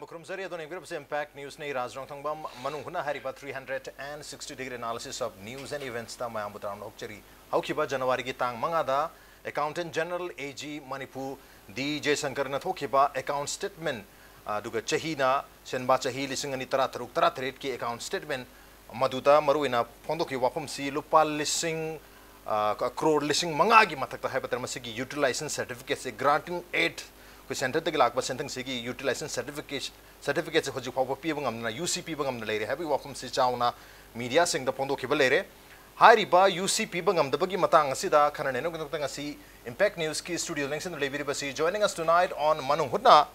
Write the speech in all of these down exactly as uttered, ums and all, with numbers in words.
ꯈꯨꯔꯨꯝꯖꯔꯤ꯫ ꯑꯗꯣꯝꯅ ꯌꯦꯡꯕꯤꯔꯤꯕꯁꯤ Impact Newsꯅꯤ꯫ ꯔꯥꯖ ꯔꯣꯡꯊꯪꯕꯝ꯫ ꯃꯅꯨꯡ ꯍꯨꯠꯅ ꯍꯥꯏꯔꯤꯕ three hundred and sixty degree analysis of news and eventsꯇ ꯃꯌꯥꯝꯕꯨ ꯇꯔꯥꯝꯅ ꯑꯣꯛꯆꯔꯤ꯫ ꯍꯧꯈꯤꯕ Januaryꯒꯤ ꯇꯥꯡ ꯃꯉꯥꯗ Accountant General, AG, ꯃꯅꯤꯄꯨꯔ, ꯗꯤ ꯖꯌꯁꯪꯀꯔꯅ ꯊꯣꯛꯈꯤꯕ account statement, ꯑꯗꯨꯒ ꯆꯍꯤꯅ ꯁꯦꯟꯕꯥ ꯆꯍꯤ ꯂꯤꯁꯤꯡ ꯑꯅꯤ ꯇꯔꯥ ꯇꯔꯨꯛ ꯇꯔꯥ ꯇꯔꯦꯠꯀꯤ account statement, ꯃꯗꯨꯗ ꯃꯔꯨꯑꯣꯏꯅ ꯐꯣꯡꯗꯣꯛꯈꯤꯕ ꯋꯥꯐꯝꯁꯤ ꯂꯨꯄꯥ ꯂꯤꯁꯤꯡ, ꯑ, ꯀ-, ꯀ꯭ꯔꯣꯔ ꯂꯤꯁꯤꯡ ꯃꯉꯥꯒꯤ ꯃꯊꯛꯇ ꯍꯥꯏꯕ ꯇꯥꯔꯦ, ꯃꯁꯤꯒꯤ utilization certificateꯁꯦ, granting aid, ꯑꯩꯈꯣꯏ centreꯗꯒꯤ ꯂꯥꯛꯄ ꯁꯦꯟꯊꯪꯁꯤꯒꯤ utilization certificate, certificateꯁꯦ ꯍꯧꯖꯤꯛ ꯐꯥꯎꯕ ꯄꯤꯕ ꯉꯝꯗꯅ, UC ꯄꯤꯕ ꯉꯝꯗꯅ ꯂꯩꯔꯦ ꯍꯥꯏꯕꯒꯤ ꯋꯥꯐꯝꯁꯤ ꯆꯥꯎꯅ mediaꯁꯤꯡꯗ ꯐꯣꯡꯗꯣꯛꯈꯤꯕ ꯂꯩꯔꯦ꯫ ꯍꯥꯏꯔꯤꯕ UC ꯄꯤꯕ ꯉꯝꯗꯕꯒꯤ ꯃꯇꯥꯡ ꯑꯁꯤꯗ ꯈꯟꯅ ꯅꯩꯅꯕꯒꯤꯗꯃꯛꯇ ꯉꯁꯤ Impact Newsꯀꯤ studioꯗ ꯂꯦꯡꯁꯤꯟꯗꯨꯅ ꯂꯩꯕꯤꯔꯤꯕꯁꯤ, joining us tonight on ꯃꯅꯨꯡ ꯍꯨꯠꯅ,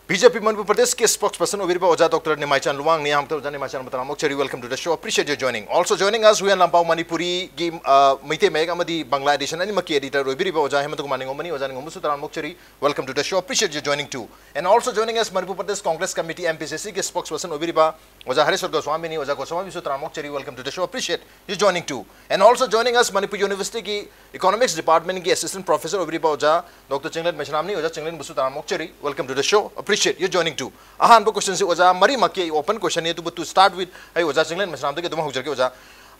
BJP ꯃꯅꯤꯄꯨꯔ ꯄ꯭ꯔꯗꯦꯁꯀꯤ spokesperson ꯑꯣꯏꯕꯤꯔꯤꯕ ꯑꯣꯖꯥ ꯗꯣꯛꯇꯔ ꯅꯤꯃꯥꯏꯆꯥꯟ ꯂꯨꯋꯥꯡꯅꯤ꯫ ꯑꯍꯥꯟꯕꯗ ꯑꯣꯖꯥ ꯅꯤꯃꯥꯏꯆꯥꯟꯕꯨ ꯇꯔꯥꯝꯅ ꯑꯣꯛꯆꯔꯤ꯫ Welcome to the show. Appreciate your joining. Also joining us, Huiyen ꯂꯥꯟꯄꯥꯎ ꯃꯅꯤꯄꯨꯔꯤꯒꯤ, ꯑ, ꯃꯩꯇꯩ ꯃꯌꯦꯛ ꯑꯃꯗꯤ ꯕꯪꯒ꯭ꯂꯥ edition ꯑꯅꯤꯃꯛꯀꯤ editor ꯑꯣꯏꯕꯤꯔꯤꯕ ꯑꯣꯖꯥ ꯍꯦꯃꯟꯇ ꯀꯨꯃꯥꯔ ꯅꯤꯉꯣꯝꯕꯅꯤ꯫ ꯑꯣꯖꯥ ꯅꯤꯉꯣꯝꯕꯁꯨ ꯇꯔꯥꯝꯅ ꯑꯣꯛꯆꯔꯤ꯫ Welcome to the show. Appreciate your joining too. And also joining us, Manipur Pradesh Congress committee, MPCCꯒꯤ spokesperson ꯑꯣꯏꯕꯤꯔꯤꯕ ꯑꯣꯖꯥ ꯍꯔꯦꯁ꯭ꯋꯔ ꯒꯣꯁ꯭ꯋꯥꯃꯤꯅꯤ꯫ ꯑꯣꯖꯥ ꯒꯣꯁ꯭ꯋꯥꯃꯤꯁꯨ ꯇꯔꯥꯝꯅ ꯑꯣꯛꯆꯔꯤ꯫ Welcome to the show. Appreciate your joining too. And also joining us, Manipur ꯌꯨꯅꯤꯚꯔꯁꯤꯇꯤꯒꯤ Economics Departmentꯀꯤ assistant professor ꯑꯣꯏꯕꯤꯔꯤꯕ ꯑꯣꯖꯥ ꯗꯣꯛꯇꯔ ꯆꯤꯡꯂꯦꯟ ꯃꯩꯁꯅꯥꯝꯅꯤ꯫ ꯑꯣꯖꯥ ꯆꯤꯡꯂꯦꯟꯕꯨꯁꯨ ꯇꯔꯥꯝꯅ ꯑꯣꯛꯆꯔꯤ꯫ Welcome to the show. Appreciate your joining too. ꯑꯍꯥꯟꯕ questionꯁꯤ ꯑꯣꯖꯥ ꯃꯔꯤꯃꯛꯀꯤ ꯑꯩ open questionꯅꯤ, ꯑꯗꯨꯕꯨ to start with ꯑꯩ ꯑꯣꯖꯥ ꯆꯤꯡꯂꯦꯟ ꯃꯩꯁꯅꯥꯝꯗꯒꯤ ꯑꯗꯨꯝ ꯍꯧꯖꯔꯛꯀꯦ ꯑꯣꯖꯥ꯫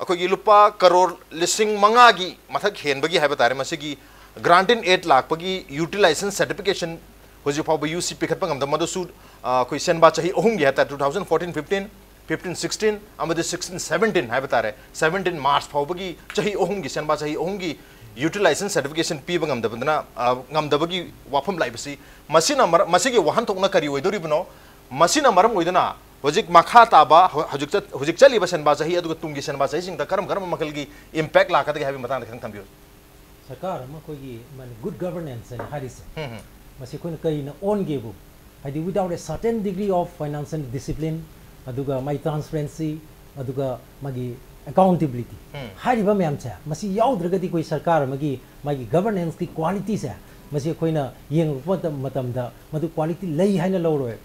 ꯑꯩꯈꯣꯏꯒꯤ ꯂꯨꯄꯥ ꯀꯔꯣꯔ ꯂꯤꯁꯤꯡ ꯃꯉꯥꯒꯤ ꯃꯊꯛ ꯍꯦꯟꯕꯒꯤ ꯍꯥꯏꯕ ꯇꯥꯔꯦ, ꯃꯁꯤꯒꯤ granting aid ꯂꯥꯛꯄꯒꯤ utilization certification ꯍꯧꯖꯤꯛ ꯐꯥꯎꯕ UC ꯄꯤꯈꯠꯄ ꯉꯝꯗꯕ, ꯃꯗꯨꯁꯨ, ꯑ, ꯑꯩꯈꯣꯏ ꯁꯦꯟꯕꯥ ꯆꯍꯤ ꯑꯍꯨꯝꯒꯤ ꯍꯥꯏ ꯇꯥꯔꯦ, two thousand fourteen fifteen, fifteen sixteen ꯑꯃꯗꯤ sixteen seventeen ꯍꯥꯏꯕ ꯇꯥꯔꯦ, seventeen March ꯐꯥꯎꯕꯒꯤ ꯆꯍꯤ ꯑꯍꯨꯝꯒꯤ, ꯁꯦꯟꯕꯥ ꯆꯍꯤ ꯑꯍꯨꯝꯒꯤ utilization certification ꯄꯤꯕ ꯉꯝꯗꯕꯗꯨꯅ, ꯑ, ꯉꯝꯗꯕꯒꯤ ꯋꯥꯐꯝ ꯂꯥꯛꯏꯕꯁꯤ, ꯃꯁꯤꯅ ꯃꯔ-, ꯃꯁꯤꯒꯤ ꯋꯥꯍꯟꯊꯣꯛꯅ ꯀꯔꯤ ꯑꯣꯏꯗꯣꯔꯤꯕꯅꯣ? ꯃꯁꯤꯅ ꯃꯔꯝ ꯑꯣꯏꯗꯨꯅ ꯍꯧꯖꯤꯛ ꯃꯈꯥ ꯇꯥꯕ ꯍꯧ-, ꯍꯧꯖꯤꯛ ꯆꯠ-, ꯍꯧꯖꯤꯛ ꯆꯠꯂꯤꯕ ꯁꯦꯟꯕꯥ ꯆꯍꯤ ꯑꯗꯨꯒ ꯇꯨꯡꯒꯤ ꯁꯦꯟꯕꯥ ꯆꯍꯤꯁꯤꯡꯗ ꯀꯔꯝ ꯀꯔꯝꯕ ꯃꯈꯜꯒꯤ impact ꯂꯥꯛꯀꯗꯒꯦ ꯍꯥꯏꯕꯒꯤ ꯃꯇꯥꯡꯗ ꯈꯤꯇꯪ ꯊꯝꯕꯤꯌꯨ꯫ ꯁꯔꯀꯥꯔ ꯑꯃ ꯑꯩꯈꯣꯏꯒꯤ ꯃꯥꯅ good governance ꯍꯥꯏꯅ ꯍꯥꯏꯔꯤꯁꯦ, ꯎꯝ, ꯎꯝ꯫ ꯃꯁꯤ ꯑꯩꯈꯣꯏꯅ ꯀꯔꯤꯅ ꯑꯣꯟꯒꯦꯕꯨ, ꯍꯥꯏꯗꯤ without a certain degree of financial discipline, ꯑꯗꯨꯒ ꯃꯥꯒꯤ transparency, ꯑꯗꯨꯒ ꯃꯥꯒꯤ accountability ꯎꯝ꯫ ꯍꯥꯏꯔꯤꯕ ꯃꯌꯥꯝꯁꯦ, ꯃꯁꯤ ꯌꯥꯎꯗ꯭ꯔꯒꯗꯤ ꯑꯩꯈꯣꯏ ꯁꯔꯀꯥꯔ ꯑꯃꯒꯤ ꯃꯥꯒꯤ governanceꯀꯤ qualityꯁꯦ, ꯃꯁꯤ ꯑꯩꯈꯣꯏꯅ ꯌꯦꯡꯂꯛꯄ ꯃꯇꯝ-, ꯃꯇꯝꯗ ꯃꯗꯨ quality ꯂꯩ ꯍꯥꯏꯅ ꯂꯧꯔꯣꯏ꯫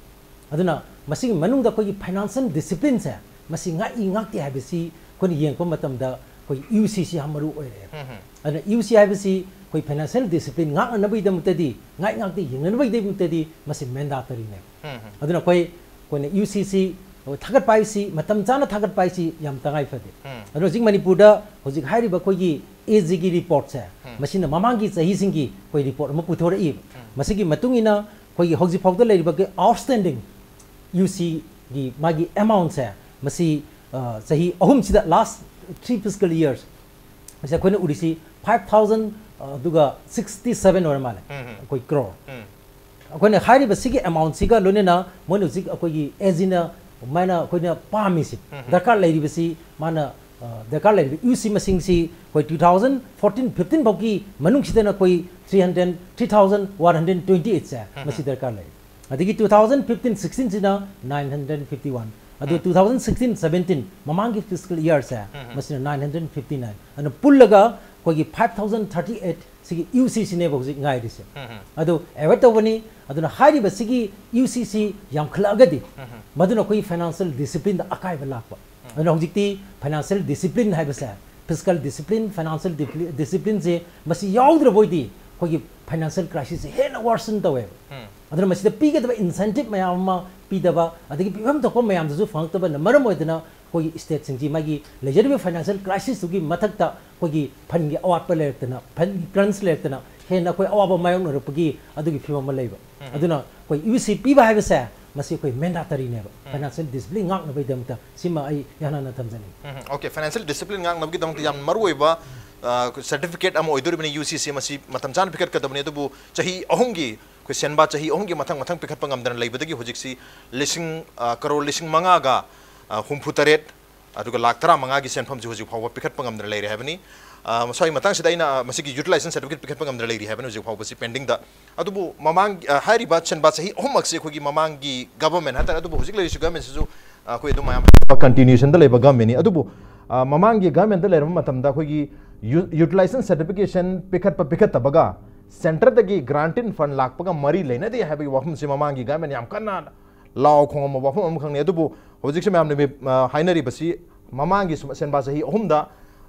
ꯑꯗꯨꯅ ꯃꯁꯤꯒꯤ ꯃꯅꯨꯡꯗ ꯑꯩꯈꯣꯏꯒꯤ financial disciplineꯁꯦ ꯃꯁꯤ ꯉꯥꯛꯏ ꯉꯥꯛꯇꯦ ꯍꯥꯏꯕꯁꯤ ꯑꯩꯈꯣꯏꯅ ꯌꯦꯡꯉꯛꯄ ꯃꯇꯝꯗ ꯑꯩꯈꯣꯏ ꯌꯨ ꯁꯤꯁꯤ ꯌꯥꯝ ꯃꯔꯨ ꯑꯣꯏꯔꯦ꯫ ꯑꯗꯨꯅ ꯌꯨ ꯁꯤ ꯍꯥꯏꯕꯁꯤ ꯑꯩꯈꯣꯏ ꯐꯥꯏꯅꯥꯟꯁꯤꯌꯦꯜ ꯗꯤꯁꯤꯄ꯭ꯂꯤꯟ ꯉꯥꯛꯅꯅꯕꯒꯤꯗꯃꯛꯇꯗꯤ, ꯉꯥꯛ ꯉꯥꯛꯇ ꯌꯦꯡꯅꯅꯕꯒꯤꯗꯃꯛꯇꯗꯤ ꯃꯁꯤ ꯃꯦꯟꯗꯥꯇꯔꯤꯅꯦꯕ꯫ ꯑꯗꯨꯅ ꯑꯩꯈꯣꯏ ꯑꯩꯈꯣꯏꯅ ꯌꯨ ꯁꯤꯁꯤ ꯊꯥꯒꯠꯄ ꯍꯥꯏꯁꯤ, ꯃꯇꯝ ꯆꯥꯅ ꯊꯥꯒꯠꯄ ꯍꯥꯏꯁꯤ ꯌꯥꯝ ꯇꯉꯥꯏ ꯐꯗꯦ꯫ ꯑꯗꯨꯅ ꯍꯧꯖꯤꯛ ꯃꯅꯤꯄꯨꯔꯗ ꯍꯧꯖꯤꯛ ꯍꯥꯏꯔꯤꯕ ꯑꯩꯈꯣꯏꯒꯤ ꯑꯦ ꯖꯤꯒꯤ ꯔꯤꯄꯣꯔꯠꯁꯦ, ꯃꯁꯤꯅ ꯃꯃꯥꯡꯒꯤ ꯆꯍꯤꯁꯤꯡꯒꯤ ꯑꯩꯈꯣꯏ ꯔꯤꯄꯣꯔꯠ ꯑꯃ ꯄꯨꯊꯣꯔꯛꯏ꯫ ꯃꯁꯤꯒꯤ ꯃꯇꯨꯡ ꯏꯟꯅ ꯑꯩꯈꯣꯏꯒꯤ ꯍꯧꯖꯤꯛ ꯐꯥꯎꯗ ꯂꯩꯔꯤꯕ ꯑꯥꯎꯠꯁ꯭ꯇꯦꯟꯗꯤꯡ ꯌꯨ ꯁꯤꯒꯤ ꯃꯥꯒꯤ ꯑꯦꯃꯥꯎꯟꯁꯦ, ꯃꯁꯤ ꯑ, ꯆꯍꯤ ꯑꯍꯨꯝꯁꯤꯗ, ꯂꯥꯁ ꯊ꯭ꯔꯤ ꯐꯤꯁꯀꯦꯜ ꯌꯔꯁ ꯁꯤꯗ ꯑꯩꯈꯣꯏꯅ ꯎꯔꯤꯁꯤ ꯐꯥꯏꯚ ꯊꯥꯎꯖꯟ, ꯑ, ꯑꯗꯨꯒ ꯁꯤꯛꯁꯇꯤ ꯁꯚꯦꯟ ꯑꯣꯏꯔ ꯃꯥꯜꯂꯦ, ꯑꯩꯈꯣꯏ ꯀ꯭ꯔꯣꯔ꯫ ꯑꯩꯈꯣꯏꯅ ꯍꯥꯏꯔꯤꯕ ꯁꯤꯒꯤ ꯑꯦꯃꯥꯎꯟꯁꯤꯒ ꯂꯣꯏꯅꯅ ꯃꯣꯏꯅ ꯍꯧꯖꯤꯛ ꯑꯩꯈꯣꯏꯒꯤ ꯑꯦ ꯖꯤꯅ ꯃꯥꯅ ꯑꯩꯈꯣꯏꯅ ꯄꯥꯝꯃꯤꯁꯤ, ꯗꯔꯀꯥꯔ ꯂꯩꯔꯤꯕꯁꯤ, ꯃꯥꯅ, ꯑ, ꯗꯔꯀꯥꯔ ꯂꯩꯔꯤꯕ ꯌꯨ ꯁꯤ ꯃꯁꯤꯡꯁꯤ ꯑꯩꯈꯣꯏ ꯇꯨ ꯊꯥꯎꯖꯟ ꯐꯣꯔꯇꯤꯟ ꯐꯤꯐꯇꯤꯟ ꯐꯥꯎꯒꯤ ꯃꯅꯨꯡꯁꯤꯗꯅ ꯑꯩꯈꯣꯏ three hundred, three thousand one hundred twenty ꯑꯩꯠꯁꯦ ꯃꯁꯤ ꯗꯔꯀꯥꯔ ꯂꯩ꯫ ꯑꯗꯒꯤ ꯇꯨ ꯊꯥꯎꯖꯟ ꯐꯤꯐꯇꯤꯟ ꯁꯤꯛꯁꯇꯤꯟꯁꯤꯅ ꯅꯥꯏꯟ ꯍꯟꯗ꯭ꯔꯦꯠ ꯐꯤꯐꯇꯤ ꯋꯥꯟ, ꯑꯗꯨ ꯇꯨ ꯊꯥꯎꯖꯟ ꯁꯤꯛꯁꯇꯤꯟ ꯁꯕꯦꯟꯇꯤꯟ, ꯃꯃꯥꯡꯒꯤ ꯐꯤꯁꯀꯦꯜ ꯌꯔꯁꯦ, ꯃꯁꯤꯅ ꯅꯥꯏꯟ ꯍꯟꯗ꯭ꯔꯦꯠ ꯐꯤꯐꯇꯤ ꯅꯥꯏꯟ꯫ ꯑꯗꯨꯅ ꯄꯨꯜꯂꯒ ꯑꯩꯈꯣꯏꯒꯤ ꯐꯥꯏꯚ ꯊꯥꯎꯖꯟ ꯊꯥꯔꯇꯤ ꯑꯩꯠ ꯁꯤꯒꯤ ꯌꯨ ꯁꯤꯁꯤꯅꯦꯕ ꯍꯧꯖꯤꯛ ꯉꯥꯏꯔꯤꯁꯦ꯫ ꯑꯗꯨ ꯑꯦꯋꯦꯠ ꯇꯧꯕꯅꯤ꯫ ꯑꯗꯨꯅ ꯍꯥꯏꯔꯤꯕ ꯁꯤꯒꯤ ꯌꯨ ꯁꯤꯁꯤ ꯌꯥꯝꯈꯠꯂꯛꯑꯒꯗꯤ, ꯃꯗꯨꯅ ꯑꯩꯈꯣꯏꯒꯤ ꯐꯥꯏꯅꯥꯟꯁꯤꯌꯦꯜ ꯗꯤꯁꯤꯄ꯭ꯂꯤꯟꯗ ꯑꯀꯥꯏꯕ ꯂꯥꯛꯄ꯫ ꯑꯗꯨꯅ ꯍꯧꯖꯤꯛꯇꯤ ꯐꯥꯏꯅꯥꯟꯁꯤꯌꯦꯜ ꯗꯤꯁꯤꯄ꯭ꯂꯤꯟ ꯍꯥꯏꯕꯁꯦ, ꯐꯤꯁꯀꯦꯜ ꯗꯤꯁꯤꯄ꯭ꯂꯤꯟ, ꯐꯥꯏꯅꯥꯟꯁꯤꯌꯦꯜ ꯗꯤꯁꯤꯄ꯭ꯂꯤꯟꯁꯦ ꯃꯁꯤ ꯌꯥꯎꯗ꯭ꯔꯕ ꯑꯣꯏꯗꯤ ꯑꯩꯈꯣꯏꯒꯤ ꯐꯥꯏꯅꯥꯟꯁꯤꯌꯦꯜ ꯀ꯭ꯔꯥꯏꯁꯤꯁꯁꯦ ꯍꯦꯟꯅ ꯋꯥꯔꯁꯟ ꯇꯧꯋꯦꯕ꯫ ꯑꯗꯨꯅ ꯃꯁꯤꯗ ꯄꯤꯒꯗꯕ ꯏꯟꯁꯦꯟꯇꯤꯞ ꯃꯌꯥꯝ ꯑꯃ ꯄꯤꯗꯕ, ꯑꯗꯒꯤ ꯄꯤꯐꯝ ꯊꯣꯛꯄ ꯃꯌꯥꯝꯗꯨꯁꯨ ꯐꯪꯉꯛꯇꯕꯅ ꯃꯔꯝ ꯑꯣꯏꯗꯅ ꯑꯩꯈꯣꯏꯒꯤ ꯁ꯭ꯇꯦꯠꯁꯤꯡꯁꯤ ꯃꯥꯒꯤ ꯂꯩꯖꯔꯤꯕ ꯐꯥꯏꯅꯥꯟꯁꯤꯌꯦꯜ ꯀ꯭ꯔꯥꯏꯁꯤꯁꯇꯨꯒꯤ ꯃꯊꯛꯇ ꯑꯩꯈꯣꯏꯒꯤ ꯐꯟꯒꯤ ꯑꯋꯥꯠꯄ ꯂꯩꯔꯛꯇꯅ, ꯐꯟꯒꯤ ꯀ꯭ꯔꯟꯁ ꯂꯩꯔꯛꯇꯅ ꯍꯦꯟꯅ ꯑꯩꯈꯣꯏ ꯑꯋꯥꯕ ꯃꯥꯌꯣꯛꯅꯔꯛꯄꯒꯤ ꯑꯗꯨꯒꯤ ꯐꯤꯕꯝ ꯑꯃ ꯂꯩꯕ꯫ ꯑꯗꯨꯅ ꯑꯩꯈꯣꯏ ꯌꯨ ꯁꯤ ꯄꯤꯕ ꯍꯥꯏꯕꯁꯦ ꯃꯁꯤ ꯑꯩꯈꯣꯏ ꯃꯦꯟꯗꯥꯇꯔꯤꯅꯦꯕ, ꯐꯥꯏꯅꯥꯟꯁꯤꯌꯦꯜ ꯗꯤꯁꯤꯄ꯭ꯂꯤꯟ ꯉꯥꯛꯅꯕꯒꯤꯗꯃꯛꯇ꯫ ꯁꯤꯃ ꯑꯩ ꯏꯍꯥꯟ ꯍꯥꯟꯅ ꯊꯝꯖꯅꯤꯡꯉꯤ꯫ ꯎꯝ, okay, financial discipline ꯉꯥꯛꯅꯕꯒꯤꯗꯃꯛꯇ ꯌꯥꯝ ꯃꯔꯨꯑꯣꯏꯕ ꯁꯔꯇꯤꯐꯤꯀꯦꯠ ꯑꯃ ꯑꯣꯏꯗꯣꯔꯤꯕꯅꯤ ꯌꯨ ꯁꯤ ꯁꯤ꯫ ꯃꯁꯤ ꯃꯇꯝ ꯆꯥꯅ ꯄꯤꯈꯠꯀꯗꯕꯅꯤ꯫ ꯑꯗꯨꯕꯨ ꯆꯍꯤ ꯑꯍꯨꯝꯒꯤ, ꯑꯩꯈꯣꯏ ꯁꯦꯟꯕꯥ ꯆꯍꯤ ꯑꯍꯨꯝꯒꯤ ꯃꯊꯪ ꯃꯊꯪ ꯄꯤꯈꯠꯄ ꯉꯝꯗꯅ ꯂꯩꯕꯗꯒꯤ ꯍꯧꯖꯤꯛꯁꯤ ꯂꯤꯁꯤꯡ, ꯑ, ꯀꯔꯣꯔ ꯂꯤꯁꯤꯡ ꯃꯉꯥꯒ, ꯑ, ꯍꯨꯝꯐꯨ ꯇꯔꯦꯠ, ꯑꯗꯨꯒ ꯂꯥꯛ ꯇꯔꯥꯃꯉꯥꯒꯤ ꯁꯦꯟꯐꯝꯁꯤ ꯍꯧꯖꯤꯛ ꯐꯥꯎꯕ ꯄꯤꯈꯠꯄ ꯉꯝꯗꯅ ꯂꯩꯔꯦ ꯍꯥꯏꯕꯅꯤ꯫ ꯑ, ꯃꯁꯥꯒꯤ ꯃꯇꯥꯡꯁꯤꯗ ꯑꯩꯅ, ꯑ, ꯃꯁꯤꯒꯤ ꯌꯨꯇꯤꯂꯥꯏꯖꯦꯁꯟ ꯁꯔꯇꯤꯐꯤꯀꯦꯠ ꯄꯤꯈꯠꯄ ꯉꯝꯗꯅ ꯂꯩꯔꯤ ꯍꯥꯏꯕꯅꯤ ꯍꯧꯖꯤꯛ ꯐꯥꯎꯕꯁꯤ ꯄꯦꯟꯗꯤꯡꯗ꯫ ꯑꯗꯨꯕꯨ ꯃꯃꯥꯡ, ꯑ, ꯍꯥꯏꯔꯤꯕ ꯁꯦꯟꯕꯥ ꯆꯍꯤ ꯑꯍꯨꯝꯃꯛꯁꯤ ꯑꯩꯈꯣꯏꯒꯤ ꯃꯃꯥꯡꯒꯤ ꯒꯕꯔꯃꯦꯟ ꯍꯥꯏꯇꯥꯔꯦ, ꯑꯗꯨꯕꯨ ꯍꯧꯖꯤꯛ ꯂꯩꯔꯤꯁꯤ ꯒꯕꯔꯃꯦꯟꯁꯤꯁꯨ, ꯑ, ꯑꯩꯈꯣꯏ ꯑꯗꯨꯝ ꯃꯌꯥꯝ ꯀꯟꯇꯤꯅ꯭ꯌꯨꯁꯟꯗ ꯂꯩꯕ ꯒꯕꯔꯃꯦꯟꯅꯤ꯫ ꯑꯗꯨꯕꯨ, ꯑ, ꯃꯃꯥꯡꯒꯤ ꯒꯕꯔꯃꯦꯟꯗ ꯂꯩꯔꯝꯕ ꯃꯇꯝꯗ ꯑꯩꯈꯣꯏꯒꯤ ꯌꯨ-, ꯌꯨꯇꯤꯂꯥꯏꯖꯦꯁꯟ ꯁꯔꯇꯤꯐꯤꯀꯦꯁꯟ ꯄꯤꯈꯠꯄ ꯄꯤꯈꯠꯇꯕꯒ ꯁꯦꯟꯇꯔꯗꯒꯤ ꯒ꯭ꯔꯥꯟꯇꯤꯟ ꯐꯟ ꯂꯥꯛꯄꯒ ꯃꯔꯤ ꯂꯩꯅꯗꯦ ꯍꯥꯏꯕꯒꯤ ꯋꯥꯐꯝꯁꯤ ꯃꯃꯥꯡꯒꯤ ꯒꯕꯔꯃꯦꯟ ꯌꯥꯝ ꯀꯟꯅ ꯂꯥꯎ ꯈꯣꯡꯉꯝꯕ ꯋꯥꯐꯝ ꯑꯃꯈꯛꯅꯤ꯫ ꯑꯗꯨꯕꯨ ꯍꯧꯖꯤꯛꯁꯤ ꯃꯌꯥꯝꯅ ꯃꯤ-, ꯑ, ꯍꯥꯏꯅꯔꯤꯕꯁꯤ ꯃꯃꯥꯡꯒꯤ ꯁꯨꯝ-, ꯁꯦꯟꯕꯥ ꯆꯍꯤ ꯑꯍꯨꯝꯗ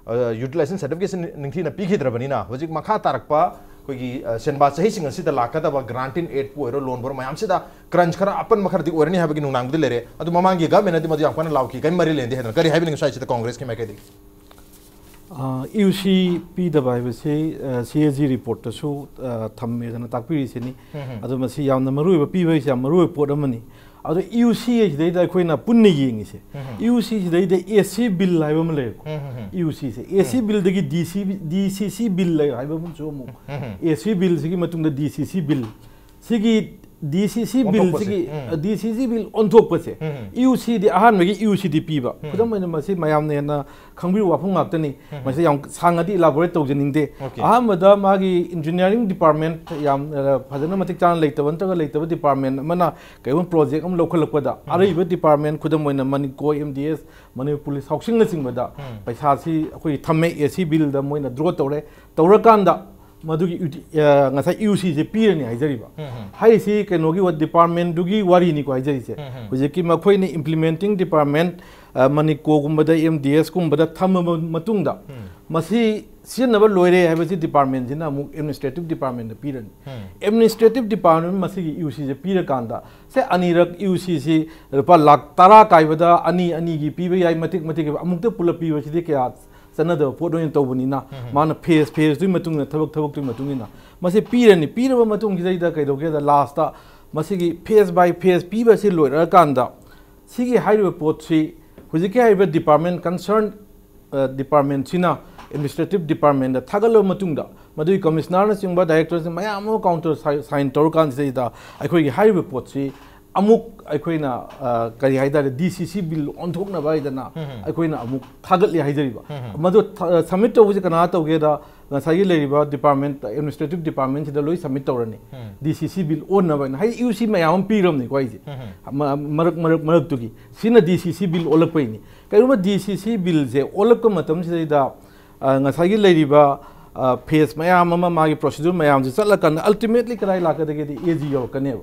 ꯌꯨꯇꯤꯂꯥꯏꯖꯦꯁꯟ ꯁꯥꯔꯇꯤꯐꯤꯀꯦꯠꯁꯤ ꯅꯤꯡꯊꯤꯅ ꯄꯤꯈꯤꯗ꯭ꯔꯕꯅꯤꯅ, ꯍꯧꯖꯤꯛ ꯃꯈꯥ ꯇꯥꯔꯛꯄ ꯑꯩꯈꯣꯏꯒꯤ, ꯑ, ꯁꯦꯟꯕꯥ ꯆꯍꯤꯁꯤꯡ ꯑꯁꯤꯗ ꯂꯥꯛꯀꯗꯕ grant in aidꯄꯨ ꯑꯣꯏꯔꯣ, loanꯕꯨ ꯑꯣꯏꯔꯣ, ꯃꯌꯥꯝꯁꯤꯗ crunch ꯈꯔ ꯑꯄꯟꯕ ꯈꯔꯗꯤ ꯑꯣꯏꯔꯅꯤ ꯍꯥꯏꯕꯒꯤ ꯅꯨꯡꯅꯥꯡꯕꯗꯤ ꯂꯩꯔꯦ꯫ ꯑꯗꯨ ꯃꯃꯥꯡꯒꯤ ꯒꯚꯔꯟꯃꯦꯟꯠꯅꯗꯤ ꯃꯗꯨ ꯌꯥꯝ ꯀꯟꯅ ꯂꯥꯎꯈꯤ, ꯀꯔꯤꯝ ꯃꯔꯤ ꯂꯩꯅꯗꯦ ꯍꯥꯏꯗꯅ꯫ ꯀꯔꯤ ꯍꯥꯏꯕꯤꯅꯤꯡꯉꯤ ꯁ꯭ꯋꯥꯏꯁꯤꯗ ꯀꯣꯡꯒ꯭ꯔꯦꯁꯀꯤ ꯃꯥꯏꯀꯩꯗꯒꯤ? ꯌꯨ ꯁꯤ ꯄꯤꯗꯕ ꯍꯥꯏꯕꯁꯤ ꯁꯤ ꯑꯦ ꯖꯤ ꯔꯤꯄꯣꯔꯠꯇꯁꯨ ꯊꯝꯃꯦꯗꯅ ꯇꯥꯛꯄꯤꯔꯤꯁꯤꯅꯤ꯫ ꯑꯗꯣ ꯃꯁꯤ ꯌꯥꯝꯅ ꯃꯔꯨꯑꯣꯏꯕ, ꯄꯤꯕ ꯍꯥꯏꯁꯤ ꯌꯥꯝ ꯃꯔꯨꯑꯣꯏꯕ ꯄꯣꯠ ꯑꯃꯅꯤ꯫ ꯑꯗꯣ ꯌꯨ ꯁꯤ ꯍꯥꯏꯁꯤꯗꯩꯗ ꯑꯩꯈꯣꯏꯅ ꯄꯨꯟꯅ ꯌꯦꯡꯉꯤꯁꯦ, ꯌꯨ ꯁꯤ ꯁꯤꯗꯩꯗ ꯑꯦ ꯁꯤ ꯕꯤꯜ ꯍꯥꯏꯕ ꯑꯃ ꯂꯩꯔꯦꯀꯣ꯫ ꯌꯨ ꯁꯤꯁꯦ ꯑꯦ ꯁꯤ ꯕꯤꯜꯗꯒꯤ ꯗꯤ ꯁꯤ ꯗꯤ ꯁꯤ ꯁꯤ ꯕꯤꯜ ꯂꯩ ꯍꯥꯏꯕ ꯑꯃꯁꯨ ꯑꯃꯨꯛ, ꯑꯦ ꯁꯤ ꯕꯤꯜꯁꯤꯒꯤ ꯃꯇꯨꯡꯗ ꯗꯤ ꯁꯤ ꯁꯤ ꯕꯤꯜ, ꯁꯤꯒꯤ ꯗꯤ ꯁꯤ ꯁꯤ ꯑꯣꯟꯊꯣꯛꯄꯁꯦ꯫ ꯕꯤꯜꯁꯤꯒꯤ ꯗꯤ ꯁꯤ ꯁꯤ ꯕꯤꯜ ꯑꯣꯟꯊꯣꯛꯄꯁꯦ, ꯌꯨ ꯁꯤꯗꯤ ꯑꯍꯥꯟꯕꯒꯤ ꯌꯨ ꯁꯤꯗꯤ ꯄꯤꯕ꯫ ꯈꯨꯗꯝ ꯑꯣꯏꯅ ꯃꯁꯤ ꯃꯌꯥꯝꯅ ꯍꯦꯟꯅ ꯈꯪꯕꯤꯕ ꯋꯥꯐꯝ ꯉꯥꯛꯇꯅꯤ꯫ ꯃꯁꯤ ꯌꯥꯝ ꯁꯥꯡꯅꯗꯤ ꯏꯂꯥꯕꯣꯔꯦꯠ ꯇꯧꯖꯅꯤꯡꯗꯦ꯫ Okay. ꯑꯍꯥꯟꯕꯗ ꯃꯥꯒꯤ ꯏꯟꯖꯤꯅꯤꯌꯥꯔꯤꯡ ꯗꯤꯄꯥꯔꯠꯃꯦꯟ ꯌꯥꯝ ꯑ, ꯐꯖꯅ ꯃꯇꯤꯛ ꯆꯥꯅ ꯂꯩꯇꯕ ꯅꯠꯇ꯭ꯔꯒ ꯂꯩꯇꯕ ꯗꯤꯄꯥꯔꯠꯃꯦꯟ ꯑꯃꯅ ꯀꯩꯒꯨꯝꯕ ꯄ꯭ꯔꯣꯖꯦꯛ ꯑꯃ ꯂꯧꯈꯠꯂꯛꯄꯗ ꯑꯔꯩꯕ ꯗꯤꯄꯥꯔꯠꯃꯦꯟ, ꯈꯨꯗꯝ ꯑꯣꯏꯅ ꯃꯅꯤꯀꯣ, M D S, Manipur police, ꯍꯥꯎꯁꯤꯡꯅꯆꯤꯡꯕꯗ ꯄꯩꯁꯥꯁꯤ ꯑꯩꯈꯣꯏ ꯊꯝꯃꯦ, ꯑꯦ ꯁꯤ ꯕꯤꯜꯗ ꯃꯣꯏꯅ ꯗ꯭ꯔꯣ ꯇꯧꯔꯦ꯫ ꯇꯧꯔꯀꯥꯟꯗ ꯃꯗꯨꯒꯤ ꯌꯨꯇꯤ- ꯑ, ꯉꯁꯥꯏ ꯌꯨ ꯁꯤꯁꯦ ꯄꯤꯔꯅꯤ ꯍꯥꯏꯖꯔꯤꯕ꯫ ꯍꯥꯏꯔꯤꯁꯤ ꯀꯩꯅꯣꯒꯤ ꯋꯥ- ꯗꯤꯄꯥꯔꯠꯃꯦꯟꯗꯨꯒꯤ ꯋꯥꯔꯤꯅꯤꯀꯣ ꯍꯥꯏꯖꯔꯤꯁꯦ꯫ ꯍꯧꯖꯤꯛꯀꯤ ꯃꯈꯣꯏꯅ ꯏꯝꯄ꯭ꯂꯤꯃꯦꯟꯇꯤꯡ ꯗꯤꯄꯥꯔꯠꯃꯦꯟ, ꯑ, ꯃꯅꯤꯀꯣꯒꯨꯝꯕꯗ, ꯑꯦꯝ ꯗꯤ ꯑꯦꯁꯀꯨꯝꯕꯗ ꯊꯝꯃꯕ ꯃꯇꯨꯡꯗ ꯃꯁꯤ ꯁꯤꯖꯤꯟꯅꯕ ꯂꯣꯏꯔꯦ ꯍꯥꯏꯕꯁꯤ ꯗꯤꯄꯥꯔꯠꯃꯦꯟꯁꯤꯅ ꯑꯃꯨꯛ ꯑꯦꯗꯃꯤꯅꯤꯁꯇ꯭ꯔꯦꯇꯤꯚ ꯗꯤꯄꯥꯔꯠꯃꯦꯟꯗ ꯄꯤꯔꯅꯤ꯫ ꯑꯦꯗꯃꯤꯅꯤꯁꯇ꯭ꯔꯦꯇꯤꯚ ꯗꯤꯄꯥꯔꯠꯃꯦꯟ ꯃꯁꯤꯒꯤ ꯌꯨ ꯁꯤꯁꯦ ꯄꯤꯔꯀꯥꯟꯗ ꯁꯦ ꯑꯅꯤꯔꯛ ꯌꯨ ꯁꯤꯁꯤ ꯂꯨꯄꯥ ꯂꯥꯈ ꯇꯔꯥ ꯀꯥꯏꯕꯗ ꯑꯅꯤ ꯑꯅꯤꯒꯤ ꯄꯤꯕ ꯌꯥꯏ, ꯃꯇꯤꯛ ꯃꯇꯤꯛ ꯑꯃꯨꯛꯇ ꯄꯨꯂꯞ ꯄꯤꯕꯁꯤꯗꯤ ꯀꯌꯥ ꯆꯠꯅꯗꯕ ꯄꯣꯠ ꯑꯣꯏꯅ ꯇꯧꯕꯅꯤꯅ ꯃꯥꯅ ꯐꯦꯁ ꯐꯦꯁꯇꯨꯒꯤ ꯃꯇꯨꯡ ꯏꯟꯅ, ꯊꯕꯛ ꯊꯕꯛꯇꯨꯒꯤ ꯃꯇꯨꯡ ꯏꯟꯅ ꯃꯁꯤ ꯄꯤꯔꯅꯤ꯫ ꯄꯤꯔꯕ ꯃꯇꯨꯡꯁꯤꯗꯩꯗ ꯀꯩꯗꯧꯒꯦꯗ ꯂꯥꯁꯇ ꯃꯁꯤꯒꯤ ꯐꯦꯁ ꯕꯥꯏ ꯐꯦꯁ ꯄꯤꯕꯁꯤ ꯂꯣꯏꯔꯛꯑꯀꯥꯟꯗ ꯁꯤꯒꯤ ꯍꯥꯏꯔꯤꯕ ꯄꯣꯠꯁꯤ ꯍꯧꯖꯤꯛꯀꯤ ꯍꯥꯏꯔꯤꯕ ꯗꯤꯄꯥꯔꯠꯃꯦꯟ ꯀꯟꯁꯔꯟ ꯗꯤꯄꯥꯔꯠꯃꯦꯟꯁꯤꯅ ꯑꯦꯗꯃꯤꯅꯤꯁꯇ꯭ꯔꯦꯇꯤꯚ ꯗꯤꯄꯥꯔꯠꯃꯦꯟꯗ ꯊꯥꯒꯠꯂꯕ ꯃꯇꯨꯡꯗ ꯃꯗꯨꯒꯤ ꯀꯃꯤꯁꯅꯔꯅꯆꯤꯡꯕ ꯗꯥꯏꯔꯦꯛꯇꯔꯁꯤꯡ ꯃꯌꯥꯝ ꯑꯃ ꯀꯥꯎꯟꯇꯔ ꯁꯥꯏꯟ ꯇꯧꯔꯀꯥꯟꯁꯤꯗꯩꯗ ꯑꯩꯈꯣꯏꯒꯤ ꯍꯥꯏꯔꯤꯕ ꯄꯣꯠꯁꯤ ꯑꯃꯨꯛ ꯑꯩꯈꯣꯏꯅ ꯑ, ꯀꯔꯤ ꯍꯥꯏꯇꯥꯔꯦ, ꯗꯤ ꯁꯤ ꯁꯤ ꯕꯤꯜ ꯑꯣꯟꯊꯣꯛꯅꯕ ꯍꯥꯏꯗꯅ ꯑꯩꯈꯣꯏꯅ ꯑꯃꯨꯛ ꯊꯥꯒꯠꯂꯤ ꯍꯥꯏꯖꯔꯤꯕ꯫ ꯃꯗꯨ ꯁꯕꯃꯤꯠ ꯇꯧꯕꯁꯤ ꯀꯅꯥ ꯇꯧꯒꯦꯗ ꯉꯁꯥꯏꯒꯤ ꯂꯩꯔꯤꯕ ꯗꯤꯄꯥꯔꯠꯃꯦꯟ, ꯑꯦꯗꯃꯤꯅꯤꯁꯇ꯭ꯔꯦꯇꯤꯚ ꯗꯤꯄꯥꯔꯠꯃꯦꯟꯁꯤꯗ ꯂꯣꯏ ꯁꯕꯃꯤꯠ ꯇꯧꯔꯅꯤ꯫ ꯗꯤ ꯁꯤ ꯁꯤ ꯕꯤꯜ ꯑꯣꯟꯅꯕ ꯍꯥꯏꯅ ꯍꯥꯏꯗꯤ ꯌꯨ ꯁꯤ ꯃꯌꯥꯝ ꯑꯃ ꯄꯤꯔꯕꯅꯤꯀꯣ ꯑꯩꯁꯦ꯫ ꯃ- ꯃꯔꯛ ꯃꯔꯛ ꯃꯔꯛꯇꯨꯒꯤ ꯁꯤꯅ ꯗꯤ ꯁꯤ ꯁꯤ ꯕꯤꯜ ꯑꯣꯜꯂꯛꯄꯩꯅꯤ꯫ ꯀꯔꯤꯒꯨꯝꯕ ꯗꯤ ꯁꯤ ꯁꯤ ꯕꯤꯜꯁꯦ ꯑꯣꯜꯂꯛꯄ ꯃꯇꯝꯁꯤꯗꯩꯗ ꯑ, ꯉꯁꯥꯏꯒꯤ ꯂꯩꯔꯤꯕ ꯐꯦꯁ ꯃꯌꯥꯝ ꯑꯃ, ꯃꯥꯒꯤ ꯄ꯭ꯔꯣꯁꯤꯗꯨꯔ ꯃꯌꯥꯝꯁꯤ ꯆꯠꯂꯀꯥꯟꯗ ꯑꯜꯇꯤꯃꯦꯠꯂꯤ ꯀꯗꯥꯏ ꯂꯥꯛꯀꯗꯒꯦꯗꯤ ꯑꯦ ꯖꯤ ꯌꯧꯔꯛꯀꯅꯦꯕ꯫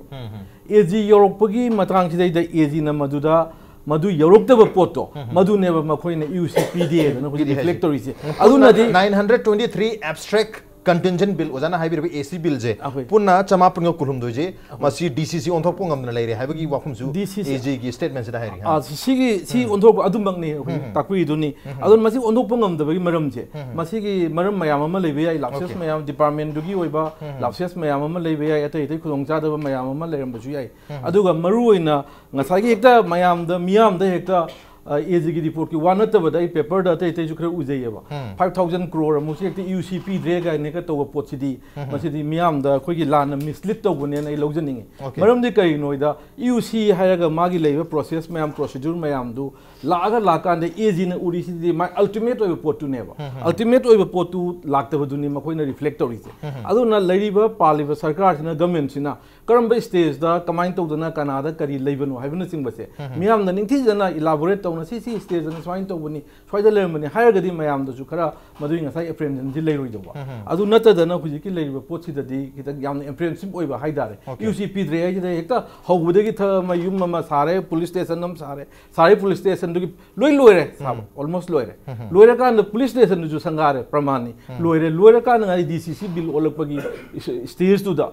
ꯑꯦ ꯖꯤ ꯌꯧꯔꯛꯄꯒꯤ ꯃꯇꯥꯡꯁꯤꯗꯩꯗ ꯑꯦ ꯖꯤꯅ ꯃꯗꯨꯗ ꯃꯗꯨ ꯌꯧꯔꯛꯇꯕ ꯄꯣꯠꯇꯣ, ꯃꯗꯨꯅꯦꯕ ꯃꯈꯣꯏꯅ ꯏꯌꯨ ꯁꯤ ꯄꯤꯗꯦꯗꯅ ꯍꯧꯖꯤꯛ ꯔꯤꯐ꯭ꯂꯦꯛ ꯇꯧꯔꯤꯁꯦ꯫ ꯑꯗꯨꯅꯗꯤ nine hundred twenty three abstract contingent bill ꯑꯣꯖꯥꯅ ꯍꯥꯏꯕꯤꯔꯤꯕ ꯑꯦ ꯁꯤ ꯕꯤꯜꯁꯦ ꯑꯩꯈꯣꯏ ꯄꯨꯟꯅ ꯆꯃꯥꯄꯟꯒ ꯀꯨꯟꯍꯨꯝꯗꯣꯏꯁꯦ ꯃꯁꯤ ꯗꯤ ꯁꯤ ꯁꯤ ꯑꯣꯟꯊꯣꯛꯄ ꯉꯝꯗꯅ ꯂꯩꯔꯦ ꯍꯥꯏꯕꯒꯤ ꯋꯥꯐꯝꯁꯨ ꯗꯤ ꯁꯤ ꯁꯤ ꯑꯦ ꯖꯤꯒꯤ ꯁ꯭ꯇꯦꯠꯃꯦꯟꯁꯤꯗ ꯍꯥꯏꯔꯤ꯫ ꯑꯥ, ꯁꯤꯒꯤ ꯁꯤ ꯑꯣꯟꯊꯣꯛꯄ ꯑꯗꯨꯃꯛꯅꯤ ꯍꯧꯖꯤꯛ ꯇꯥꯛꯄꯤꯔꯤꯗꯨꯅꯤ꯫ ꯑꯗꯨꯅ ꯃꯁꯤ ꯑꯣꯟꯊꯣꯛꯄ ꯉꯝꯗꯕꯒꯤ ꯃꯔꯝꯁꯦ, ꯃꯁꯤꯒꯤ ꯃꯔꯝ ꯃꯌꯥꯝ ꯑꯃ ꯂꯩꯕ ꯌꯥꯏ, ꯂꯥꯞꯁꯦꯁ Okay. ꯃꯌꯥꯝ, ꯗꯤꯄꯥꯔꯠꯃꯦꯟꯗꯨꯒꯤ ꯑꯣꯏꯕ ꯂꯥꯞꯁꯦꯁ ꯃꯌꯥꯝ ꯑꯃ ꯂꯩꯕ ꯌꯥꯏ, ꯑꯇꯩ ꯑꯇꯩ ꯈꯨꯗꯣꯡꯆꯥꯗꯕ ꯃꯌꯥꯝ ꯑꯃ ꯂꯩꯔꯝꯕꯁꯨ ꯌꯥꯏ꯫ ꯑꯗꯨꯒ ꯃꯔꯨ ꯑꯣꯏꯅ ꯉꯁꯥꯏꯒꯤ ꯍꯦꯛꯇ ꯃꯌꯥꯝꯗ, ꯃꯤꯌꯥꯝꯗ ꯍꯦꯛꯇ ꯑꯦ ꯖꯤꯒꯤ ꯔꯤꯄꯣꯔꯠꯀꯤ ꯋꯥ ꯅꯠꯇꯕꯗ ꯑꯩ ꯄꯦꯄꯔꯗ ꯑꯇꯩ ꯑꯇꯩꯁꯨ ꯈꯔ ꯎꯖꯩꯌꯦꯕ꯫ Five thousand crore ꯑꯃꯨꯛꯁꯦ ꯍꯦꯛꯇ ꯏꯌꯨ ꯁꯤ ꯄꯤꯗ꯭ꯔꯦ ꯀꯥꯏꯅ ꯍꯦꯛꯇ ꯇꯧꯕ ꯄꯣꯠꯁꯤꯗꯤ, ꯃꯁꯤꯗꯤ ꯃꯤꯌꯥꯝꯗ ꯑꯩꯈꯣꯏꯒꯤ ꯂꯥꯟꯅ ꯃꯤꯁꯂꯤꯠ ꯇꯧꯕꯅꯦꯅ ꯑꯩ ꯂꯧꯖꯅꯤꯡꯉꯤ꯫ Okay. ꯃꯔꯝꯗꯤ ꯀꯔꯤꯒꯤꯅꯣ ꯍꯥꯏꯗ, ꯏꯌꯨ ꯁꯤ ꯍꯥꯏꯔꯒ ꯃꯥꯒꯤ ꯂꯩꯔꯤꯕ ꯄ꯭ꯔꯣꯁꯦꯁ ꯃꯌꯥꯝ, ꯄ꯭ꯔꯣꯁꯤꯗ꯭ꯌꯨꯔ ꯃꯌꯥꯝꯗꯨ ꯂꯥꯛꯑꯒ ꯂꯥꯛꯀꯥꯟꯗ ꯑꯦ ꯖꯤꯅ ꯎꯔꯤꯁꯤꯗꯤ ꯃꯥꯏ ꯑꯜꯇꯤꯃꯦꯠ ꯑꯣꯏꯕ ꯄꯣꯠꯇꯨꯅꯦꯕ꯫ ꯑꯜꯇꯤꯃꯦꯠ ꯑꯣꯏꯕ ꯄꯣꯠꯇꯨ ꯂꯥꯛꯇꯕꯗꯨꯅꯤ ꯃꯈꯣꯏꯅ ꯔꯤꯐ꯭ꯂꯦꯛ ꯇꯧꯔꯤꯁꯦ꯫ ꯑꯗꯨꯅ ꯂꯩꯔꯤꯕ ꯄꯥꯜꯂꯤꯕ ꯁꯔꯀꯥꯔꯁꯤꯅ, ꯒꯃꯦꯟꯁꯤꯅ ꯀꯔꯝꯕ ꯁ꯭ꯇꯦꯖꯇ ꯀꯃꯥꯏꯅ ꯇꯧꯗꯅ ꯀꯅꯥꯗ ꯀꯔꯤ ꯂꯩꯕꯅꯣ ꯍꯥꯏꯕꯅꯆꯤꯡꯕꯁꯦ ꯃꯤꯌꯥꯝꯅ ꯅꯤꯡꯊꯤꯖꯅ ꯏꯂꯥꯕꯣꯔꯦꯠ ꯇꯧꯅ, ꯁꯤ ꯁꯤ ꯁ꯭ꯇꯦꯖꯇꯅ ꯁꯨꯃꯥꯏꯅ ꯇꯧꯕꯅꯤ, ꯁ꯭ꯋꯥꯏꯗ ꯂꯩꯔꯝꯕꯅꯤ ꯍꯥꯏꯔꯒꯗꯤ ꯃꯌꯥꯝꯗꯁꯨ ꯈꯔ ꯃꯗꯨꯒꯤ ꯉꯁꯥꯏ ꯑꯦꯄ꯭ꯔꯦꯟꯁꯟꯁꯤ ꯂꯩꯔꯣꯏꯗꯧꯕ꯫ ꯑꯗꯨ ꯅꯠꯇꯗꯅ ꯍꯧꯖꯤꯛꯀꯤ ꯂꯩꯔꯤꯕ ꯄꯣꯠꯁꯤꯗꯗꯤ ꯈꯤꯇꯪ ꯌꯥꯝꯅ ꯑꯦꯄ꯭ꯔꯦꯟꯁꯤꯞ ꯑꯣꯏꯕ ꯍꯥꯏꯇꯥꯔꯦ꯫ Okay. ꯏꯌꯨ ꯁꯤ ꯄꯤꯗ꯭ꯔꯦ ꯍꯥꯏꯁꯤꯗ ꯍꯦꯛꯇ ꯍꯧꯕꯗꯒꯤ ꯊ-, ꯃꯌꯨꯝ ꯑꯃ ꯁꯥꯔꯦ, ꯄꯨꯂꯤꯁ ꯁ꯭ꯇꯦꯁꯟ ꯑꯃ ꯁꯥꯔꯦ, ꯁꯥꯔꯦ ꯄꯨꯂꯤꯁ ꯁ꯭ꯇꯦꯁꯟꯗꯨꯒꯤ ꯂꯣꯏ ꯂꯣꯏꯔꯦ ꯁꯥꯕ, ꯑꯣꯜꯃꯣꯁ ꯂꯣꯏꯔꯦ꯫ ꯂꯣꯏꯔꯀꯥꯟꯗ ꯄꯨꯂꯤꯁ ꯁ꯭ꯇꯦꯁꯟꯗꯨꯁꯨ ꯁꯪꯒꯥꯔꯦ, ꯄ꯭ꯔꯃꯥꯟꯅꯤ꯫ ꯂꯣꯏꯔꯦ, ꯂꯣꯏꯔꯀꯥꯟꯗ ꯉꯥꯏ ꯗꯤ ꯁꯤ ꯁꯤ ꯕꯤꯜ ꯑꯣꯜꯂꯛꯄꯒꯤ ꯁ꯭ꯇꯦꯖꯇꯨꯗ,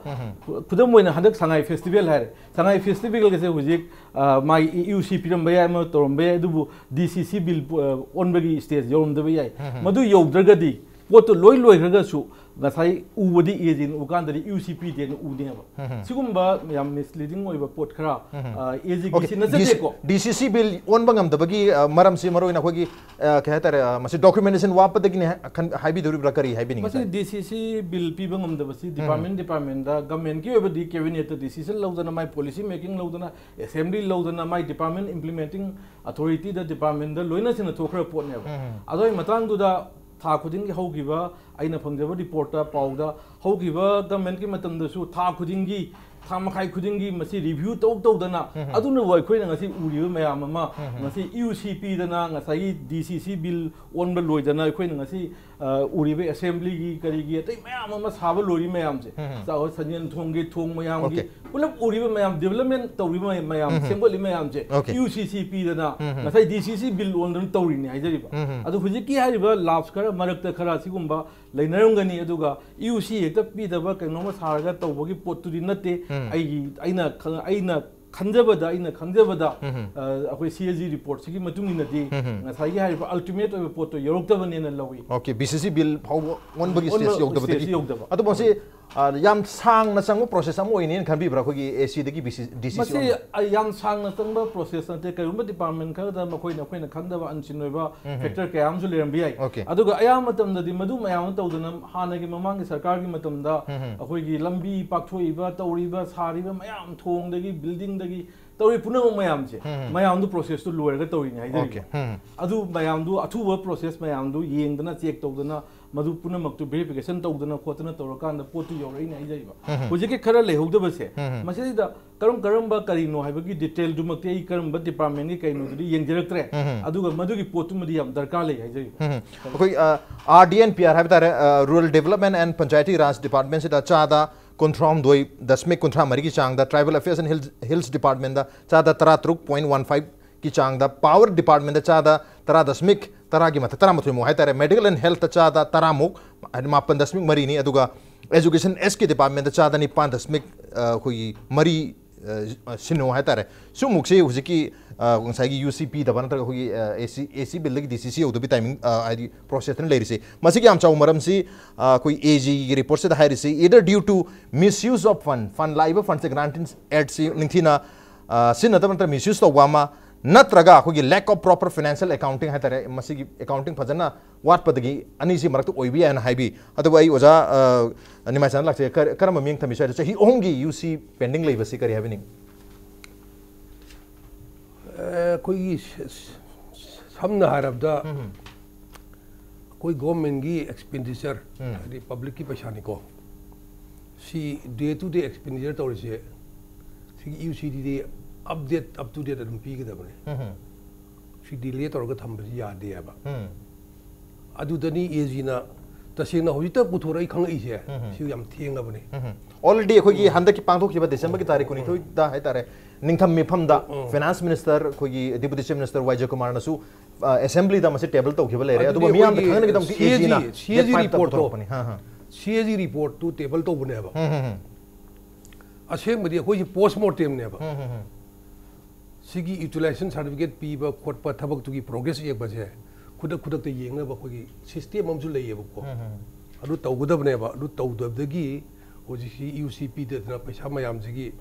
ꯈꯨꯗꯝ ꯑꯣꯏꯅ ꯍꯟꯗꯛ ꯁꯉꯥꯏ ꯐꯦꯁꯇꯤꯚꯦꯜ ꯍꯥꯏꯔꯦ, ꯁꯉꯥꯏ ꯐꯦꯁꯇꯤꯚꯦꯜꯒꯁꯦ ꯍꯧꯖꯤꯛ, ꯑ, ꯃꯥꯒꯤ ꯏꯌꯨ ꯁꯤ ꯄꯤꯔꯝꯕ ꯌꯥꯏ, ꯑꯃ ꯇꯧꯔꯝꯕ ꯌꯥꯏ, ꯑꯗꯨꯕꯨ ꯗꯤ ꯁꯤ ꯁꯤ ꯕꯤꯜ, ꯑ, ꯑꯣꯟꯕꯒꯤ ꯁ꯭ꯇꯦꯖ ꯌꯧꯔꯝꯗꯕ ꯌꯥꯏ꯫ ꯃꯗꯨ ꯌꯧꯗ꯭ꯔꯒꯗꯤ ꯄꯣꯠꯇꯨ ꯂꯣꯏ ꯂꯣꯏꯈ꯭ꯔꯒꯁꯨ ꯉꯁꯥꯏ ꯎꯕꯗꯤ ꯑꯦ ꯖꯤꯅ ꯎꯀꯥꯟꯗꯗꯤ ꯏꯌꯨ ꯁꯤ ꯄꯤꯗꯦꯅ ꯎꯅꯦꯕ꯫ ꯁꯤꯒꯨꯝꯕ ꯌꯥꯝ ꯃꯤꯁꯂꯤꯗꯤꯡ ꯑꯣꯏꯕ ꯄꯣꯠ ꯈꯔ, ꯑ, ꯑꯦ ꯖꯤꯒꯤ ꯁꯤ ꯅꯠꯆꯗꯦꯀꯣ꯫ ꯗꯤ ꯁꯤ ꯁꯤ ꯕꯤꯜ ꯑꯣꯟꯕ ꯉꯝꯗꯕꯒꯤ, ꯑ, ꯃꯔꯝꯁꯤ ꯃꯔꯨꯑꯣꯏꯅ ꯑꯩꯈꯣꯏꯒꯤ, ꯑ, ꯀꯩ ꯍꯥꯏꯇꯥꯔꯦ, ꯑ, ꯃꯁꯤ ꯗꯣꯀꯨꯃꯦꯟꯇꯦꯁꯟ ꯋꯥꯠꯄꯗꯒꯤꯅꯤ ꯍꯥꯏ-, ꯈꯟ-, ꯍꯥꯏꯕꯤꯗꯧꯔꯤꯕ꯭ꯔꯥ, ꯀꯔꯤ ꯍꯥꯏꯕꯤꯅꯤꯡꯉꯤ, ꯃꯁꯤ ꯁꯥꯔ? ꯗꯤ ꯁꯤ ꯁꯤ ꯕꯤꯜ ꯄꯤꯕ ꯉꯝꯗꯕꯁꯤ ꯗꯤꯄꯥꯔꯠꯃꯦꯟ ꯗꯤꯄꯥꯔꯠꯃꯦꯟꯗ, ꯒꯃꯦꯟꯒꯤ ꯑꯣꯏꯕꯗꯤ ꯀꯦꯕꯤꯅꯦꯠꯇ ꯗꯤꯁꯤꯖꯟ ꯂꯧꯗꯅ, ꯃꯥꯏ ꯄꯣꯂꯤꯁꯤ ꯃꯦꯀꯤꯡ ꯂꯧꯗꯅ, ꯑꯦꯁꯦꯝꯕ꯭ꯂꯤ ꯂꯧꯗꯅ, ꯃꯥꯏ ꯗꯤꯄꯥꯔꯠꯃꯦꯟ ꯏꯝꯄ꯭ꯂꯤꯃꯦꯟꯇꯤꯡ ꯑꯊꯣꯔꯤꯇꯤꯗ, ꯗꯤꯄꯥꯔꯠꯃꯦꯟꯗ ꯂꯣꯏꯅ ꯁꯤꯟꯅꯊꯣꯛꯈ꯭ꯔꯕ ꯄꯣꯠꯅꯦꯕ꯫ ꯑꯗꯨꯒꯤ ꯃꯇꯥꯡꯗꯨꯗ ꯊꯥ ꯈꯨꯗꯤꯡꯒꯤ ꯍꯧꯈꯤꯕ ꯑꯩꯅ ꯐꯪꯖꯕ ꯔꯤꯄꯣꯔꯠꯇ, ꯄꯥꯎꯗ, ꯍꯧꯈꯤꯕ ꯒꯃꯦꯟꯠꯀꯤ ꯃꯇꯝꯗꯁꯨ ꯊꯥ ꯈꯨꯗꯤꯡꯒꯤ, ꯊꯥ ꯃꯈꯥꯏ ꯈꯨꯗꯤꯡꯒꯤ ꯃꯁꯤ ꯔꯤꯚ꯭ꯌꯨ ꯇꯧ ꯇꯧꯗꯅ, ꯑꯗꯨꯅꯕꯨ ꯑꯩꯈꯣꯏꯅ ꯉꯁꯤ ꯎꯔꯤꯕ ꯃꯌꯥꯝ ꯑꯃ, ꯉꯁꯤ ꯌꯨ ꯁꯤ ꯄꯤꯗꯅ, ꯉꯁꯥꯏꯒꯤ ꯗꯤ ꯁꯤ ꯁꯤ ꯕꯤꯜ ꯑꯣꯟꯕ ꯂꯣꯏꯗꯅ, ꯑꯩꯈꯣꯏꯅ ꯉꯁꯤ, ꯑ, ꯎꯔꯤꯕ ꯑꯦꯁꯦꯝꯕ꯭ꯂꯤꯒꯤ ꯀꯔꯤꯒꯤ ꯑꯇꯩ ꯃꯌꯥꯝ ꯑꯃ ꯁꯥꯕ ꯂꯣꯏꯔꯤ ꯃꯌꯥꯝꯁꯦ, ꯆꯥꯎ ꯁꯟꯖꯦꯟ ꯊꯣꯡꯒꯤ, ꯊꯣꯡ ꯃꯌꯥꯝꯒꯤ, ꯄꯨꯂꯞ ꯎꯔꯤꯕ ꯃꯌꯥꯝ, ꯗꯤꯕꯂꯞꯃꯦꯟ ꯇꯧꯔꯤꯕ ꯃꯌꯥꯝ, ꯁꯦꯝꯒꯠꯂꯤ ꯃꯌꯥꯝꯁꯦ, ꯌꯨ ꯁꯤ ꯁꯤ ꯄꯤꯗꯅ, ꯉꯁꯥꯏ ꯗꯤ ꯁꯤ ꯁꯤ ꯕꯤꯜ ꯑꯣꯟꯗꯅ ꯇꯧꯔꯤꯅꯤ ꯍꯥꯏꯖꯔꯤꯕ꯫ ꯑꯗꯣ ꯍꯧꯖꯤꯛꯀꯤ ꯍꯥꯏꯔꯤꯕ ꯂꯥꯞꯁ ꯈꯔ, ꯃꯔꯛꯇ ꯈꯔ ꯁꯤꯒꯨꯝꯕ ꯂꯩꯅꯔꯝꯒꯅꯤ, ꯑꯗꯨꯒ ꯌꯨ ꯁꯤ ꯍꯦꯛꯇ ꯄꯤꯗꯕ ꯀꯩꯅꯣꯝꯃ ꯁꯥꯔꯒ ꯇꯧꯕꯒꯤ ꯄꯣꯠꯇꯨꯗꯤ ꯅꯠꯇꯦ꯫ ꯑꯩꯒꯤ, ꯑꯩꯅ ꯈꯪ-, ꯑꯩꯅ ꯈꯟꯖꯕꯗ, ꯑꯩꯅ ꯈꯪꯖꯕꯗ, ꯑ, ꯑꯩꯈꯣꯏ ꯁꯤ ꯑꯦ ꯖꯤ ꯔꯤꯄꯣꯔꯠꯁꯤꯒꯤ ꯃꯇꯨꯡ ꯏꯟꯅꯗꯤ, ꯉꯁꯥꯏꯒꯤ ꯍꯥꯏꯔꯤꯕ ꯑꯜꯇꯤꯃꯦꯠ ꯑꯣꯏꯕ ꯄꯣꯠꯇꯣ ꯌꯧꯔꯛꯇꯕꯅꯦꯅ ꯂꯧꯏ꯫ ꯑꯣꯀꯦ, ꯕꯤ ꯁꯤ ꯁꯤ ꯕꯤꯜ ꯐꯥꯎꯕ ꯑꯣꯟꯕꯒꯤ ꯑꯣꯟꯕ ꯁ꯭ꯇꯦꯖ ꯌꯧꯗꯕꯗꯒꯤ꯫ ꯁ꯭ꯇꯦꯖ ꯌꯧꯗꯕ꯫ ꯑꯗꯨ ꯃꯁꯤ, ꯑ, ꯌꯥꯝ ꯁꯥꯡꯅ ꯆꯪꯕ ꯄ꯭ꯔꯣꯁꯦꯁ ꯑꯃ ꯑꯣꯏꯅꯦꯅ ꯈꯟꯕꯤꯕ꯭ꯔꯥ, ꯑꯩꯈꯣꯏꯒꯤ ꯑꯦ ꯁꯤꯗꯒꯤ ꯕꯤ ꯁꯤ, ꯗꯤ ꯁꯤ ꯁꯤ ꯃꯁꯤ, ꯑꯣꯟꯕ? ꯑ, ꯌꯥꯝ ꯁꯥꯡꯅ ꯆꯪꯕ ꯄ꯭ꯔꯣꯁꯦꯁ ꯅꯠꯇꯦ꯫ ꯀꯔꯤꯒꯨꯝꯕ ꯗꯤꯄꯥꯔꯠꯃꯦꯟ ꯈꯔꯗ ꯃꯈꯣꯏꯅ, ꯑꯩꯈꯣꯏꯅ ꯈꯪꯗꯕ, ꯑꯟꯁꯤꯟ ꯑꯣꯏꯕ ꯎꯝ꯫ ꯐꯦꯛꯇꯔ ꯀꯌꯥ ꯑꯃꯁꯨ ꯂꯩꯔꯝꯕ ꯌꯥꯏ꯫ ꯑꯣꯀꯦ꯫ ꯑꯗꯨꯒ ꯑꯌꯥꯝꯕ ꯃꯇꯝꯗꯗꯤ ꯃꯗꯨ ꯃꯌꯥꯝ ꯑꯃ ꯇꯧꯗꯅ, ꯍꯥꯟꯅꯒꯤ ꯃꯃꯥꯡꯒꯤ ꯁꯔꯀꯥꯔꯒꯤ ꯃꯇꯝꯗ ꯎꯝ꯫ ꯑꯩꯈꯣꯏꯒꯤ ꯂꯝꯕꯤ ꯄꯥꯛꯊꯣꯛꯏꯕ, ꯇꯧꯔꯤꯕ, ꯁꯥꯔꯤꯕ ꯃꯌꯥꯝ, ꯊꯣꯡꯗꯒꯤ, ꯕꯤꯜꯗꯤꯡꯗꯒꯤ ꯇꯧꯔꯤ ꯄꯨꯝꯅꯃꯛ ꯃꯌꯥꯝꯁꯦ, ꯎꯝ꯫ ꯃꯌꯥꯝꯗꯨ ꯄ꯭ꯔꯣꯁꯦꯁꯇꯨ ꯂꯣꯏꯔꯒ ꯇꯧꯔꯤꯅꯤ ꯍꯥꯏꯖꯔꯤꯕ꯫ ꯑꯣꯀꯦ꯫ ꯎꯝ꯫ ꯑꯗꯨ ꯃꯌꯥꯝꯗꯨ, ꯑꯊꯨꯕ ꯄ꯭ꯔꯣꯁꯦꯁ ꯃꯌꯥꯝꯗꯨ ꯌꯦꯡꯗꯅ, ꯆꯦꯛ ꯇꯧꯗꯅ, ꯃꯗꯨ ꯄꯨꯝꯅꯃꯛꯇꯨ ꯚꯦꯔꯤꯐꯤꯀꯦꯁꯟ ꯇꯧꯗꯅ ꯈꯣꯠꯇꯅ ꯇꯧꯔꯀꯥꯟꯗ ꯄꯣꯠꯇꯨ ꯌꯧꯔꯛꯏꯅꯦ ꯍꯥꯏꯖꯔꯤꯕ꯫ ꯎꯝ꯫ ꯍꯧꯖꯤꯛꯀꯤ ꯈꯔ ꯂꯩꯍꯧꯗꯕꯁꯦ, ꯎꯝ꯫ ꯃꯁꯤꯗꯩꯗ ꯀꯔꯝ ꯀꯔꯝꯕ ꯀꯔꯤꯅꯣ ꯍꯥꯏꯕꯒꯤ ꯗꯤꯇꯦꯜꯗꯨꯃꯛꯇꯤ ꯑꯩ ꯀꯔꯝꯕ ꯗꯤꯄꯥꯔꯠꯃꯦꯟꯒꯤ ꯀꯩꯅꯣꯗꯨꯗꯤ ꯌꯦꯡꯖꯔꯛꯇ꯭ꯔꯦ꯫ ꯎꯝ꯫ ꯑꯗꯨꯒ ꯃꯗꯨꯒꯤ ꯄꯣꯠꯇꯨꯃꯗꯤ ꯌꯥꯝ ꯗꯔꯀꯥꯔ ꯂꯩ ꯍꯥꯏꯖꯔꯤꯕ꯫ ꯎꯝ꯫ ꯑꯩꯈꯣꯏ, ꯑ, R D N P R ꯍꯥꯏꯕ ꯇꯥꯔꯦ, ꯑ, Rural Development and Panchayati Raj Departmentꯁꯤꯗ ꯆꯥꯗ ꯀꯨꯟꯊ꯭ꯔꯥꯍꯨꯝꯗꯣꯏ ꯗꯁꯃꯤꯛ ꯀꯨꯟꯊ꯭ꯔꯥ ꯃꯔꯤꯒꯤ ꯆꯥꯡꯗ, Tribal Affairs and Hills, Hills Departmentꯗ ꯆꯥꯗ ꯇꯔꯥꯇꯔꯨꯛ point one fiveꯀꯤ ꯆꯥꯡꯗ, Power Departmentꯗ ꯆꯥꯗ ꯇꯔꯥ ꯗꯁꯃꯤꯛ ꯇꯔꯥꯒꯤ ꯃꯊꯛ, ꯇꯔꯥꯃꯥꯊꯣꯏꯃꯨꯛ ꯍꯥꯏꯇꯥꯔꯦ, Medical and Healthꯇ ꯆꯥꯗ ꯇꯔꯥꯃꯨꯛ, ꯍꯥꯏꯗꯤ ꯃꯥꯄꯟ ꯗꯁꯃꯤꯛ ꯃꯔꯤꯅꯤ, ꯑꯗꯨꯒ Education Sꯀꯤ Departmentꯇ ꯆꯥꯗ ꯅꯤꯄꯥꯟ ꯗꯁꯃꯤꯛ, ꯑ, ꯑꯩꯈꯣꯏꯒꯤ ꯃꯔꯤ, ꯑ, ꯁꯤꯅꯣ ꯍꯥꯏꯇꯥꯔꯦ꯫ ꯁꯤꯃꯨꯛꯁꯤ ꯍꯧꯖꯤꯛꯀꯤ, ꯑ, ꯉꯁꯥꯏꯒꯤ ꯌꯨ ꯁꯤ ꯄꯤꯗꯕ ꯅꯠꯇ꯭ꯔꯒ ꯑꯩꯈꯣꯏꯒꯤ, ꯑ, ꯑꯦ ꯁꯤ, ꯑꯦ ꯁꯤ ꯕꯤꯜꯗꯒꯤ ꯗꯤ ꯁꯤ ꯁꯤ ꯌꯧꯗꯕꯒꯤ ꯇꯥꯏꯃꯤꯡ, ꯑ, ꯍꯥꯏꯗꯤ ꯄ꯭ꯔꯣꯁꯦꯁꯇꯅ ꯂꯩꯔꯤꯁꯦ꯫ ꯃꯁꯤꯒꯤ ꯌꯥꯝ ꯆꯥꯎꯕ ꯃꯔꯝꯁꯤ, ꯑ, ꯑꯩꯈꯣꯏ ꯑꯦ ꯖꯤꯒꯤ ꯔꯤꯄꯣꯔꯠꯁꯤꯗ ꯍꯥꯏꯔꯤꯁꯤ, either due to misuse of fund, ꯐꯟ, ꯂꯥꯛꯏꯕ ꯐꯟꯁꯦ Grant in Aidꯁꯤ ꯅꯤꯡꯊꯤꯅ, ꯑ, ꯁꯤꯖꯤꯟꯅꯗꯕ ꯅꯠꯇ꯭ꯔꯒ ꯃꯤꯁꯌꯨꯁ ꯇꯧꯕ ꯑꯃ, ꯅꯠꯇ꯭ꯔꯒ ꯑꯩꯈꯣꯏꯒꯤ lack of proper financial accounting ꯍꯥꯏꯇꯥꯔꯦ, ꯃꯁꯤꯒꯤ ꯑꯦꯀꯥꯎꯟꯇꯤꯡ ꯐꯖꯅ ꯋꯥꯠꯄꯗꯒꯤ ꯑꯅꯤꯁꯤ ꯃꯔꯛꯇ ꯑꯣꯏꯕ ꯌꯥꯏꯅ ꯍꯥꯏꯕꯤ꯫ ꯑꯗꯨꯕꯨ ꯑꯩ ꯑꯣꯖꯥ, ꯑ, ꯅꯤꯃꯥꯏꯆꯥꯟ ꯂꯥꯛꯆꯩ, ꯀꯔ-, ꯀꯔꯝꯕ ꯃꯤꯠꯌꯦꯡ ꯊꯝꯕꯤ? ꯁ꯭ꯋꯥꯏꯗ ꯆꯍꯤ ꯑꯍꯨꯝꯒꯤ ꯌꯨ ꯁꯤ ꯄꯦꯟꯗꯤꯡ ꯂꯩꯕꯁꯤ ꯀꯔꯤ ꯍꯥꯏꯕꯤꯅꯤꯡ? ꯑꯩꯈꯣꯏꯒꯤ ꯁ-, ꯁ-, ꯁꯝꯅ ꯍꯥꯏꯔꯕꯗ, ꯎꯝ꯫ ꯑꯩꯈꯣꯏ ꯒꯣꯔꯃꯦꯟꯒꯤ ꯑꯦꯛꯁꯄꯦꯟꯗꯤꯆꯔ, ꯎꯝ꯫ ꯍꯥꯏꯗꯤ ꯄꯕ꯭ꯂꯤꯛꯀꯤ ꯄꯩꯁꯥꯅꯤꯀꯣ, ꯁꯤ ꯗꯦ ꯇꯨ ꯗꯦ ꯑꯦꯛꯁꯄꯦꯟꯗꯤꯆꯔ ꯇꯧꯔꯤꯁꯦ, ꯁꯤꯒꯤ ꯌꯨ ꯁꯤ ꯗꯤꯗꯤ ꯑꯞꯗꯦꯠ, ꯑꯞ ꯇꯨ ꯗꯦꯠ ꯑꯗꯨꯝ ꯄꯤꯒꯗꯕꯅꯦ꯫ ꯎꯝ꯫ ꯁꯤ ꯗꯤꯂꯦ ꯇꯧꯔꯒ ꯊꯝꯕꯁꯤ ꯌꯥꯗꯦꯕ꯫ ꯎꯝ꯫ ꯑꯗꯨꯗꯅꯤ ꯑꯦ ꯖꯤꯅ ꯇꯁꯦꯡꯅ ꯍꯧꯖꯤꯛꯇ ꯄꯨꯊꯣꯔꯛꯏ ꯈꯪꯉꯛꯏꯁꯦ, ꯎꯝ꯫ ꯁꯤ ꯌꯥꯝ ꯊꯦꯡꯉꯕꯅꯤ꯫ ꯎꯝ꯫ ꯑꯣꯜꯔꯦꯗꯤ ꯑꯩꯈꯣꯏꯒꯤ ꯎꯝ꯫ ꯍꯟꯗꯛꯀꯤ ꯄꯥꯡꯊꯣꯛꯈꯤꯕ ꯗꯤꯁꯦꯝꯕꯔꯒꯤ ꯎꯝ꯫ ꯇꯥꯔꯤꯛ ꯎꯝ꯫ ꯀꯨꯟꯅꯤꯊꯣꯏꯗ ꯍꯥꯏꯇꯥꯔꯦ, ꯅꯤꯡꯊꯝ ꯃꯤꯐꯝꯗ ꯎꯝ꯫ ꯐꯥꯏꯅꯥꯟꯁ ꯃꯤꯅꯤꯁꯇꯔ ꯑꯩꯈꯣꯏꯒꯤ ꯗꯦꯄꯨꯇꯤ ꯆꯤꯐ ꯃꯤꯅꯤꯁꯇꯔ ꯋꯥꯏ ꯖꯦꯀꯨꯃꯥꯔꯅꯁꯨ, ꯑ, ꯑꯦꯁꯦꯝꯕ꯭ꯂꯤꯗ ꯃꯁꯤ ꯇꯦꯕꯜ ꯇꯧꯈꯤꯕ ꯂꯩꯔꯦ꯫ ꯑꯗꯨꯗꯤ ꯑꯗꯨꯕꯨ ꯃꯤꯌꯥꯝꯅ ꯑꯩꯈꯣꯏꯒꯤ ꯈꯪꯅꯅꯕꯒꯤꯗꯃꯛꯇ ꯁꯤ ꯑꯦ ꯖꯤ, ꯑꯦ ꯖꯤꯅ ꯁꯤ ꯑꯦ ꯖꯤ ꯗꯦꯠ ꯐꯥꯏꯚꯇ ꯔꯤꯄꯣꯔꯠꯇꯣ, ꯄꯨꯊꯣꯔꯛꯄꯅꯤ꯫ ꯍꯥ, ꯍꯥ꯫ ꯁꯤ ꯑꯦ ꯖꯤ ꯔꯤꯄꯣꯔꯠꯇꯨ ꯇꯦꯕꯜ ꯇꯧꯕꯅꯦꯕ꯫ ꯎꯝ, ꯎꯝ, ꯎꯝ꯫ ꯑꯁꯦꯡꯕꯗꯤ ꯑꯩꯈꯣꯏꯁꯤ ꯄꯣꯁ ꯃꯣꯔꯇꯦꯝꯅꯦꯕ꯫ ꯎꯝ, ꯎꯝ, ꯎꯝ꯫ ꯁꯤꯒꯤ ꯌꯨꯇꯤꯂꯥꯏꯖꯦꯁꯟ ꯁꯥꯔꯇꯤꯐꯤꯀꯦꯠ ꯄꯤꯕ ꯈꯣꯠꯄ ꯊꯕꯛꯇꯨꯒꯤ ꯄ꯭ꯔꯣꯒ꯭ꯔꯦꯁ ꯌꯦꯡꯕꯁꯦ ꯈꯨꯗꯛ ꯈꯨꯗꯛꯇ ꯌꯦꯡꯅꯕ ꯑꯩꯈꯣꯏꯒꯤ ꯁꯤꯁꯇꯦꯝ ꯑꯃꯁꯨ ꯂꯩꯌꯦꯕꯀꯣ꯫ ꯎꯝ, ꯎꯝ꯫ ꯑꯗꯨ ꯇꯧꯒꯗꯕꯅꯦꯕ꯫ ꯑꯗꯨ ꯇꯧꯗꯕꯗꯒꯤ ꯍꯧꯖꯤꯛꯁꯤ ꯌꯨ ꯁꯤ ꯄꯤꯗꯗꯅ ꯄꯩꯁꯥ ꯃꯌꯥꯝꯁꯤꯒꯤ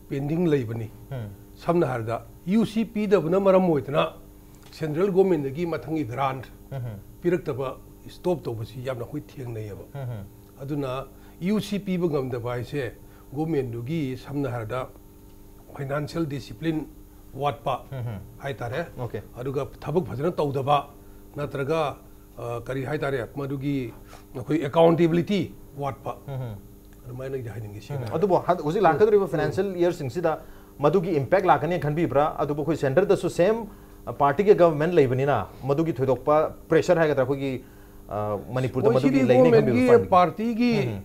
ꯄꯦꯟꯗꯤꯡ ꯂꯩꯕꯅꯤ꯫ ꯎꯝ꯫ ꯁꯝꯅ ꯍꯥꯏꯔꯕꯗ ꯌꯨ ꯁꯤ ꯄꯤꯗꯕꯅ ꯃꯔꯝ ꯑꯣꯏꯗꯅ ꯁꯦꯟꯇ꯭ꯔꯦꯜ ꯒꯣꯔꯃꯦꯟꯗꯒꯤ ꯃꯊꯪꯒꯤ ꯒ꯭ꯔꯥꯟꯠ ꯎꯝ꯫ ꯄꯤꯔꯛꯇꯕ ꯁ꯭ꯇꯣꯞ ꯇꯧꯕꯁꯤ ꯌꯥꯝꯅ ꯑꯩꯈꯣꯏ ꯊꯦꯡꯅꯩꯌꯦꯕ꯫ ꯎꯝ, ꯎꯝ꯫ ꯑꯗꯨꯅ ꯌꯨ ꯁꯤ ꯄꯤꯕ ꯉꯝꯗꯕ ꯍꯥꯏꯁꯦ ꯒꯣꯔꯃꯦꯟꯗꯨꯒꯤ ꯁꯝꯅ ꯍꯥꯏꯔꯕꯗ ꯐꯥꯏꯅꯥꯟꯁꯤꯌꯦꯜ ꯗꯤꯁꯤꯄ꯭ꯂꯤꯟ ꯋꯥꯠꯄ ꯎꯝ, ꯎꯝ꯫ ꯍꯥꯏꯇꯥꯔꯦ꯫ ꯑꯣꯀꯦ꯫ ꯑꯗꯨꯒ ꯊꯕꯛ ꯐꯖꯅ ꯇꯧꯗꯕ ꯅꯠꯇ꯭ꯔꯒ, ꯑ, ꯀꯔꯤ ꯍꯥꯏꯇꯥꯔꯦ, ꯃꯗꯨꯒꯤ ꯑꯩꯈꯣꯏ ꯑꯦꯀꯥꯎꯟꯇꯦꯕꯤꯂꯤꯇꯤ ꯋꯥꯠꯄ, ꯎꯝ, ꯎꯝ꯫ ꯑꯗꯨꯃꯥꯏꯅ ꯑꯩꯗꯤ ꯍꯥꯏꯅꯤꯡꯉꯤ ꯁꯦꯡꯅ ꯎꯝ꯫ ꯍꯥꯏꯔꯕꯗ꯫ ꯑꯗꯨꯕꯨ ꯍꯟ-, ꯍꯧꯖꯤꯛ ꯂꯥꯛꯀꯗꯧꯔꯤꯕ ꯎꯝ꯫ ꯐꯥꯏꯅꯥꯟꯁꯤꯌꯦꯜ ꯏꯌꯔꯁꯤꯡꯁꯤꯗ ꯃꯗꯨꯒꯤ ꯏꯝꯄꯦꯛ ꯂꯥꯛꯀꯅꯤ ꯈꯟꯕꯤꯕ꯭ꯔꯥ? ꯑꯗꯨꯕꯨ ꯑꯩꯈꯣꯏ ꯁꯦꯟꯇꯔꯗꯁꯨ ꯁꯦꯝ ꯄꯥꯔꯇꯤꯒꯤ ꯒꯚꯔꯟꯃꯦꯟꯠ ꯂꯩꯕꯅꯤꯅ ꯃꯗꯨꯒꯤ ꯊꯣꯏꯗꯣꯛꯄ ꯄ꯭ꯔꯦꯁꯔ ꯍꯥꯏꯒꯗ꯭ꯔꯥ ꯑꯩꯈꯣꯏꯒꯤ, ꯑ, ꯃꯅꯤꯄꯨꯔꯗ ꯃꯣꯏ ꯃꯗꯨꯒꯤ ꯁꯤꯗꯤ ꯂꯩꯅꯤ ꯈꯟꯕꯤꯕ꯭ꯔꯥ? ꯒꯣꯔꯃꯦꯟꯒꯤ ꯐꯟ? ꯄꯥꯔꯇꯤꯒꯤ ꯎꯝ꯫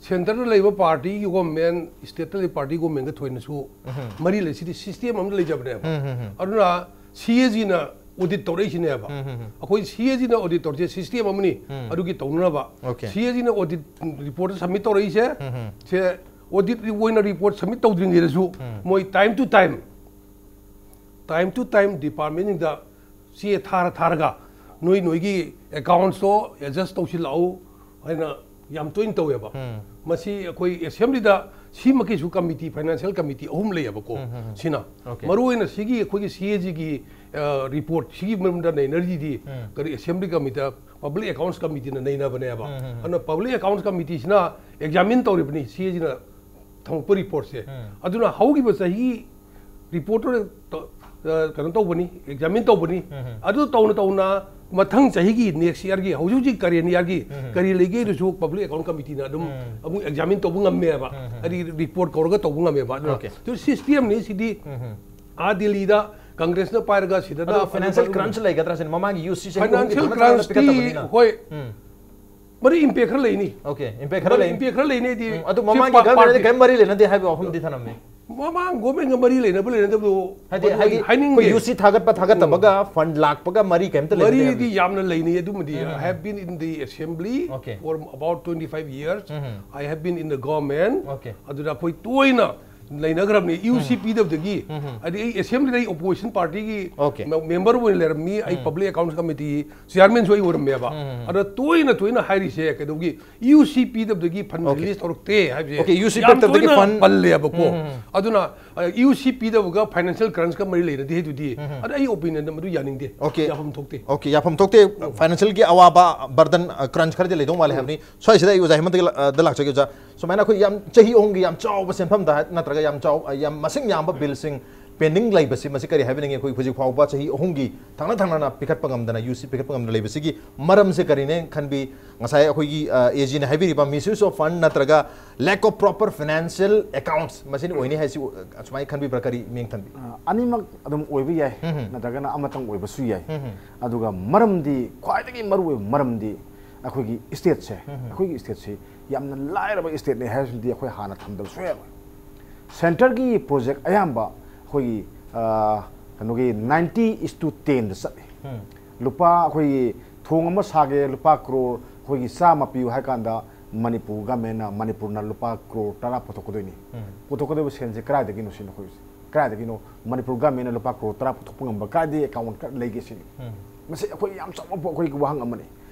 ꯁꯦꯟꯇꯔꯗ ꯂꯩꯕ ꯄꯥꯔꯇꯤꯒꯤ ꯒꯣꯔꯃꯦꯟ, ꯁ꯭ꯇꯦꯠꯇ ꯂꯩꯕ ꯄꯥꯔꯇꯤ ꯒꯣꯔꯃꯦꯟꯒ ꯊꯣꯏꯅꯁꯨ ꯎꯝ꯫ ꯃꯔꯤ ꯂꯩ꯫ ꯁꯤꯗꯤ ꯁꯤꯁꯇꯦꯝ ꯑꯃ ꯂꯩꯖꯕꯅꯦꯕ꯫ ꯎꯝ, ꯎꯝ, ꯎꯝ꯫ ꯑꯗꯨꯅ ꯁꯤ ꯑꯦ ꯖꯤꯅ ꯑꯣꯗꯤꯠ ꯇꯧꯔꯛꯏꯁꯤꯅꯦꯕ꯫ ꯎꯝ, ꯎꯝ, ꯎꯝ꯫ ꯑꯩꯈꯣꯏ ꯁꯤ ꯑꯦ ꯖꯤꯅ ꯑꯣꯗꯤꯠ ꯇꯧꯔꯤꯁꯦ ꯁꯤꯁꯇꯦꯝ ꯑꯃꯅꯤ꯫ ꯎꯝ꯫ ꯑꯗꯨꯒꯤ ꯇꯧꯅꯅꯕ꯫ ꯑꯣꯀꯦ꯫ ꯁꯤ ꯑꯦ ꯖꯤꯅ ꯑꯣꯗꯤꯠ ꯔꯤꯄꯣꯔꯠ ꯁꯕꯃꯤꯠ ꯇꯧꯔꯛꯏꯁꯦ, ꯎꯝ, ꯎꯝ꯫ ꯁꯦ ꯑꯣꯗꯤꯠ ꯑꯣꯏꯅ ꯔꯤꯄꯣꯔꯠ ꯁꯕꯃꯤꯠ ꯇꯧꯗ꯭ꯔꯤꯉꯩꯗꯁꯨ ꯎꯝ꯫ ꯃꯣꯏ time to time, time to time ꯗꯤꯄꯥꯔꯠꯃꯦꯟꯁꯤꯡꯗ ꯆꯦ ꯊꯥꯔ ꯊꯥꯔꯒ ꯅꯣꯏ ꯅꯣꯏꯒꯤ ꯑꯦꯀꯥꯎꯟꯁꯇꯣ ꯑꯦꯗꯖꯁ ꯇꯧꯁꯤꯜꯂꯛꯎ ꯍꯥꯏꯅ ꯌꯥꯝ ꯇꯣꯏꯅ ꯇꯧꯋꯦꯕ꯫ ꯎꯝ꯫ ꯃꯁꯤ ꯑꯩꯈꯣꯏ ꯑꯦꯁꯦꯝꯕ꯭ꯂꯤꯗ ꯁꯤꯃꯛꯀꯤꯁꯨ ꯀꯝꯃꯤꯇꯤ, ꯐꯥꯏꯅꯥꯟꯁꯤꯌꯦꯜ ꯀꯝꯃꯤꯇꯤ ꯑꯍꯨꯝ ꯂꯩꯌꯦꯕꯀꯣ꯫ ꯎꯝ, ꯎꯝ, ꯎꯝ꯫ ꯁꯤꯅ ꯑꯣꯀꯦ꯫ ꯃꯔꯨꯑꯣꯏꯅ ꯁꯤꯒꯤ ꯑꯩꯈꯣꯏꯒꯤ ꯁꯤ ꯑꯦ ꯖꯤꯒꯤ, ꯑ, ꯔꯤꯄꯣꯔꯠ ꯁꯤꯒꯤ ꯃꯔꯝꯗ ꯅꯩꯅꯔꯤꯁꯤꯗꯤ ꯎꯝ꯫ ꯀꯔꯤ ꯑꯦꯁꯦꯝꯕ꯭ꯂꯤ ꯀꯝꯃꯤꯇꯤꯗ ꯄꯕ꯭ꯂꯤꯛ ꯑꯦꯀꯥꯎꯟꯁ ꯀꯝꯃꯤꯇꯤꯅ ꯅꯩꯅꯕꯅꯦꯕ꯫ ꯎꯝ, ꯎꯝ, ꯎꯝ꯫ ꯑꯗꯨꯅ ꯄꯕ꯭ꯂꯤꯛ ꯑꯦꯀꯥꯎꯟꯁ ꯀꯝꯃꯤꯇꯤꯁꯤꯅ ꯑꯦꯛꯖꯥꯃꯤꯟ ꯇꯧꯔꯤꯕꯅꯤ ꯁꯤ ꯑꯦ ꯖꯤꯅ ꯊꯝꯃꯛꯄ ꯔꯤꯄꯣꯔꯠꯁꯦ꯫ ꯎꯝ꯫ ꯑꯗꯨꯅ ꯍꯧꯈꯤꯕ ꯆꯍꯤ ꯔꯤꯄꯣꯔꯠꯇꯨ ꯇ-, ꯑ, ꯀꯩꯅꯣ ꯇꯧꯕꯅꯤ, ꯑꯦꯛꯖꯥꯃꯤꯟ ꯇꯧꯕꯅꯤ꯫ ꯎꯝ, ꯎꯝ꯫ ꯑꯗꯨ ꯇꯧꯅ ꯇꯧꯅ ꯃꯊꯪ ꯆꯍꯤꯒꯤ, next year ꯒꯤ, ꯍꯧꯖꯤꯛ ꯍꯧꯖꯤꯛ current year ꯒꯤ ꯀꯔꯤ ꯂꯩꯒꯦ ꯑꯗꯨꯁꯨ Public Account Committee ꯅ ꯑꯗꯨꯝ ꯑꯃꯨꯛ examine ꯇꯧꯕ ꯉꯝꯃꯦꯕ꯫ ꯍꯥꯏꯗꯤ report ꯀꯧꯔꯒ ꯇꯧꯕ ꯉꯝꯃꯦꯕ꯫ ꯑꯗꯨꯅ Okay. ꯑꯗꯨ system ꯅꯤ ꯁꯤꯗꯤ꯫ ꯑꯥ ꯗꯤꯜꯂꯤꯗ Congress ꯅ ꯄꯥꯏꯔꯒ ꯁꯤꯗꯅ ꯑꯗꯣ financial crunch ꯂꯩꯒꯗ꯭ꯔꯥ ꯁꯤꯅꯤ? ꯃꯃꯥꯡꯒꯤ UC ꯁꯦ ꯑꯍꯨꯝꯒꯤ Financial ꯊꯪꯅ ꯊꯪꯅꯅ crunch ꯇꯤ ꯄꯤꯈꯠꯇꯕꯅꯤꯅ꯫ ꯍꯣꯏ꯫ ꯎꯝ. ꯃꯔꯤ impact ꯈꯔ ꯂꯩꯅꯤ꯫ Okay, impact ꯈꯔ ꯃꯔꯤ ꯂꯩ꯫ impact ꯈꯔ ꯂꯩꯅꯤ ꯍꯥꯏꯗꯤ ꯎꯝ, ꯑꯗꯨ ꯁꯤ ꯃꯃꯥꯡꯒꯤ ꯄꯥ-, government ꯗꯤ party ꯀꯔꯤꯝ ꯃꯔꯤ ꯂꯩꯅꯗꯦ ꯍꯥꯏꯕ ꯋꯥꯐꯝꯗꯤ ꯊꯝꯂꯝꯃꯤ꯫ ꯃꯃꯥꯡ government ꯒ ꯃꯔꯤ ꯂꯩꯅꯕ ꯂꯩꯅꯗꯕꯗꯣ ꯍꯥꯏꯗꯤ, ꯍꯥꯏꯗꯤ, ꯍꯥꯏꯅꯤꯡꯗꯦ꯫ ꯑꯩꯈꯣꯏ UC ꯊꯥꯒꯠꯄ ꯊꯥꯒꯠꯇꯕꯒ fund ꯂꯥꯛꯄꯒ ꯃꯔꯤ ꯀꯩꯝꯇ ꯂꯩꯅꯗꯦ ꯃꯔꯤꯗꯤ ꯍꯥꯏꯕ꯫ ꯌꯥꯝꯅ ꯂꯩꯅꯩ꯫ ꯑꯗꯨꯃꯗꯤ ꯎꯝ. I have been in the assembly Okay. for about twenty-five years. Um. I have been in the government. Okay. ꯑꯗꯨꯗ ꯑꯩꯈꯣꯏ ꯇꯣꯏꯅ ꯂꯩꯅꯈ꯭ꯔꯕꯅꯤ꯫ UC ꯄꯤꯗꯕꯗꯒꯤ꯫ ꯎꯝ. ꯍꯥꯏꯗꯤ ꯑꯩ assembly ꯗ ꯑꯩ opposition party ꯒꯤ Okay. member ꯑꯣꯏꯅ ꯂꯩꯔꯝꯃꯤ꯫ ꯑꯩ Public Accounts Committee chairman ꯁꯨ ꯑꯩ ꯑꯣꯏꯔꯝꯃꯦꯕ꯫ ꯎꯝ. ꯑꯗ ꯇꯣꯏꯅ ꯇꯣꯏꯅ ꯍꯥꯏꯔꯤꯁꯦ ꯀꯩꯗꯧꯒꯤ UC ꯄꯤꯗꯕꯗꯒꯤ fund Okay. release ꯇꯧꯔꯛꯇꯦ ꯍꯥꯏꯕꯁꯦ Okay, UC ꯌꯥꯝ ꯄꯤꯔꯛꯇꯕꯗꯒꯤ ꯇꯣꯏꯅ fund ꯄꯜꯂꯦꯕꯀꯣ꯫ ꯎꯝ. ꯑꯗꯨꯅ UC ꯄꯤꯗꯕꯒ financial crunch ꯀ ꯃꯔꯤ ꯂꯩꯅꯗꯦ ꯍꯥꯏꯗꯨꯗꯤ꯫ ꯑꯗ ꯑꯩ opinion ꯗ ꯃꯗꯨ ꯌꯥꯅꯤꯡꯗꯦ꯫ Okay. ꯌꯥꯐꯝ ꯊꯣꯛꯇꯦ꯫ Okay, ꯌꯥꯐꯝ ꯊꯣꯛꯇꯦ꯫ Financial ꯒꯤ ꯑꯋꯥꯕ burden, ꯑ, crunch ꯈꯔꯗꯤ ꯂꯩꯗꯧ ꯃꯥꯜꯂꯦ ꯍꯥꯏꯕꯅꯤ꯫ ꯁ꯭ꯋꯥꯏꯁꯤꯗ ꯑꯩ ꯑꯣꯖꯥ ꯍꯦꯃꯟꯇꯒꯤ ꯂ-, ꯑ, ꯗ ꯂꯥꯛꯆꯒꯦ ꯑꯣꯖꯥ꯫ ꯁꯨꯃꯥꯏꯅ ꯑꯩꯈꯣꯏ ꯌꯥꯝ ꯆꯍꯤ ꯑꯍꯨꯝꯒꯤ ꯌꯥꯝ ꯆꯥꯎꯕ ꯁꯦꯟꯐꯝꯗ ꯍꯥꯏ-, ꯅꯠꯇ꯭ꯔꯒ ꯌꯥꯝ ꯆꯥꯎ-, ꯑ, ꯌꯥꯝ ꯃꯁꯤꯡ ꯌꯥꯝꯕ bill ꯁꯤꯡ pending ꯂꯩꯕꯁꯤ ꯃꯁꯤ ꯀꯔꯤ ꯍꯥꯏꯕꯤꯅꯤꯡꯉꯤ? ꯑꯩꯈꯣꯏ ꯍꯧꯖꯤꯛ ꯐꯥꯎꯕ ꯆꯍꯤ ꯑꯍꯨꯝꯒꯤ ꯊꯪꯅ ꯊꯪꯅꯅ ꯄꯤꯈꯠꯄ ꯉꯝꯗꯅ, UC ꯄꯤꯈꯠꯄ ꯉꯝꯗꯅ ꯂꯩꯕꯁꯤꯒꯤ ꯃꯔꯝꯁꯦ ꯀꯔꯤꯅꯦ ꯈꯟꯕꯤ? ꯉꯁꯥꯏ ꯑꯩꯈꯣꯏꯒꯤ, ꯑ, AG ꯅ ꯍꯥꯏꯕꯤꯔꯤꯕ misuse of fund ꯅꯠꯇ꯭ꯔꯒ lack of proper financial accounts ꯃꯁꯤꯅ ꯑꯣꯏꯅꯤ ꯍꯥꯏꯁꯤ, ꯑ, ꯑꯁꯨꯃꯥꯏꯅ ꯈꯟꯕꯤꯕ꯭ꯔꯥ? ꯀꯔꯤ ꯃꯤꯡ ꯊꯝꯕꯤ? ꯑ, ꯑꯅꯤꯃꯛ ꯑꯗꯨꯝ ꯑꯣꯏꯕ ꯌꯥꯏ, ꯎꯝ. ꯅꯠꯇ꯭ꯔꯒꯅ ꯑꯃꯇꯪ ꯑꯣꯏꯕꯁꯨ ꯌꯥꯏ꯫ ꯎꯝ. ꯑꯗꯨꯒ ꯃꯔꯝꯗꯤ, ꯈ꯭ꯋꯥꯏꯗꯒꯤ ꯃꯔꯨꯑꯣꯏꯕ ꯃꯔꯝꯗꯤ ꯑꯩꯈꯣꯏꯒꯤ state ꯁꯦ, ꯎꯝ. ꯑꯩꯈꯣꯏꯒꯤ state ꯁꯤ ꯌꯥꯝꯅ ꯂꯥꯏꯔꯕ state ꯅꯤ ꯍꯥꯏꯕꯁꯤꯃꯗꯤ ꯑꯩꯈꯣꯏ ꯍꯥꯟꯅ ꯊꯝꯗꯕ ꯁꯨꯡꯌꯥ ꯌꯥꯔꯣꯏ꯫ Centre ꯒꯤ project ꯑꯌꯥꯝꯕ ꯑꯩꯈꯣꯏꯒꯤ, ꯑ, ꯀꯩꯅꯣꯒꯤ ninety is to ten ꯗ ꯆꯠꯂꯤ꯫ ꯎꯝ. ꯂꯨꯄꯥ, ꯑꯩꯈꯣꯏꯒꯤ ꯊꯣꯡ ꯑꯃ ꯁꯥꯒꯦ, ꯂꯨꯄꯥ crore ꯑꯩꯈꯣꯏꯒꯤ ꯆꯥꯝꯃ ꯄꯤꯌꯨ ꯍꯥꯏ ꯀꯥꯟꯗ, ꯃꯅꯤꯄꯨꯔ government ꯅ, ꯃꯅꯤꯄꯨꯔꯅ ꯂꯨꯄꯥ crore ꯇꯔꯥ ꯄꯨꯊꯣꯛꯀꯗꯣꯏꯅꯤ꯫ ꯎꯝ. ꯄꯨꯊꯣꯛꯀꯗꯧꯕ ꯁꯦꯟꯁꯦ ꯀꯗꯥꯏꯗꯒꯤꯅꯣ ꯁꯤꯅꯤ ꯑꯩꯈꯣꯏ ꯍꯧꯖꯤꯛ꯫ ꯀꯗꯥꯏꯗꯒꯤꯅꯣ? ꯃꯅꯤꯄꯨꯔ government ꯅ ꯂꯨꯄꯥ crore ꯇꯔꯥ ꯄꯨꯊꯣꯛꯄ ꯉꯝꯕ ꯀꯗꯥꯏꯗꯒꯤ account ꯈꯔ ꯂꯩꯒꯦ ꯁꯤꯅꯤ꯫ ꯎꯝ. ꯃꯁꯤ ꯑꯩꯈꯣꯏ ꯌꯥꯝ ꯆꯥꯎꯕ ꯑꯩꯈꯣꯏꯒꯤ ꯋꯥꯍꯪ ꯑꯃꯅꯤ꯫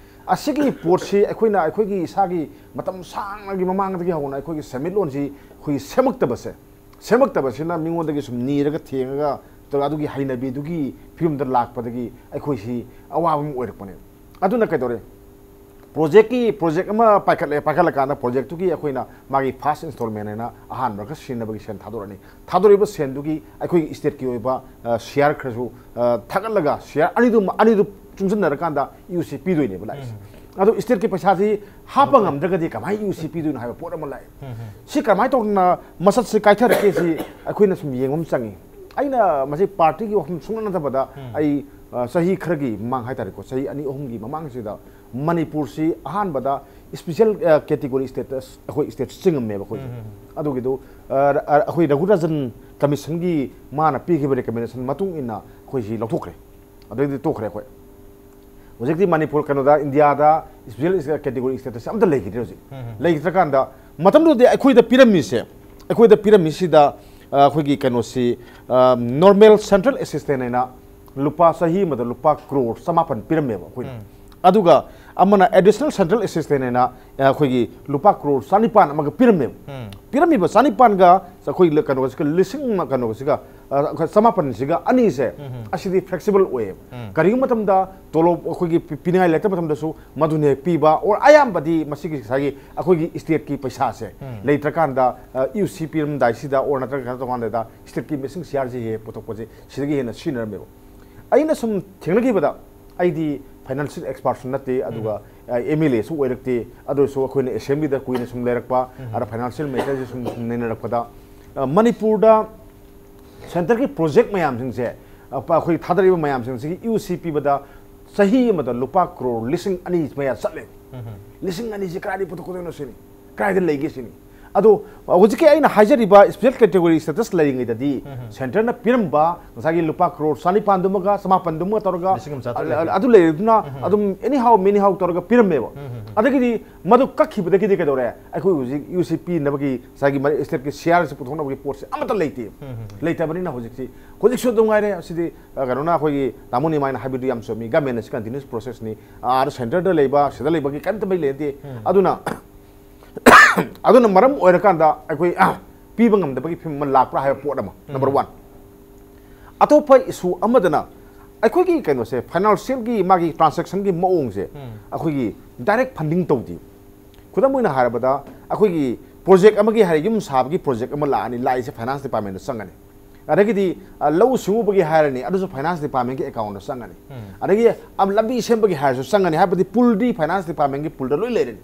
ꯑꯁꯤꯒꯤ ꯄꯣꯠꯁꯤ ꯑꯩꯈꯣꯏꯅ ꯑꯩꯈꯣꯏꯒꯤ ꯏꯁꯥꯒꯤ ꯃꯇꯝ ꯁꯥꯡꯅꯒꯤ ꯃꯃꯥꯡꯗꯒꯤ ꯍꯧꯅ ꯑꯩꯈꯣꯏꯒꯤ ꯁꯦꯟꯃꯤꯠꯂꯣꯟꯁꯤ ꯑꯩꯈꯣꯏꯒꯤ ꯁꯦꯝꯃꯛꯇꯕꯁꯦ, ꯁꯦꯝꯃꯛꯇꯕꯁꯤꯅ ꯃꯤꯉꯣꯟꯗꯒꯤ ꯁꯨꯝ ꯅꯤꯔꯒ ꯊꯦꯡꯉꯒ ꯇꯧꯔꯒ ꯑꯗꯨꯒꯤ ꯍꯩꯅꯕꯤꯗꯨꯒꯤ ꯐꯤꯕꯝꯗ ꯂꯥꯛꯄꯗꯒꯤ ꯑꯩꯈꯣꯏꯁꯤ ꯑꯋꯥꯕ ꯑꯃ ꯑꯣꯏꯔꯛꯄꯅꯦ꯫ ꯑꯗꯨꯅ ꯀꯩꯗꯧꯔꯦ? Project ꯀꯤ, project ꯑꯃ ꯄꯥꯏꯈꯠꯂꯦ, ꯄꯥꯏꯈꯠꯂꯀꯥꯟꯗ project ꯇꯨꯒꯤ ꯑꯩꯈꯣꯏꯅ ꯃꯥꯒꯤ first installment ꯍꯥꯏꯅ ꯑꯍꯥꯟꯕ ꯈꯔ ꯁꯤꯖꯤꯟꯅꯕꯒꯤ ꯁꯦꯟ ꯊꯥꯗꯣꯔꯛꯑꯅꯤ꯫ ꯊꯥꯗꯣꯔꯛꯏꯕ ꯁꯦꯟꯗꯨꯒꯤ ꯑꯩꯈꯣꯏꯒꯤ state ꯀꯤ ꯑꯣꯏꯕ, ꯑ, share ꯈꯔꯁꯨ, ꯑ, ꯊꯥꯒꯠꯂꯒ share ꯑꯅꯤꯗꯨ, ꯑꯅꯤꯗꯨ ꯆꯨꯡꯁꯤꯟꯅꯔꯀꯥꯟꯗ ꯌꯨ ꯁꯤ ꯄꯤꯗꯣꯏꯅꯦꯕ ꯂꯥꯛꯏꯁꯦ꯫ ꯑꯗꯣ ꯏꯁꯇꯦꯠꯀꯤ ꯄꯩꯁꯥꯁꯤ ꯍꯥꯞꯄ ꯉꯝꯗ꯭ꯔꯒꯗꯤ ꯀꯃꯥꯏꯅ ꯌꯨ ꯁꯤ ꯄꯤꯗꯣꯏꯅꯣ ꯍꯥꯏꯕ ꯄꯣꯠ ꯑꯃ ꯂꯥꯛꯑꯦ꯫ ꯁꯤ ꯀꯃꯥꯏꯅ ꯇꯧꯗꯅ ꯃꯁꯛꯁꯤ ꯀꯥꯏꯊꯔꯛꯀꯦ ꯁꯤ ꯑꯩꯈꯣꯏꯅ ꯁꯨꯝ ꯌꯦꯡꯕ ꯑꯃ ꯆꯪꯉꯤ꯫ ꯑꯩꯅ ꯃꯁꯤ ꯄꯥꯔꯇꯤꯒꯤ ꯋꯥꯐꯝ ꯁꯨꯡꯅ ꯅꯠꯇꯕꯗ ꯑꯩ, ꯑ, ꯆꯍꯤ ꯈꯔꯒꯤ ꯃꯃꯥꯡ ꯍꯥꯏꯇꯥꯔꯦꯀꯣ, ꯆꯍꯤ ꯑꯅꯤ ꯑꯍꯨꯝꯒꯤ ꯃꯃꯥꯡꯁꯤꯗ ꯃꯅꯤꯄꯨꯔꯁꯤ ꯑꯍꯥꯟꯕꯗ ꯏꯁꯄꯤꯁꯦꯜ, ꯑ, ꯀꯦꯇꯤꯒꯣꯔꯤ ꯏꯁꯇꯦꯇꯁ ꯑꯩꯈꯣꯏ ꯏꯁꯇꯦꯠ ꯆꯤꯡꯉꯝꯃꯦꯕ ꯑꯩꯈꯣꯏꯁꯦ꯫ ꯑꯗꯨꯒꯤꯗꯨ, ꯑ, ꯑ, ꯑꯩꯈꯣꯏ ꯔꯘꯨ ꯔꯥꯖꯟ ꯀꯃꯤꯁꯟꯒꯤ ꯃꯥꯅ ꯄꯤꯈꯤꯕ ꯔꯤꯀꯃꯦꯟꯗꯦꯁꯟ ꯃꯇꯨꯡ ꯏꯟꯅ ꯑꯩꯈꯣꯏꯁꯤ ꯂꯧꯊꯣꯛꯈ꯭ꯔꯦ꯫ ꯑꯗꯨꯗꯩꯗꯤ ꯇꯣꯛꯈ꯭ꯔꯦ ꯑꯩꯈꯣꯏ꯫ ꯍꯧꯖꯤꯛꯇꯤ ꯃꯅꯤꯄꯨꯔ, ꯀꯩꯅꯣꯗ, ꯏꯟꯗꯤꯌꯥꯗ ꯏꯁꯄꯤꯁꯦꯜ ꯀꯦꯇꯤꯒꯣꯔꯤ ꯏꯁꯇꯦꯇꯁ ꯑꯝꯇ ꯂꯩꯈꯤꯗ꯭ꯔꯦ ꯍꯧꯖꯤꯛ꯫ ꯂꯩꯈꯤꯗ꯭ꯔꯀꯥꯟꯗ ꯃꯇꯝꯗꯨꯗꯗꯤ ꯑꯩꯈꯣꯏꯗ ꯄꯤꯔꯝꯃꯤꯁꯦ, ꯑꯩꯈꯣꯏꯗ ꯄꯤꯔꯝꯃꯤꯁꯤꯗ, ꯑ, ꯑꯩꯈꯣꯏꯒꯤ ꯀꯩꯅꯣꯁꯤ, ꯑ, ꯅꯣꯔꯃꯦꯜ ꯁꯦꯟꯇ꯭ꯔꯦꯜ ꯑꯦꯁꯤꯁꯇꯦꯟ ꯍꯥꯏꯅ ꯂꯨꯄꯥ, ꯆꯍꯤ ꯑꯃꯗ ꯂꯨꯄꯥ ꯀ꯭ꯔꯣꯔ ꯆꯃꯥꯄꯟ ꯄꯤꯔꯝꯃꯦꯕ ꯑꯩꯈꯣꯏꯗ꯫ ꯑꯗꯨꯒ ꯑꯃꯅ ꯑꯦꯗꯤꯁꯅꯦꯜ ꯁꯦꯟꯇ꯭ꯔꯦꯜ ꯑꯦꯁꯤꯁꯇꯦꯟ ꯍꯥꯏꯅ, ꯑ, ꯑꯩꯈꯣꯏꯒꯤ ꯂꯨꯄꯥ ꯀ꯭ꯔꯣꯔ ꯆꯅꯤꯄꯥꯟ ꯑꯃꯒ ꯄꯤꯔꯝꯃꯦꯕ꯫ ꯄꯤꯔꯝꯃꯤꯕ ꯆꯅꯤꯄꯥꯟꯒ ꯑꯩꯈꯣꯏ ꯀꯩꯅꯣꯁꯤꯒ, ꯂꯤꯁꯤꯡ ꯑꯃ ꯀꯩꯅꯣꯁꯤꯒ, ꯑ, ꯑꯩꯈꯣꯏ ꯆꯃꯥꯄꯟꯁꯤꯒ ꯑꯅꯤꯁꯦ, ꯑꯁꯤꯗꯤ ꯐ꯭ꯂꯦꯛꯁꯤꯕꯜ ꯑꯣꯏꯌꯦꯕ꯫ ꯀꯔꯤꯒꯨꯝꯕ ꯃꯇꯝꯗ ꯇꯣꯂꯣꯞ ꯑꯩꯈꯣꯏꯒꯤ ꯄꯤ-, ꯄꯤꯅꯤꯡꯉꯥꯏ ꯂꯩꯔꯛꯇꯕ ꯃꯇꯝꯗꯁꯨ ꯃꯗꯨꯅ ꯍꯦꯛ ꯄꯤꯕ, or ꯑꯌꯥꯝꯕꯗꯤ ꯃꯁꯤꯒꯤ ꯉꯁꯥꯏꯒꯤ ꯑꯩꯈꯣꯏꯒꯤ ꯏꯁꯇꯦꯠꯀꯤ ꯄꯩꯁꯥꯁꯦ ꯂꯩꯇ꯭ꯔꯀꯥꯟꯗ, ꯑ, ꯌꯨ ꯁꯤ ꯄꯤꯔꯝꯗꯥꯏꯁꯤꯗ, or ꯅꯠꯇ꯭ꯔꯒ ꯀꯩꯅꯣ ꯇꯧꯀꯥꯟꯗ ꯏꯁꯇꯦꯠꯀꯤ ꯃꯤꯁꯤꯡ ꯁꯤꯌꯥꯔꯁꯤ ꯍꯦꯛ ꯄꯨꯊꯣꯛꯄꯁꯦ ꯁꯤꯗꯒꯤ ꯍꯦꯟꯅ ꯁꯤꯖꯤꯟꯅꯔꯝꯃꯦꯕ꯫ ꯑꯩꯅ ꯁꯨꯝ ꯊꯦꯡꯅꯈꯤꯕꯗ, ꯑꯩꯗꯤ ꯐꯥꯏꯅꯥꯟꯁꯤꯌꯦꯜ ꯑꯦꯛꯁꯄꯥꯔꯠꯁꯨ ꯅꯠꯇꯦ, ꯑꯗꯨꯒ, ꯑ, ꯑꯦꯝ ꯑꯦꯜ ꯑꯦꯁꯨ ꯑꯣꯏꯔꯛꯇꯦ, ꯑꯗꯨ ꯑꯣꯏꯔꯁꯨ ꯑꯩꯈꯣꯏꯅ ꯑꯦꯁꯦꯝꯕ꯭ꯂꯤꯗ ꯀꯨꯏꯅ ꯁꯨꯝ ꯂꯩꯔꯛꯄ, ꯑꯗ ꯐꯥꯏꯅꯥꯟꯁꯤꯌꯦꯜ ꯃꯦꯇꯔꯁꯦ ꯁꯨꯝ, ꯁꯨꯝ ꯅꯩꯅꯔꯛꯄꯗ, ꯑ, ꯃꯅꯤꯄꯨꯔꯗ ꯁꯦꯟꯇꯔꯒꯤ ꯄ꯭ꯔꯣꯖꯦꯛ ꯃꯌꯥꯝꯁꯤꯡꯁꯦ, ꯑ, ꯄ-, ꯑꯩꯈꯣꯏ ꯊꯥꯗꯔꯤꯕ ꯃꯌꯥꯝꯁꯤꯡꯁꯤꯒꯤ ꯌꯨ ꯁꯤ ꯄꯤꯕꯗ ꯆꯍꯤ ꯑꯃꯗ ꯂꯨꯄꯥ ꯀ꯭ꯔꯣꯔ ꯂꯤꯁꯤꯡ ꯑꯅꯤ ꯃꯌꯥ ꯆꯠꯂꯦ꯫ ꯂꯤꯁꯤꯡ ꯑꯅꯤꯁꯤ ꯀꯗꯥꯏꯗꯒꯤ ꯄꯨꯊꯣꯛꯀꯗꯣꯏꯅꯣ ꯁꯤꯅꯤ, ꯀꯗꯥꯏꯗ ꯂꯩꯒꯦ ꯁꯤꯅꯤ꯫ ꯑꯗꯣ ꯍꯧꯖꯤꯛꯀꯤ ꯑꯩꯅ ꯍꯥꯏꯖꯔꯤꯕ ꯏꯁꯄꯤꯁꯦꯜ ꯀꯦꯇꯦꯒꯣꯔꯤ ꯁ꯭ꯇꯦꯇꯁ ꯂꯩꯔꯤꯉꯩꯗꯗꯤ ꯁꯦꯟꯇꯔꯅ ꯄꯤꯔꯝꯕ ꯉꯁꯥꯏꯒꯤ ꯂꯨꯄꯥ ꯀ꯭ꯔꯣꯔ ꯆꯅꯤꯄꯥꯟꯗꯨꯃꯒ ꯆꯃꯥꯄꯟꯗꯨꯃꯒ ꯇꯧꯔꯒ ꯂꯤꯁꯤꯡ ꯑꯃ ꯆꯥꯇ꯭ꯔꯨꯛ ꯑ-, ꯑ-, ꯑꯗꯨ ꯂꯩꯔꯗꯨꯅ ꯑꯗꯨꯝ ꯑꯦꯅꯤ ꯍꯥꯎ ꯃꯦꯅꯤ ꯍꯥꯎ ꯇꯧꯔꯒ ꯄꯤꯔꯝꯃꯦꯕ꯫ ꯑꯗꯒꯤꯗꯤ ꯃꯗꯨ ꯀꯛꯈꯤꯕꯗꯒꯤꯗꯤ ꯀꯩꯗꯧꯔꯦ? ꯑꯩꯈꯣꯏ ꯍꯧꯖꯤꯛ ꯌꯨ ꯁꯤ ꯄꯤꯅꯕꯒꯤ ꯉꯁꯥꯏꯒꯤ ꯃꯔꯤ-, ꯏꯁꯇꯦꯠꯀꯤ ꯁꯤꯌꯥꯔꯁꯤ ꯄꯨꯊꯣꯛꯅꯕꯒꯤ ꯄꯣꯠꯁꯦ ꯑꯃꯠꯇ ꯂꯩꯇꯦ꯫ ꯂꯩꯇꯕꯅꯤꯅ ꯍꯧꯖꯤꯛꯁꯤ, ꯍꯧꯖꯤꯛꯁꯨ ꯑꯗꯨꯝ ꯉꯥꯏꯔꯦ꯫ ꯑꯁꯤꯗꯤ, ꯑ, ꯀꯩꯅꯣꯅ ꯑꯩꯈꯣꯏꯒꯤ ꯇꯥꯃꯣ ꯅꯤꯃꯥꯏꯅ ꯍꯥꯏꯕꯤꯗꯨ ꯌꯥꯝ ꯆꯨꯝꯃꯤ꯫ ꯒꯃꯦꯟ ꯑꯁꯤ ꯀꯟꯇꯤꯅ꯭ꯌꯨꯁ ꯄ꯭ꯔꯣꯁꯦꯁꯅꯤ꯫ ꯑꯥꯗ ꯁꯦꯟꯇꯔꯗ ꯂꯩꯕ, ꯁꯤꯗ ꯂꯩꯕꯒꯤ ꯀꯔꯤꯝꯇ ꯃꯔꯤ ꯂꯩꯅꯗꯦ꯫ ꯑꯗꯨꯅ, ꯑꯗꯨꯅ ꯃꯔꯝ ꯑꯣꯏꯔꯀꯥꯟꯗ ꯑꯩꯈꯣꯏ, ꯑ, ꯄꯤꯕ ꯉꯝꯗꯕꯒꯤ ꯐꯤꯕꯝ ꯑꯃ ꯂꯥꯛꯄ꯭ꯔꯥ ꯍꯥꯏꯕ ꯄꯣꯠ ꯑꯃ, ꯅꯝꯕꯔ ꯋꯥꯟ꯫ ꯑꯇꯣꯞꯄ ꯏꯁꯨ ꯑꯃꯗꯅ ꯑꯩꯈꯣꯏꯒꯤ ꯀꯩꯅꯣꯁꯦ, ꯐꯥꯏꯅꯥꯟꯁꯤꯌꯦꯜꯒꯤ ꯃꯥꯒꯤ ꯇ꯭ꯔꯥꯟꯁꯦꯛꯁꯟꯒꯤ ꯃꯑꯣꯡꯁꯦ ꯑꯩꯈꯣꯏꯒꯤ ꯗꯥꯏꯔꯦꯛ ꯐꯟꯗꯤꯡ ꯇꯧꯗꯦ꯫ ꯈꯨꯗꯝ ꯑꯣꯏꯅ ꯍꯥꯏꯔꯕꯗ, ꯑꯩꯈꯣꯏꯒꯤ ꯄ꯭ꯔꯣꯖꯦꯛ ꯑꯃꯒꯤ ꯍꯥꯏꯔꯦ, ꯌꯨꯝ ꯁꯥꯕꯒꯤ ꯄ꯭ꯔꯣꯖꯦꯛ ꯑꯃ ꯂꯥꯛꯑꯅꯤ, ꯂꯥꯛꯏꯁꯦ ꯐꯥꯏꯅꯥꯟꯁ ꯗꯤꯄꯥꯔꯠꯃꯦꯟꯗ ꯆꯪꯒꯅꯤ꯫ ꯑꯗꯒꯤꯗꯤ ꯑ, ꯂꯧꯎ ꯁꯤꯡꯎꯕꯒꯤ ꯍꯥꯏꯔꯅꯤ, ꯑꯗꯨꯁꯨ ꯐꯥꯏꯅꯥꯟꯁ ꯗꯤꯄꯥꯔꯠꯃꯦꯟꯒꯤ ꯑꯦꯀꯥꯎꯟꯗ ꯆꯪꯉꯅꯤ꯫ ꯑꯗꯒꯤ ꯑ, ꯂꯝꯕꯤ ꯁꯦꯝꯕꯒꯤ ꯍꯥꯏꯔꯁꯨ ꯆꯪꯉꯅꯤ, ꯍꯥꯏꯕꯗꯤ ꯄꯨꯜꯗꯤ ꯐꯥꯏꯅꯥꯟꯁ ꯗꯤꯄꯥꯔꯠꯃꯦꯟꯒꯤ ꯄꯨꯜꯗ ꯂꯣꯏ ꯂꯩꯔꯅꯤ꯫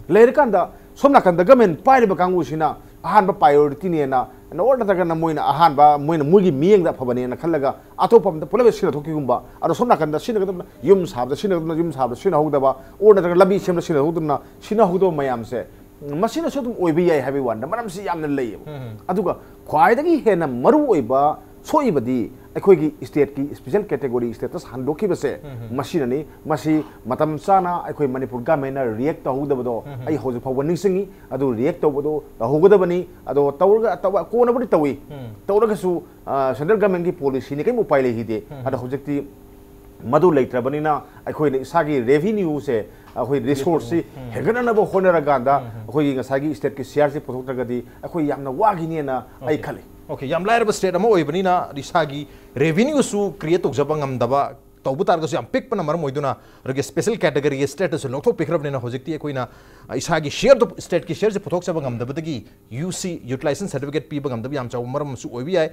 ꯂꯩꯔꯀꯥꯟꯗ ꯁꯣꯝ ꯅꯥꯀꯟꯗ ꯒꯃꯦꯟ ꯄꯥꯏꯔꯤꯕ ꯀꯥꯡꯕꯨꯁꯤꯅ ꯑꯍꯥꯟꯕ ꯄ꯭ꯔꯥꯏꯌꯣꯔꯤꯇꯤꯅꯦꯅ, ꯑꯣꯔ ꯅꯠꯇ꯭ꯔꯒꯅ ꯃꯣꯏꯅ ꯑꯍꯥꯟꯕ, ꯃꯣꯏꯅ ꯃꯣꯏꯒꯤ ꯃꯤꯠꯌꯦꯡꯗ ꯑꯐꯕꯅꯦꯅ ꯈꯜꯂꯒ ꯑꯇꯣꯞꯄ ꯑꯝꯇ ꯄꯨꯂꯞ ꯁꯤꯟꯅꯊꯣꯛꯈꯤꯒꯨꯝꯕ꯫ ꯑꯗꯣ ꯁꯣꯝ ꯅꯥꯀꯟꯗ ꯁꯤꯟꯅꯒꯗꯕꯅ ꯌꯨꯝ ꯁꯥꯕꯗ ꯁꯤꯟꯅꯒꯗꯕꯅ ꯌꯨꯝ ꯁꯥꯕꯗ ꯁꯤꯟꯅꯍꯧꯗꯕ, ꯑꯣꯔ ꯅꯠꯇ꯭ꯔꯒ ꯂꯝꯕꯤ ꯁꯦꯝꯕꯗ ꯁꯤꯟꯅꯍꯧꯗꯕꯅ ꯁꯤꯟꯅꯍꯧꯗꯕ ꯃꯌꯥꯝꯁꯦ, ꯃꯁꯤꯅꯁꯨ ꯑꯗꯨꯝ ꯑꯣꯏꯕ ꯌꯥꯏ ꯍꯥꯏꯕꯒꯤ ꯋꯥꯅꯤꯗ, ꯃꯔꯝꯁꯤ ꯌꯥꯝꯅ ꯂꯩꯌꯦꯕ꯫ ꯑꯗꯨꯒ ꯈ꯭ꯋꯥꯏꯗꯒꯤ ꯍꯦꯟꯅ ꯃꯔꯨ ꯑꯣꯏꯕ ꯁꯣꯛꯏꯕꯗꯤ ꯑꯩꯈꯣꯏꯒꯤ ꯁ꯭ꯇꯦꯠꯀꯤ ꯁ꯭ꯄꯦꯁꯦꯜ ꯀꯦꯇꯦꯒꯣꯔꯤ ꯁ꯭ꯇꯦꯇꯁ ꯍꯟꯗꯣꯛꯈꯤꯕꯁꯦ ꯃꯁꯤꯅꯅꯤ꯫ ꯃꯁꯤ ꯃꯇꯝ ꯆꯥꯅ ꯑꯩꯈꯣꯏ ꯃꯅꯤꯄꯨꯔ ꯒꯃꯦꯟꯅ ꯔꯤꯌꯦꯛ ꯇꯧꯍꯧꯗꯕꯗꯣ ꯑꯩ ꯍꯧꯖꯤꯛ ꯐꯥꯎꯕ ꯅꯤꯡꯁꯤꯡꯉꯤ꯫ ꯑꯗꯨ ꯔꯤꯌꯦꯛ ꯇꯧꯕꯗꯣ ꯇꯧꯍꯧꯒꯗꯕꯅꯤ꯫ ꯑꯗꯣ ꯇꯧꯔꯒ, ꯇꯧꯕ, ꯀꯣꯟꯅꯕꯨꯗꯤ ꯇꯧꯏ꯫ ꯇꯧꯔꯒꯁꯨ, ꯑ, ꯁꯦꯟꯇ꯭ꯔꯦꯜ ꯒꯃꯦꯟꯒꯤ ꯄꯣꯂꯤꯁꯤꯅꯤ, ꯀꯔꯤꯝ ꯎꯄꯥꯏ ꯂꯩꯈꯤꯗꯦ꯫ ꯑꯗꯣ ꯍꯧꯖꯤꯛꯇꯤ ꯃꯗꯨ ꯂꯩꯇ꯭ꯔꯕꯅꯤꯅ ꯑꯩꯈꯣꯏꯅ ꯏꯁꯥꯒꯤ ꯔꯦꯚꯤꯅ꯭ꯌꯨꯁꯦ, ꯑꯩꯈꯣꯏ ꯔꯤꯁꯣꯔꯁꯁꯤ ꯍꯦꯟꯒꯠꯅꯅꯕ ꯍꯣꯠꯅꯔꯀꯥꯟꯗ ꯑꯩꯈꯣꯏꯒꯤ ꯉꯁꯥꯏꯒꯤ ꯁ꯭ꯇꯦꯠꯀꯤ ꯁꯤ ꯑꯥꯔ ꯁꯤ ꯄꯨꯊꯣꯛꯇ꯭ꯔꯒꯗꯤ ꯑꯩꯈꯣꯏ ꯌꯥꯝꯅ ꯋꯥꯈꯤꯅꯦꯅ ꯑꯩ ꯈꯜꯂꯤ꯫ ꯑꯣꯀꯦ, ꯌꯥꯝ ꯂꯥꯏꯔꯕ ꯁ꯭ꯇꯦꯠ ꯑꯃ ꯑꯣꯏꯕꯅꯤꯅ ꯏꯁꯥꯒꯤ ꯔꯦꯚꯤꯅ꯭ꯌꯨꯁꯨ ꯀ꯭ꯔꯤꯌꯦꯠ ꯇꯧꯖꯕ ꯉꯝꯗꯕ, ꯇꯧꯕ ꯇꯥꯔꯒꯁꯨ ꯌꯥꯝ ꯄꯤꯛꯄꯅ ꯃꯔꯝ ꯑꯣꯏꯗꯨꯅ, ꯑꯗꯨꯒ ꯁ꯭ꯄꯦꯁꯦꯜ ꯀꯦꯇꯦꯒꯣꯔꯤꯒꯤ ꯁ꯭ꯇꯦꯇꯁꯁꯨ ꯂꯧꯊꯣꯛꯄꯤꯈ꯭ꯔꯕꯅꯤꯅ ꯍꯧꯖꯤꯛꯇꯤ ꯑꯩꯈꯣꯏꯅ, ꯑ, ꯏꯁꯥꯒꯤ ꯁꯤꯌꯔꯗꯣ, ꯁ꯭ꯇꯦꯠꯀꯤ ꯁꯤꯌꯔꯁꯦ ꯄꯨꯊꯣꯛꯆꯕ ꯉꯝꯗꯕꯗꯒꯤ ꯌꯨ ꯁꯤ ꯌꯨꯇꯤꯂꯥꯏꯖꯦꯁꯟ ꯁꯥꯔꯇꯤꯐꯤꯀꯦꯠ ꯄꯤꯕ ꯉꯝꯗꯕ ꯌꯥꯝ ꯆꯥꯎꯕ ꯃꯔꯝ ꯑꯃꯁꯨ ꯑꯣꯏꯕ ꯌꯥꯏ꯫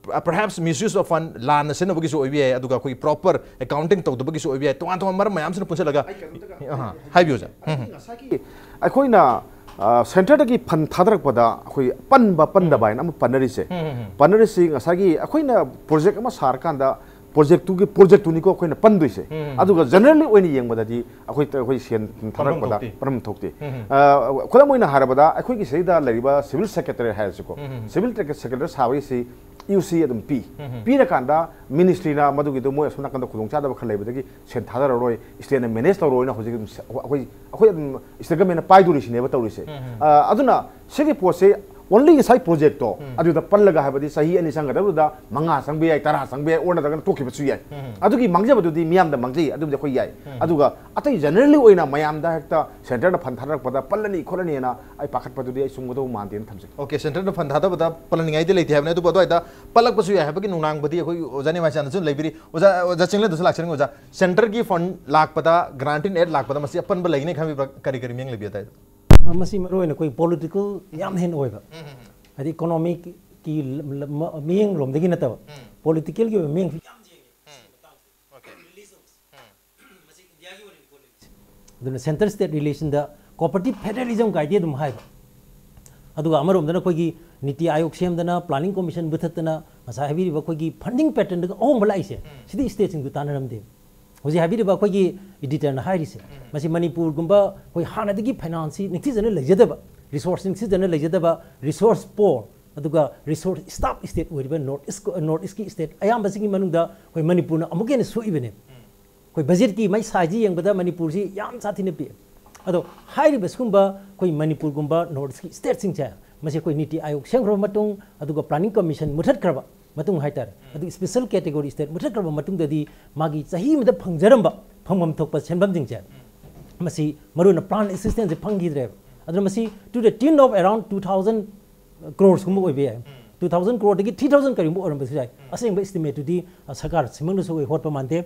Perhaps misuse of fund, ꯂꯥꯟꯅ ꯁꯤꯖꯤꯟꯅꯕꯒꯤꯁꯨ ꯑꯣꯏꯕ ꯌꯥꯏ, ꯑꯗꯨꯒ ꯑꯩꯈꯣꯏꯒꯤ ꯄ꯭ꯔꯣꯄꯔ ꯑꯦꯀꯥꯎꯟꯇꯤꯡ ꯇꯧꯗꯕꯒꯤꯁꯨ ꯑꯣꯏꯕ ꯌꯥꯏ, ꯇꯣꯉꯥꯟ ꯇꯣꯉꯥꯟꯕ ꯃꯔꯝ ꯃꯌꯥꯝꯁꯤꯅ ꯄꯨꯟꯁꯤꯜꯂꯒ꯫ ꯑꯍꯥ, ꯍꯥꯏꯕꯤꯌꯨ, ꯑꯣꯖꯥ꯫ ꯎꯝ, ꯎꯝ꯫ ꯉꯁꯥꯏꯒꯤ ꯑꯩꯈꯣꯏꯅ, ꯑ, ꯁꯦꯟꯇꯔꯗꯒꯤ ꯐꯟ ꯊꯥꯗꯔꯛꯄꯗ ꯑꯩꯈꯣꯏ ꯄꯟꯕ ꯄꯟꯗꯕ ꯍꯥꯏꯅ ꯑꯃ ꯄꯟꯅꯔꯤꯁꯦ, ꯎꯝ, ꯎꯝ, ꯎꯝ꯫ ꯄꯟꯅꯔꯤꯁꯤ ꯉꯁꯥꯏꯒꯤ ꯑꯩꯈꯣꯏꯅ ꯄ꯭ꯔꯣꯖꯦꯛ ꯑꯃ ꯁꯥꯔꯀꯥꯟꯗ ꯄ꯭ꯔꯣꯖꯦꯛꯇꯨꯒꯤ, ꯄ꯭ꯔꯣꯖꯦꯛꯇꯨꯅꯤꯀꯣ ꯑꯩꯈꯣꯏꯅ ꯄꯟꯗꯣꯏꯁꯦ꯫ ꯎꯝ, ꯎꯝ꯫ ꯑꯗꯨꯒ ꯖꯦꯅꯔꯦꯜꯂꯤ ꯑꯣꯏꯅ ꯌꯦꯡꯕꯗꯗꯤ ꯑꯩꯈꯣꯏ, ꯑꯩꯈꯣꯏ ꯁꯦꯟ ꯊꯥꯗꯔꯛꯄꯗ ꯊꯣꯛꯇꯦ꯫ ꯄꯟꯐꯝ ꯊꯣꯛꯇꯦ꯫ ꯎꯝ, ꯎꯝ꯫ ꯑ, ꯈꯨꯗꯝ ꯑꯣꯏꯅ ꯍꯥꯏꯔꯕꯗ ꯑꯩꯈꯣꯏꯒꯤ ꯁꯤꯗ ꯂꯩꯔꯤꯕ ꯁꯤꯚꯤꯜ ꯁꯦꯀ꯭ꯔꯦꯇꯔꯤ ꯍꯥꯏꯔꯁꯤꯀꯣ, ꯎꯝ, ꯎꯝ꯫ ꯁꯤꯚꯤꯜ ꯁꯦꯀ꯭ꯔꯦꯇꯔꯤ ꯁꯥꯕꯒꯤꯁꯤ ꯌꯨ ꯁꯤ ꯑꯗꯨꯝ ꯄꯤ꯫ ꯎꯝ, ꯎꯝ꯫ ꯄꯤꯔꯀꯥꯟꯗ ꯃꯤꯅꯤꯁꯇ꯭ꯔꯤꯅ ꯃꯗꯨꯒꯤꯗꯣ ꯃꯣꯏ ꯑꯁꯣꯝ ꯅꯥꯀꯟꯗ ꯈꯨꯗꯣꯡꯆꯥꯗꯕ ꯈꯔ ꯂꯩꯕꯗꯒꯤ ꯁꯦꯟ ꯊꯥꯗꯔꯔꯣꯏ, ꯁ꯭ꯇꯦꯠꯅ ꯃꯦꯅꯦꯖ ꯇꯧꯔꯣꯏꯅ ꯍꯧꯖꯤꯛ ꯑꯗꯨꯝ ꯁ-, ꯑꯩꯈꯣꯏ, ꯑꯩꯈꯣꯏ ꯑꯗꯨꯝ ꯁ꯭ꯇꯦꯠ ꯒꯃꯦꯟꯅ ꯄꯥꯏꯗꯣꯔꯤꯁꯤꯅꯦꯕ ꯇꯧꯔꯤꯁꯦ꯫ ꯎꯝ, ꯎꯝ꯫ ꯑ, ꯑꯗꯨꯅ ꯁꯤꯒꯤ ꯄꯣꯠꯁꯦ only ꯉꯁꯥꯏ ꯄ꯭ꯔꯣꯖꯦꯛꯇꯣ ꯎꯝ꯫ ꯑꯗꯨꯗ ꯄꯜꯂꯒ, ꯍꯥꯏꯕꯗꯤ ꯆꯍꯤ ꯑꯅꯤ ꯆꯪꯒꯗꯕꯗꯨꯗ ꯃꯉꯥ ꯆꯪꯕ ꯌꯥꯏ, ꯇꯔꯥ ꯆꯪꯕ ꯌꯥꯏ, ꯑꯣꯔ ꯅꯠꯇ꯭ꯔꯒꯅ ꯇꯣꯛꯈꯤꯕꯁꯨ ꯌꯥꯏ꯫ ꯎꯝ꯫ ꯑꯗꯨꯒꯤ ꯃꯥꯡꯖꯕꯗꯨꯗꯤ ꯃꯤꯌꯥꯝꯗ ꯃꯥꯡꯖꯩ, ꯑꯗꯨꯕꯨꯗꯤ ꯑꯩꯈꯣꯏ ꯌꯥꯏ꯫ ꯎꯝ꯫ ꯑꯗꯨꯒ ꯑꯇꯩ ꯖꯦꯅꯔꯦꯜꯂꯤ ꯑꯣꯏꯅ ꯃꯌꯥꯝꯗ ꯍꯦꯛꯇ ꯁꯦꯟꯇꯔꯅ ꯐꯟ ꯊꯥꯗꯔꯛꯄꯗ ꯄꯜꯂꯅꯤ ꯈꯣꯠꯂꯅꯤꯅ ꯑꯩ ꯄꯥꯈꯠꯄꯗꯨꯗꯤ ꯑꯩ ꯆꯨꯝꯒꯗꯧ ꯃꯥꯟꯗꯦꯅ ꯊꯝꯖꯩ꯫ ꯑꯣꯀꯦ, ꯁꯦꯟꯇꯔꯅ ꯐꯟ ꯊꯥꯗꯕꯗ ꯄꯜꯂꯅꯤꯡꯉꯥꯏꯗꯤ ꯂꯩꯇꯦ ꯍꯥꯏꯕꯅꯤ, ꯑꯗꯨꯕꯨ ꯑꯗꯨꯋꯥꯏꯗ ꯄꯜꯂꯛꯄꯁꯨ ꯌꯥꯏ ꯍꯥꯏꯕꯒꯤ ꯅꯨꯡꯅꯥꯡꯕꯗꯤ ꯑꯩꯈꯣꯏ ꯑꯣꯖꯥ ꯅꯤꯃꯥꯏꯆꯥꯟꯗꯁꯨ ꯂꯩꯕꯤꯔꯤ꯫ ꯑꯣꯖꯥ, ꯑꯣꯖꯥ ꯆꯤꯡꯂꯦꯟꯗꯁꯨ ꯂꯥꯛꯆꯅꯤꯡꯉꯤ꯫ ꯑꯣꯖꯥ, ꯁꯦꯟꯇꯔꯒꯤ ꯐꯟ ꯂꯥꯛꯄꯗ, ꯒ꯭ꯔꯥꯟꯇꯤꯟ ꯑꯦꯗ ꯂꯥꯛꯄꯗ ꯃꯁꯤ ꯑꯄꯟꯕ ꯂꯩꯒꯅꯤ ꯈꯟꯕꯤꯕ꯭ꯔꯥ? ꯀꯔꯤ ꯀꯔꯤ ꯃꯤꯠꯌꯦꯡ ꯂꯩꯕꯤ ꯑꯗꯥꯏꯗ? ꯃꯁꯤ ꯃꯔꯨ ꯑꯣꯏꯅ ꯑꯩꯈꯣꯏ ꯄꯣꯂꯤꯇꯤꯀꯦꯜ ꯌꯥꯝ ꯍꯦꯟꯅ ꯑꯣꯏꯕ, ꯍꯥꯏꯗꯤ ꯏꯀꯣꯅꯣꯃꯤꯛ ꯀꯤ ꯃꯤꯠꯌꯦꯡꯂꯣꯝꯗꯒꯤ ꯅꯠꯇꯕ, ꯄꯣꯂꯤꯇꯤꯀꯦꯜꯒꯤ ꯑꯣꯏꯕ ꯃꯤꯠꯌꯦꯡꯁꯨ ꯌꯥꯝ ꯌꯦꯡꯉꯦ꯫ ꯑꯗꯨꯅ ꯁꯦꯟꯇꯔ ꯁ꯭ꯇꯦꯠ ꯔꯤꯂꯦꯁꯟꯗ ꯀꯣꯑꯣꯄꯔꯦꯇꯤꯚ ꯐꯦꯗꯔꯦꯂꯤꯖꯝ ꯀꯥꯏꯗꯤ ꯑꯗꯨꯝ ꯍꯥꯏꯕ꯫ ꯑꯗꯨꯒ ꯑꯃꯔꯣꯝꯗꯅ ꯑꯩꯈꯣꯏꯒꯤ ꯅꯤꯇꯤ ꯑꯥꯌꯣꯒ ꯁꯦꯝꯗꯅ, ꯄ꯭ꯂꯥꯅꯤꯡ ꯀꯣꯃꯤꯁꯟ ꯃꯨꯊꯠꯇꯅ, ꯉꯁꯥꯏ ꯍꯥꯏꯕꯤꯔꯤꯕ ꯑꯩꯈꯣꯏꯒꯤ ꯐꯟꯗꯤꯡ ꯄꯦꯇꯔꯟꯗꯒ ꯑꯍꯣꯡꯕ ꯂꯥꯛꯏꯁꯦ, ꯁꯤꯗꯤ ꯁ꯭ꯇꯦꯠꯁꯤꯡꯗꯨ ꯇꯥꯟꯅꯔꯝꯗꯦ꯫ ꯍꯧꯖꯤꯛ ꯍꯥꯏꯕꯤꯔꯤꯕ ꯑꯩꯈꯣꯏꯒꯤ ꯏꯗꯤꯇꯔꯅ ꯍꯥꯏꯔꯤꯁꯦ, ꯃꯁꯤ ꯃꯅꯤꯄꯨꯔꯒꯨꯝꯕ ꯑꯩꯈꯣꯏ ꯍꯥꯟꯅꯗꯒꯤ ꯐꯥꯏꯅꯥꯟꯁꯁꯤ ꯅꯤꯡꯊꯤꯖꯅ ꯂꯩꯖꯗꯕ, ꯔꯤꯁꯣꯔꯁ ꯅꯤꯡꯊꯤꯖꯅ ꯂꯩꯖꯗꯕ, ꯔꯤꯁꯣꯔꯁ ꯄꯣꯔ, ꯑꯗꯨꯒ ꯔꯤꯁꯣꯔꯁ ꯁ꯭ꯇꯥꯐ ꯁ꯭ꯇꯦꯠ ꯑꯣꯏꯔꯤꯕ ꯅꯣꯔꯠ ꯏꯁ, ꯅꯣꯔꯠ ꯏꯁꯀꯤ ꯁ꯭ꯇꯦꯠ ꯑꯌꯥꯝꯕꯁꯤꯒꯤ ꯃꯅꯨꯡꯗ ꯑꯩꯈꯣꯏ ꯃꯅꯤꯄꯨꯔꯅ ꯑꯃꯨꯛꯀ ꯍꯦꯟꯅ ꯁꯣꯛꯏꯕꯅꯦ꯫ ꯑꯩꯈꯣꯏ ꯕꯖꯦꯠꯀꯤ ꯃꯥꯏ ꯁꯥꯏꯖꯁꯤ ꯌꯦꯡꯕꯗ ꯃꯅꯤꯄꯨꯔꯁꯤ ꯌꯥꯝ ꯁꯥꯊꯤꯅ ꯄꯤꯛꯑꯦ꯫ ꯑꯗꯣ ꯍꯥꯏꯔꯤꯕ ꯁꯤꯒꯨꯝꯕ ꯑꯩꯈꯣꯏ ꯃꯅꯤꯄꯨꯔꯒꯨꯝꯕ ꯅꯣꯔꯠ ꯏꯁꯀꯤ ꯁ꯭ꯇꯦꯠꯁꯤꯡꯁꯦ, ꯃꯁꯤ ꯑꯩꯈꯣꯏ ꯅꯤꯇꯤ ꯑꯥꯌꯣꯒ ꯁꯦꯝꯈ꯭ꯔꯕ ꯃꯇꯨꯡ, ꯑꯗꯨꯒ ꯄ꯭ꯂꯥꯅꯤꯡ ꯀꯃꯤꯁꯟ ꯃꯨꯊꯠꯈ꯭ꯔꯕ ꯃꯇꯨꯡ ꯍꯥꯏꯇꯥꯔꯦ, ꯑꯗꯨ ꯁ꯭ꯄꯦꯁꯦꯜ ꯀꯦꯇꯦꯒꯣꯔꯤ ꯁ꯭ꯇꯦꯠ ꯃꯨꯊꯠꯈ꯭ꯔꯕ ꯃꯇꯨꯡꯗꯗꯤ ꯃꯥꯒꯤ ꯆꯍꯤ ꯑꯃꯗ ꯐꯪꯖꯔꯝꯕ ꯐꯪꯐꯝ ꯊꯣꯛꯄ ꯁꯦꯟꯐꯝꯁꯤꯡꯁꯦ, ꯃꯁꯤ ꯃꯔꯨꯑꯣꯏꯅ ꯄ꯭ꯂꯥꯟ ꯑꯦꯁꯤꯁꯇꯦꯟꯁꯁꯦ ꯐꯪꯈꯤꯗ꯭ꯔꯦꯕ꯫ ꯑꯗꯨꯅ ꯃꯁꯤ to the tune of around two thousand crores ꯀꯨꯝꯕ ꯑꯣꯏꯕ ꯌꯥꯏ꯫ Two thousand crore ꯗꯒꯤ three thousand ꯀꯔꯤꯒꯨꯝꯕ ꯑꯣꯏꯔꯝꯕꯁꯨ ꯌꯥꯏ꯫ ꯑꯁꯦꯡꯕ ꯏꯁꯇꯤꯃꯦꯠꯇꯨꯗꯤ, ꯑ, ꯁꯔꯀꯥꯔ ꯁꯤꯃꯛꯅꯁꯨ ꯑꯩꯈꯣꯏ ꯍꯣꯠꯄ ꯃꯥꯟꯗꯦ꯫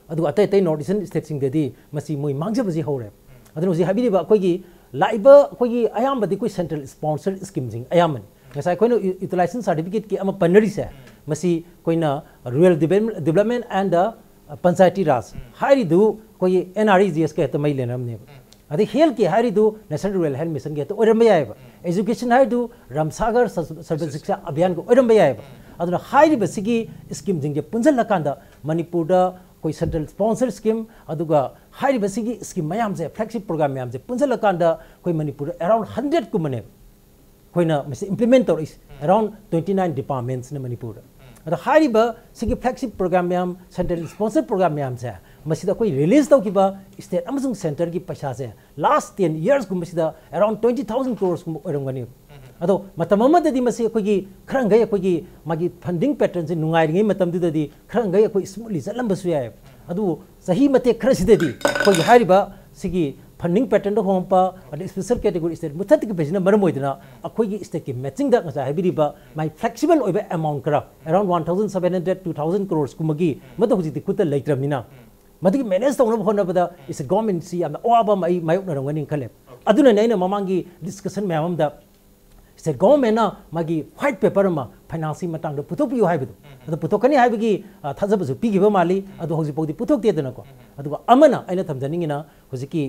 ꯑꯗꯨꯒ ꯑꯇꯩ ꯑꯇꯩ ꯅꯣꯔꯠ ꯏꯁꯇꯔꯟ ꯁ꯭ꯇꯦꯠꯁꯤꯡꯗꯗꯤ ꯃꯁꯤ ꯃꯣꯏ ꯃꯥꯡꯖꯕꯁꯤ ꯍꯧꯔꯦ꯫ ꯑꯗꯨꯅ ꯍꯧꯖꯤꯛ ꯍꯥꯏꯕꯤꯔꯤꯕ ꯑꯩꯈꯣꯏꯒꯤ ꯂꯥꯛꯏꯕ ꯑꯩꯈꯣꯏꯒꯤ ꯑꯌꯥꯝꯕꯗꯤ ꯑꯩꯈꯣꯏ ꯁꯦꯟꯇ꯭ꯔꯦꯜ ꯁ꯭ꯄꯣꯟꯁꯔ ꯁ꯭ꯀꯤꯝꯁꯤꯡ ꯑꯌꯥꯝꯕꯅꯤ꯫ ꯉꯁꯥꯏ ꯑꯩꯈꯣꯏꯅ ꯌꯨ-, ꯌꯨꯇꯤꯂꯥꯏꯖꯦꯁꯟ ꯁꯥꯔꯇꯤꯐꯤꯀꯦꯠꯀꯤ ꯑꯃ ꯄꯟꯅꯔꯤꯁꯦ, ꯃꯁꯤ ꯑꯩꯈꯣꯏꯅ rural development and the panchayati raj ꯍꯥꯏꯔꯤꯗꯨ ꯑꯩꯈꯣꯏꯒꯤ ꯑꯦꯟ ꯑꯥꯔ ꯏ ꯖꯤ ꯑꯦꯁꯀ ꯍꯦꯛꯇ ꯃꯩ ꯂꯦꯟꯅꯔꯝꯅꯦꯕ꯫ ꯑꯗꯩ ꯍꯦꯜꯠꯀꯤ ꯍꯥꯏꯔꯤꯗꯨ ꯅꯦꯁꯅꯦꯜ ꯔꯨꯔꯦꯜ ꯍꯦꯜꯠ ꯃꯤꯁꯟꯒꯤ ꯍꯦꯛꯇ ꯑꯣꯏꯔꯝꯕ ꯌꯥꯏꯑꯕ꯫ ꯑꯦꯖꯨꯀꯦꯁꯟ ꯍꯥꯏꯔꯤꯗꯨ ꯔꯥꯝꯁꯥꯒꯔ ꯁꯔꯕ ꯁꯤꯛꯁꯥ ꯑꯚꯤꯌꯥꯟꯒ ꯑꯣꯏꯔꯝꯕ ꯌꯥꯏꯑꯕ꯫ ꯑꯗꯨꯅ ꯍꯥꯏꯔꯤꯕꯁꯤꯒꯤ ꯁ꯭ꯀꯤꯝꯁꯤꯡꯁꯦ ꯄꯨꯟꯁꯤꯜꯂꯀꯥꯟꯗ ꯃꯅꯤꯄꯨꯔꯗ ꯑꯩꯈꯣꯏ ꯁꯦꯟꯇ꯭ꯔꯦꯜ ꯁ꯭ꯄꯣꯟꯁꯔ ꯁ꯭ꯀꯤꯝ, ꯑꯗꯨꯒ ꯍꯥꯏꯔꯤꯕꯁꯤꯒꯤ ꯁ꯭ꯀꯤꯝ ꯃꯌꯥꯝꯁꯦ, ꯐ꯭ꯂꯦꯒꯁꯤꯞ ꯄ꯭ꯔꯣꯒ꯭ꯔꯥꯝ ꯃꯌꯥꯝꯁꯦ ꯄꯨꯟꯁꯤꯜꯂꯀꯥꯟꯗ ꯑꯩꯈꯣꯏ ꯃꯅꯤꯄꯨꯔꯗ ꯑꯦꯔꯥꯎꯟ ꯍꯟꯗ꯭ꯔꯦꯠ ꯀꯨꯝꯕꯅꯦꯕ ꯑꯩꯈꯣꯏꯅ ꯃꯁꯤ ꯏꯝꯄ꯭ꯂꯤꯃꯦꯟ ꯇꯧꯔꯛꯏꯁꯦ꯫ ꯑꯦꯔꯥꯎꯟ ꯇ꯭ꯋꯦꯟꯇꯤ ꯅꯥꯏꯟ ꯗꯤꯄꯥꯔꯠꯃꯦꯟꯠꯁꯅ ꯃꯅꯤꯄꯨꯔꯗ꯫ ꯑꯗꯣ ꯍꯥꯏꯔꯤꯕ ꯁꯤꯒꯤ ꯐ꯭ꯂꯦꯒꯁꯤꯞ ꯄ꯭ꯔꯣꯒ꯭ꯔꯥꯝ ꯃꯌꯥꯝ, ꯁꯦꯟꯇ꯭ꯔꯦꯜ ꯁ꯭ꯄꯣꯟꯁꯔ ꯄ꯭ꯔꯣꯒ꯭ꯔꯥꯝ ꯃꯌꯥꯝꯁꯦ, ꯃꯁꯤꯗ ꯑꯩꯈꯣꯏ ꯔꯤꯂꯤꯖ ꯇꯧꯈꯤꯕ ꯁ꯭ꯇꯦꯠ ꯑꯃꯁꯨꯡ ꯁꯦꯟꯇꯔꯒꯤ ꯄꯩꯁꯥꯁꯦ ꯂꯥꯁ ꯇꯦꯟ ꯌꯔꯁꯀꯨꯝꯕꯁꯤꯗ ꯑꯦꯔꯥꯎꯟ ꯇ꯭ꯋꯦꯟꯇꯤ ꯊꯥꯎꯖꯟ ꯀ꯭ꯔꯣꯔꯁꯀꯨꯝꯕ ꯑꯣꯏꯔꯝꯒꯅꯤ꯫ ꯑꯗꯣ ꯃꯇꯝ ꯑꯃꯗꯗꯤ ꯃꯁꯤ ꯑꯩꯈꯣꯏꯒꯤ ꯈꯔ ꯃꯈꯩ ꯑꯩꯈꯣꯏꯒꯤ ꯃꯥꯒꯤ ꯐꯟꯗꯤꯡ ꯄꯦꯇꯔꯟꯁꯦ ꯅꯨꯡꯉꯥꯏꯔꯤꯉꯩ ꯃꯇꯝꯗꯨꯗꯗꯤ ꯈꯔ ꯃꯈꯩ ꯑꯩꯈꯣꯏ ꯁ꯭ꯃꯨꯠꯂꯤ ꯆꯠꯂꯝꯕꯁꯨ ꯌꯥꯏꯑꯕ꯫ ꯑꯗꯨꯕꯨ ꯆꯍꯤ ꯃꯇꯦꯛ ꯈꯔꯁꯤꯗꯗꯤ ꯑꯩꯈꯣꯏꯒꯤ ꯍꯥꯏꯔꯤꯕ ꯁꯤꯒꯤ ꯐꯟꯗꯤꯡ ꯄꯦꯇꯔꯟꯗ ꯍꯣꯡꯉꯛꯄ, ꯑꯗꯩ ꯁ꯭ꯄꯦꯁꯦꯜ ꯀꯦꯇꯦꯒꯣꯔꯤ ꯁ꯭ꯇꯦꯠ ꯃꯨꯊꯠꯈꯤꯕꯁꯤꯅ ꯃꯔꯝ ꯑꯣꯏꯗꯨꯅ ꯑꯩꯈꯣꯏꯒꯤ ꯁ꯭ꯇꯦꯠꯀꯤ ꯃꯦꯠꯆꯤꯡꯗ ꯉꯁꯥꯏ ꯍꯥꯏꯕꯤꯔꯤꯕ ꯃꯥꯏ ꯐ꯭ꯂꯦꯛꯁꯤꯕꯜ ꯑꯣꯏꯕ ꯑꯦꯃꯥꯎꯟ ꯈꯔ, around one thousand seven hundred, two thousand ꯀ꯭ꯔꯣꯔꯁꯀꯨꯝꯕꯒꯤ ꯃꯗꯨ ꯍꯧꯖꯤꯛꯇꯤ ꯈꯨꯠꯇ ꯂꯩꯇ꯭ꯔꯕꯅꯤꯅ, ꯃꯗꯨꯒꯤ ꯃꯦꯅꯦꯖ ꯇꯧꯅꯕ ꯍꯣꯠꯅꯕꯗ ꯏꯁ ꯒꯣꯔꯃꯦꯟꯁꯤ ꯌꯥꯝꯅ ꯑꯋꯥꯕ ꯑꯃ ꯑꯩ ꯃꯥꯌꯣꯛꯅꯔꯝꯒꯅꯤ ꯈꯜꯂꯦ꯫ ꯑꯗꯨꯅꯅꯦ ꯑꯩꯅ ꯃꯃꯥꯡꯒꯤ ꯗꯤꯁꯀꯁꯟ ꯃꯌꯥꯝ ꯑꯃꯗ ꯁ꯭ꯇꯦꯠ ꯒꯣꯚꯔꯟꯃꯦꯟꯠꯅ ꯃꯥꯒꯤ ꯋꯥꯏꯠ ꯄꯦꯄꯔ ꯑꯃ ꯐꯥꯏꯅꯥꯟꯁꯀꯤ ꯃꯇꯥꯡꯗ ꯄꯨꯊꯣꯛꯄꯤꯌꯨ ꯍꯥꯏꯕꯗꯣ, ꯑꯗꯣ ꯄꯨꯊꯣꯛꯀꯅꯤ ꯍꯥꯏꯕꯒꯤ, ꯑ, ꯊꯥꯖꯕꯁꯨ ꯄꯤꯈꯤꯕ ꯃꯥꯜꯂꯤ꯫ ꯑꯗꯣ ꯍꯧꯖꯤꯛ ꯐꯥꯎꯗꯤ ꯄꯨꯊꯣꯛꯇꯦꯗꯅꯀꯣ꯫ ꯑꯗꯨꯒ ꯑꯃꯅ ꯑꯩꯅ ꯊꯝꯖꯅꯤꯡꯉꯤꯅ, ꯍꯧꯖꯤꯛꯀꯤ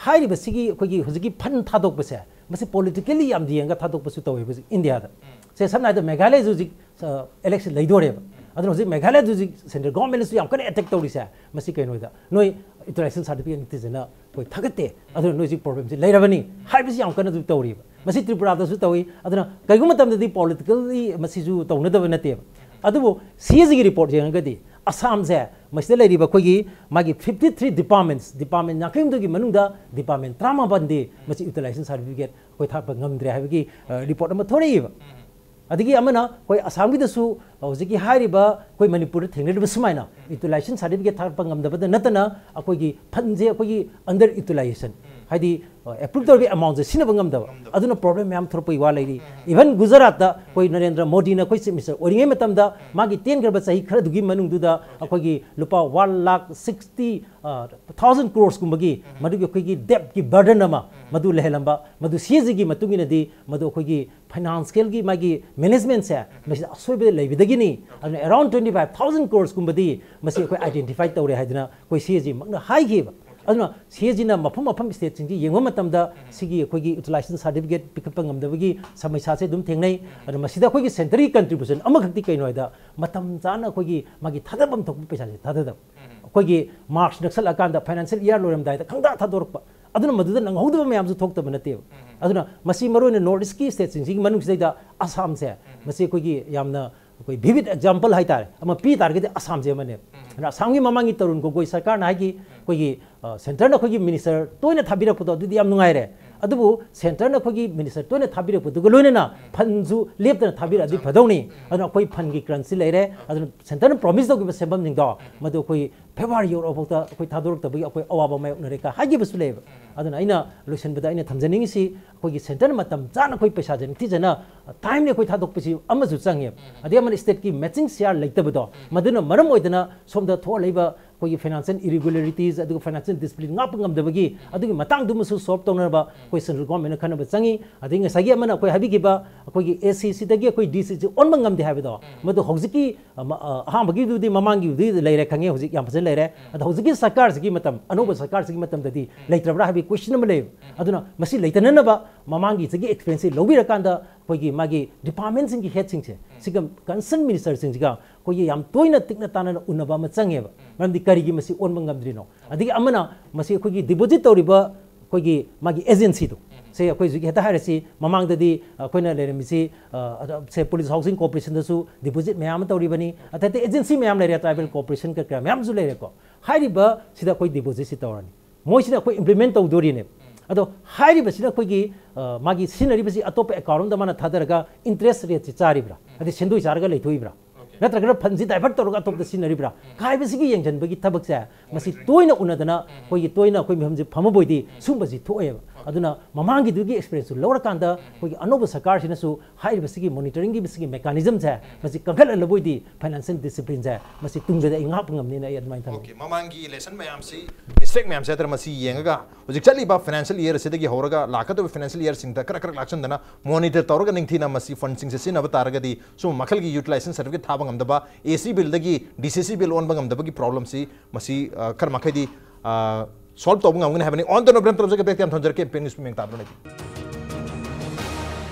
ꯍꯥꯏꯔꯤꯕꯁꯤꯒꯤ ꯑꯩꯈꯣꯏꯒꯤ ꯍꯧꯖꯤꯛꯀꯤ ꯐꯟ ꯊꯥꯗꯣꯛꯄꯁꯦ, ꯃꯁꯤ ꯄꯣꯂꯤꯇꯤꯀꯦꯜꯂꯤ ꯌꯥꯝ ꯌꯦꯡꯉꯒ ꯊꯥꯗꯣꯛꯄꯁꯨ ꯇꯧꯋꯦꯕ ꯍꯧꯖꯤꯛ ꯏꯟꯗꯤꯌꯥꯗ꯫ ꯁꯦ, ꯁꯝꯅ ꯍꯥꯏꯔꯕꯗ ꯃꯦꯘꯥꯂꯌꯁꯨ ꯍꯧꯖꯤꯛ, ꯑ, ꯏꯂꯦꯛꯁꯟ ꯂꯩꯗꯣꯔꯦꯕ꯫ ꯑꯗꯨꯅ ꯍꯧꯖꯤꯛ ꯃꯦꯘꯥꯂꯌꯗ ꯍꯧꯖꯤꯛ ꯁꯦꯟꯇ꯭ꯔꯦꯜ ꯒꯣꯚꯔꯟꯃꯦꯟꯠꯅꯁꯨ ꯌꯥꯝ ꯀꯟꯅ ꯑꯦꯇꯦꯛ ꯇꯧꯔꯤꯁꯦ, ꯃꯁꯤ ꯀꯩꯅꯣꯗ, ꯅꯣꯏ ꯌꯨꯇꯤꯂꯥꯏꯖꯦꯁꯟ ꯁꯥꯔꯇꯤꯐꯤꯀꯦꯠ ꯅꯠꯇꯦꯗꯅ ꯑꯩꯈꯣꯏ ꯊꯥꯒꯠꯇꯦ, ꯑꯗꯨꯅ ꯅꯣꯏ ꯍꯧꯖꯤꯛ ꯄ꯭ꯔꯣꯕ꯭ꯂꯦꯝꯁꯤ ꯂꯩꯔꯕꯅꯤ ꯍꯥꯏꯕꯁꯤ ꯌꯥꯝ ꯀꯟꯅꯁꯨ ꯇꯧꯔꯤꯕ꯫ ꯃꯁꯤ ꯇ꯭ꯔꯤꯄꯨꯔꯥꯗꯁꯨ ꯇꯧꯏ꯫ ꯑꯗꯨꯅ ꯀꯔꯤꯒꯨꯝꯕ ꯃꯇꯝꯗꯗꯤ ꯄꯣꯂꯤꯇꯤꯀꯦꯜꯂꯤ ꯃꯁꯤꯁꯨ ꯇꯧꯅꯗꯕ ꯅꯠꯇꯦꯕ꯫ ꯑꯗꯨꯕꯨ ꯁꯤ ꯑꯦ ꯖꯤꯒꯤ ꯔꯤꯄꯣꯔꯠ ꯌꯦꯡꯉꯒꯗꯤ ꯑꯁꯥꯝꯁꯦ, ꯃꯁꯤꯗ ꯂꯩꯔꯤꯕ ꯑꯩꯈꯣꯏꯒꯤ ꯃꯥꯒꯤ ꯐꯤꯐꯇꯤ ꯊ꯭ꯔꯤ ꯗꯤꯄꯥꯔꯠꯃꯦꯟꯠꯁ, ꯗꯤꯄꯥꯔꯠꯃꯦꯟꯠ ꯌꯥꯡꯈꯩ ꯍꯨꯝꯗꯣꯏꯒꯤ ꯃꯅꯨꯡꯗ ꯗꯤꯄꯥꯔꯠꯃꯦꯟꯠ ꯇꯔꯥꯃꯥꯄꯟꯗꯤ ꯃꯁꯤ ꯌꯨꯇꯤꯂꯥꯏꯖꯦꯁꯟ ꯁꯥꯔꯇꯤꯐꯤꯀꯦꯠ ꯑꯩꯈꯣꯏ ꯊꯥꯔꯛꯄ ꯉꯝꯗ꯭ꯔꯦ ꯍꯥꯏꯕꯒꯤ, ꯑ, ꯔꯤꯄꯣꯔꯠ ꯑꯃ ꯊꯣꯔꯛꯏꯕ꯫ ꯑꯗꯒꯤ ꯑꯃꯅ ꯑꯩꯈꯣꯏ ꯑꯁꯥꯝꯒꯤꯗꯁꯨ ꯍꯧꯖꯤꯛꯀꯤ ꯍꯥꯏꯔꯤꯕ ꯑꯩꯈꯣꯏ ꯃꯅꯤꯄꯨꯔꯗ ꯊꯦꯡꯅꯔꯤꯕ ꯁꯨꯃꯥꯏꯅ ꯌꯨꯇꯤꯂꯥꯏꯖꯦꯁꯟ ꯁꯥꯔꯇꯤꯐꯤꯀꯦꯠ ꯊꯥꯔꯛꯄ ꯉꯝꯗꯕꯗ ꯅꯠꯇꯅ ꯑꯩꯈꯣꯏꯒꯤ ꯐꯟꯁꯦ ꯑꯩꯈꯣꯏꯒꯤ ꯑꯟꯗꯔ ꯌꯨꯇꯤꯂꯥꯏꯖꯦꯁꯟ, ꯍꯥꯏꯗꯤ, ꯑ, ꯑꯦꯄ꯭ꯔꯨꯞ ꯇꯧꯔꯤꯕ ꯑꯦꯃꯥꯎꯟꯁꯦ ꯁꯤꯖꯤꯟꯅꯕ ꯉꯝꯗꯕ, ꯑꯗꯨꯅ ꯄ꯭ꯔꯣꯕ꯭ꯂꯦꯝ ꯃꯌꯥꯝ ꯊꯣꯔꯛꯄꯒꯤ ꯋꯥ ꯂꯩꯔꯤ꯫ ꯏꯚꯟ ꯒꯨꯖꯔꯥꯠꯇ ꯑꯩꯈꯣꯏ ꯅꯔꯦꯟꯗ꯭ꯔ ꯃꯣꯗꯤꯅ ꯑꯩꯈꯣꯏ ꯆꯤꯐ ꯃꯤꯅꯤꯁꯇꯔ ꯑꯣꯏꯔꯤꯉꯩ ꯃꯇꯝꯗ ꯃꯥꯒꯤ ꯇꯦꯟꯈ꯭ꯔꯕ ꯆꯍꯤ ꯈꯔꯗꯨꯒꯤ ꯃꯅꯨꯡꯗꯨꯗ ꯑꯩꯈꯣꯏꯒꯤ ꯂꯨꯄꯥ ꯋꯥꯟ ꯂꯥꯈ ꯁꯤꯛꯁꯇꯤ ꯊꯥꯎꯖꯟ ꯀ꯭ꯔꯣꯔꯁꯀꯨꯝꯕꯒꯤ ꯃꯗꯨꯒꯤ ꯑꯩꯈꯣꯏꯒꯤ ꯗꯦꯞꯀꯤ ꯕꯔꯗꯟ ꯑꯃ ꯃꯗꯨ ꯂꯩꯍꯜꯂꯝꯕ, ꯃꯗꯨ ꯁꯤ ꯑꯦ ꯖꯤꯒꯤ ꯃꯇꯨꯡ ꯏꯟꯅꯗꯤ ꯃꯗꯨ ꯑꯩꯈꯣꯏꯒꯤ ꯐꯥꯏꯅꯥꯟꯁꯤꯌꯦꯜꯒꯤ ꯃꯥꯒꯤ ꯃꯦꯅꯦꯖꯃꯦꯟꯠꯁꯦ ꯃꯁꯤꯗ ꯑꯁꯣꯏꯕ ꯂꯩꯕꯗꯒꯤꯅꯤ꯫ ꯑꯗꯨꯅ around twenty five thousand ꯀ꯭ꯔꯣꯔꯁꯀꯨꯝꯕꯗꯤ ꯃꯁꯤ ꯑꯩꯈꯣꯏ ꯑꯥꯏꯗꯦꯟꯇꯤꯐꯥꯏ ꯇꯧꯔꯦ ꯍꯥꯏꯗꯅ ꯑꯩꯈꯣꯏ ꯁꯤ ꯑꯦ ꯖꯤꯃꯛꯅ ꯍꯥꯏꯈꯤꯕ꯫ ꯑꯗꯨꯅ ꯁꯤ ꯑꯦ ꯖꯤꯅ ꯃꯐꯝ ꯃꯐꯝ ꯁ꯭ꯇꯦꯠꯁꯤꯡꯁꯤ ꯌꯦꯡꯕ ꯃꯇꯝꯗ ꯁꯤꯒꯤ ꯑꯩꯈꯣꯏꯒꯤ ꯌꯨꯇꯤꯂꯥꯏꯖꯦꯁꯟ ꯁꯥꯔꯇꯤꯐꯤꯀꯦꯠ ꯄꯤꯈꯠꯄ ꯉꯝꯗꯕꯒꯤ ꯁꯃꯁ꯭ꯌꯥꯁꯦ ꯑꯗꯨꯝ ꯊꯦꯡꯅꯩ꯫ ꯑꯗꯨꯅ ꯃꯁꯤꯗ ꯑꯩꯈꯣꯏꯒꯤ ꯁꯦꯟꯇꯔꯒꯤ ꯀꯟꯇ꯭ꯔꯤꯕ꯭ꯌꯨꯁꯟ ꯑꯃꯈꯛꯇꯤ ꯀꯩꯅꯣ ꯍꯥꯏꯗ, ꯃꯇꯝ ꯆꯥꯅ ꯑꯩꯈꯣꯏꯒꯤ ꯃꯥꯒꯤ ꯊꯥꯗꯐꯝ ꯊꯣꯛꯄ ꯄꯩꯁꯥꯁꯦ ꯊꯥꯗꯗꯕ꯫ ꯑꯩꯈꯣꯏꯒꯤ ꯃꯥꯔꯆ ꯅꯛꯁꯜꯂꯛꯑꯀꯥꯟꯗ, ꯐꯥꯏꯅꯥꯟꯁꯤꯌꯦꯜ ꯏꯌꯥꯔ ꯂꯣꯏꯔꯝꯗꯥꯏꯗ ꯈꯪꯊꯥ ꯊꯥꯗꯣꯔꯛꯄ, ꯑꯗꯨꯅ ꯃꯗꯨꯗ ꯅꯪꯍꯧꯗꯕ ꯃꯌꯥꯝꯁꯨ ꯊꯣꯛꯇꯕ ꯅꯠꯇꯦꯕ꯫ ꯑꯗꯨꯅ ꯃꯁꯤ ꯃꯔꯨꯑꯣꯏꯅ ꯅꯣꯔꯠ ꯏꯁꯀꯤ ꯁ꯭ꯇꯦꯠꯁꯤꯡꯁꯤꯒꯤ ꯃꯅꯨꯡꯁꯤꯗꯩꯗ ꯑꯁꯥꯝꯁꯦ, ꯃꯁꯤ ꯑꯩꯈꯣꯏꯒꯤ ꯌꯥꯝꯅ ꯑꯩꯈꯣꯏ ꯚꯤꯕꯤꯠ ꯑꯦꯛꯖꯥꯝꯄꯜ ꯍꯥꯏꯇꯥꯔꯦ ꯑꯃ ꯄꯤ ꯇꯥꯔꯒꯗꯤ ꯑꯁꯥꯝꯁꯦ ꯑꯃꯅꯦꯕ꯫ ꯑꯗꯨꯅ ꯑꯁꯥꯝꯒꯤ ꯃꯃꯥꯡꯒꯤ ꯇꯔꯨꯟ ꯒꯣꯒꯣꯏ ꯁꯔꯀꯥꯔꯅ ꯍꯥꯏꯈꯤ, ꯑꯩꯈꯣꯏꯒꯤ, ꯑ, ꯁꯦꯟꯇꯔꯅ ꯑꯩꯈꯣꯏꯒꯤ ꯃꯤꯅꯤꯁꯇꯔ ꯇꯣꯏꯅ ꯊꯥꯕꯤꯔꯛꯄꯗꯣ ꯑꯗꯨꯗꯤ ꯌꯥꯝ ꯅꯨꯡꯉꯥꯏꯔꯦ꯫ ꯑꯗꯨꯕꯨ ꯁꯦꯟꯇꯔꯅ ꯑꯩꯈꯣꯏꯒꯤ ꯃꯤꯅꯤꯁꯇꯔ ꯇꯣꯏꯅ ꯊꯥꯕꯤꯔꯛꯄꯗꯨꯒ ꯂꯣꯏꯅꯅ ꯐꯟꯁꯨ ꯂꯦꯞꯇꯅ ꯊꯥꯕꯤꯔꯛꯑꯗꯤ ꯐꯗꯧꯅꯤ꯫ ꯑꯗꯨꯅ ꯑꯩꯈꯣꯏ ꯐꯟꯒꯤ ꯀ꯭ꯔꯟꯁꯤ ꯂꯩꯔꯦ꯫ ꯑꯗꯨꯅ ꯁꯦꯟꯇꯔꯅ ꯄ꯭ꯔꯣꯃꯤꯁ ꯇꯧꯈꯤꯕ ꯁꯦꯟꯐꯝꯁꯤꯡꯗꯣ ꯃꯗꯨ ꯑꯩꯈꯣꯏ ꯐꯦꯕ꯭ꯔꯨꯋꯥꯔꯤ ꯌꯧꯔꯛꯑꯐꯥꯎꯗ ꯑꯩꯈꯣꯏ ꯊꯥꯗꯣꯔꯛꯇꯕꯒꯤ ꯑꯩꯈꯣꯏ ꯑꯋꯥꯕ ꯃꯥꯌꯣꯛꯅꯔꯦ ꯀ ꯍꯥꯏꯈꯤꯕꯁꯨ ꯂꯩꯌꯦꯕ꯫ ꯑꯗꯨꯅ ꯑꯩꯅ ꯂꯣꯏꯁꯤꯟꯕꯗ ꯑꯩꯅ ꯊꯝꯖꯅꯤꯡꯉꯤꯁꯤ, ꯑꯩꯈꯣꯏꯒꯤ ꯁꯦꯟꯇꯔꯅ ꯃꯇꯝ ꯆꯥꯅ ꯑꯩꯈꯣꯏ ꯄꯩꯁꯥꯁꯦ ꯅꯤꯡꯊꯤꯖꯅ, ꯇꯥꯏꯝꯂꯤ ꯑꯩꯈꯣꯏ ꯊꯥꯗꯣꯛꯄꯁꯤ ꯑꯃꯁꯨ ꯆꯪꯉꯦꯕ꯫ ꯑꯗꯩ ꯑꯃꯅ ꯁ꯭ꯇꯦꯠꯀꯤ ꯃꯦꯆꯤꯡ ꯁꯤꯌꯥꯔ ꯂꯩꯇꯕꯗꯣ, ꯃꯗꯨꯅ ꯃꯔꯝ ꯑꯣꯏꯗꯅ ꯁꯣꯝꯗ ꯊꯣꯛꯍꯜꯂꯛꯏꯕ ꯑꯩꯈꯣꯏꯒꯤ financial irregularities ꯑꯗꯨꯒ financial discipline ꯉꯥꯛꯄ ꯉꯝꯗꯕꯒꯤ ꯑꯗꯨꯒꯤ ꯃꯇꯥꯡꯗꯨꯃꯁꯨ solve ꯇꯧꯅꯅꯕ ꯑꯩꯈꯣꯏ central government ꯅ ꯈꯟꯅꯕ ꯆꯪꯉꯤ꯫ ꯑꯗꯒꯤ ꯉꯁꯥꯏꯒꯤ ꯑꯃꯅ ꯑꯩꯈꯣꯏ ꯍꯥꯏꯕꯤꯈꯤꯕ ꯑꯩꯈꯣꯏꯒꯤ A C ꯁꯤꯗꯒꯤ ꯑꯩꯈꯣꯏ D C ꯁꯤ ꯑꯣꯟꯕ ꯉꯝꯗꯦ ꯍꯥꯏꯕꯗꯣ, ꯃꯗꯨ ꯍꯧꯖꯤꯛꯀꯤ ꯑ, ꯃ-, ꯑ, ꯑꯍꯥꯟꯕꯒꯤꯗꯨꯗꯤ ꯃꯃꯥꯡꯒꯤꯗꯨꯗꯤ ꯂꯩꯔꯦ, ꯈꯪꯉꯦ, ꯍꯧꯖꯤꯛ ꯌꯥꯝ ꯐꯖꯅ ꯂꯩꯔꯦ꯫ ꯑꯗꯣ ꯍꯧꯖꯤꯛꯀꯤ ꯁꯔꯀꯥꯔꯁꯤꯒꯤ ꯃꯇꯝ, ꯑꯅꯧꯕ ꯁꯔꯀꯥꯔꯁꯤꯒꯤ ꯃꯇꯝꯗꯗꯤ ꯂꯩꯇ꯭ꯔꯕ꯭ꯔꯥ ꯍꯥꯏꯕꯒꯤ question ꯑꯃ ꯂꯩꯌꯦꯕ꯫ ꯑꯗꯨꯅ ꯃꯁꯤ ꯂꯩꯇꯅꯅꯕ ꯃꯃꯥꯡꯒꯤ ꯆꯍꯤ experience ꯁꯤ ꯂꯧꯕꯤꯔꯀꯥꯟꯗ ꯑꯩꯈꯣꯏꯒꯤ ꯃꯥꯒꯤ department ꯁꯤꯡꯒꯤ head ꯁꯤꯡꯁꯦ, ꯁꯤꯒ concern minister ꯁꯤꯡꯁꯤꯒ ꯑꯩꯈꯣꯏꯒꯤ ꯌꯥꯝ ꯇꯣꯏꯅ ꯇꯤꯛꯅ ꯇꯥꯅꯅ ꯎꯅꯕ ꯑꯃ ꯆꯪꯉꯦꯕ꯫ ꯃꯔꯝꯗꯤ ꯀꯔꯤꯒꯤ ꯃꯁꯤ ꯑꯣꯟꯕ ꯉꯝꯗ꯭ꯔꯤꯅꯣ? ꯑꯗꯒꯤ ꯑꯃꯅ ꯃꯁꯤ ꯑꯩꯈꯣꯏꯒꯤ deposit ꯇꯧꯔꯤꯕ ꯑꯩꯈꯣꯏꯒꯤ ꯃꯥꯒꯤ agency ꯗꯣ, ꯁꯦ ꯑꯩꯈꯣꯏ ꯍꯧꯖꯤꯛ ꯍꯦꯛꯇ ꯍꯥꯏꯔꯁꯤ, ꯃꯃꯥꯡꯗꯗꯤ ꯑꯩꯈꯣꯏꯅ ꯂꯩꯔꯝꯃꯤꯁꯤ, ꯑ, ꯑꯗ, ꯁꯦ police housing corporation ꯗꯁꯨ deposit ꯃꯌꯥꯝ ꯑꯃ ꯇꯧꯔꯤꯕꯅꯤ, ꯑꯇꯩ ꯑꯇꯩ agency ꯃꯌꯥꯝ ꯂꯩꯔꯦ, tribal corporation ꯀ-, ꯀꯌꯥ ꯃꯌꯥꯝꯁꯨ ꯂꯩꯔꯦꯀꯣ꯫ ꯍꯥꯏꯔꯤꯕ ꯁꯤꯗ ꯑꯩꯈꯣꯏ deposit ꯁꯤ ꯇꯧꯔꯅꯤ, ꯃꯣꯏꯁꯤꯅ ꯑꯩꯈꯣꯏ implement ꯇꯧꯗꯣꯔꯤꯅꯦꯕ꯫ ꯑꯗꯣ ꯍꯥꯏꯔꯤꯕꯁꯤꯅ ꯑꯩꯈꯣꯏꯒꯤ, ꯑ, ꯃꯥꯒꯤ ꯁꯤꯖꯤꯟꯅꯔꯤꯕꯁꯤ ꯑꯇꯣꯞꯄ account ꯑꯃꯗ ꯃꯥꯅ ꯊꯥꯗꯔꯒ interest rate ꯁꯤ ꯆꯥꯔꯤꯕ꯭ꯔꯥ, ꯑꯗꯩ ꯁꯦꯟꯗꯣꯏ ꯆꯥꯔꯒ ꯂꯩꯊꯣꯛꯏꯕ꯭ꯔꯥ, ꯅꯠꯇ꯭ꯔꯒꯅ fund ꯁꯤ divert ꯇꯧꯔꯒ ꯑꯇꯣꯞꯄꯗ ꯁꯤꯖꯤꯟꯅꯔꯤꯕ꯭ꯔꯥ ꯍꯥꯏꯕꯁꯤꯒꯤ ꯌꯦꯡꯁꯤꯟꯕꯒꯤ ꯊꯕꯛꯁꯦ ꯃꯁꯤ ꯇꯣꯏꯅ ꯎꯅꯗꯅ ꯑꯩꯈꯣꯏꯒꯤ ꯇꯣꯏꯅ ꯑꯩꯈꯣꯏ ꯃꯤꯐꯝꯁꯦ ꯐꯝꯃꯕꯣꯏꯗꯤ ꯁꯨꯝꯕꯁꯤ ꯊꯣꯛꯑꯦꯕ꯫ ꯑꯗꯨꯅ ꯃꯃꯥꯡꯒꯤꯗꯨꯒꯤ experience ꯁꯨ ꯂꯧꯔꯀꯥꯟꯗ ꯑꯩꯈꯣꯏꯒꯤ ꯑꯅꯧꯕ ꯁꯔꯀꯥꯔꯁꯤꯅꯁꯨ ꯍꯥꯏꯔꯤꯕꯁꯤꯒꯤ monitoring ꯒꯤ ꯁꯤꯒꯤ mechanism ꯁꯦ ꯃꯁꯤ ꯀꯟꯈꯠꯍꯜꯂꯕꯣꯏꯗꯤ financial discipline ꯁꯦ ꯃꯁꯤ ꯇꯨꯡꯗꯗꯤ ꯑꯩ ꯉꯥꯛꯄ ꯉꯝꯅꯤꯅ ꯑꯩ ꯑꯗꯨꯃꯥꯏꯅ ꯊꯝꯖꯩ꯫ Okay, ꯃꯃꯥꯡꯒꯤ lesson ꯃꯌꯥꯝꯁꯤ, mistake ꯃꯌꯥꯝꯁꯦ ꯍꯥꯏꯇꯥꯔꯦ, ꯃꯁꯤ ꯌꯦꯡꯉꯒ ꯍꯧꯖꯤꯛ ꯆꯠꯂꯤꯕ financial year ꯑꯁꯤꯗꯒꯤ ꯍꯧꯔꯒ ꯂꯥꯛꯀꯗꯧꯕ financial year ꯁꯤꯡꯗ ꯈꯔ ꯈꯔ ꯂꯥꯛꯁꯟꯗꯅ monitor ꯇꯧꯔꯒ ꯅꯤꯡꯊꯤꯅ ꯃꯁꯤ fund ꯁꯤꯡꯁꯦ ꯁꯤꯖꯤꯟꯅꯕ ꯇꯥꯔꯒꯗꯤ ꯁꯨꯝꯕ ꯃꯈꯜꯒꯤ utilization certificate ꯊꯥꯕ ꯉꯝꯗꯕ, A C bill ꯗꯒꯤ D C C bill ꯑꯣꯟꯕ ꯉꯝꯗꯕꯒꯤ problem ꯁꯤ ꯃꯁꯤ, ꯑ, ꯈꯔ ꯃꯈꯩꯗꯤ, ꯑ, solve ꯇꯧꯕ ꯉꯝꯒꯅꯤ ꯍꯥꯏꯕꯅꯤ꯫ On the note, ꯇꯧꯖꯒꯦ, ꯇꯦꯛꯇ ꯌꯥꯝ ꯊꯝꯖꯔꯛꯀꯦ, ꯄꯦꯟ ꯅ꯭ꯌꯨꯁ ꯃꯤꯠꯌꯦꯡ ꯇꯥꯕꯤꯔ ꯂꯩꯕꯤꯌꯨ꯫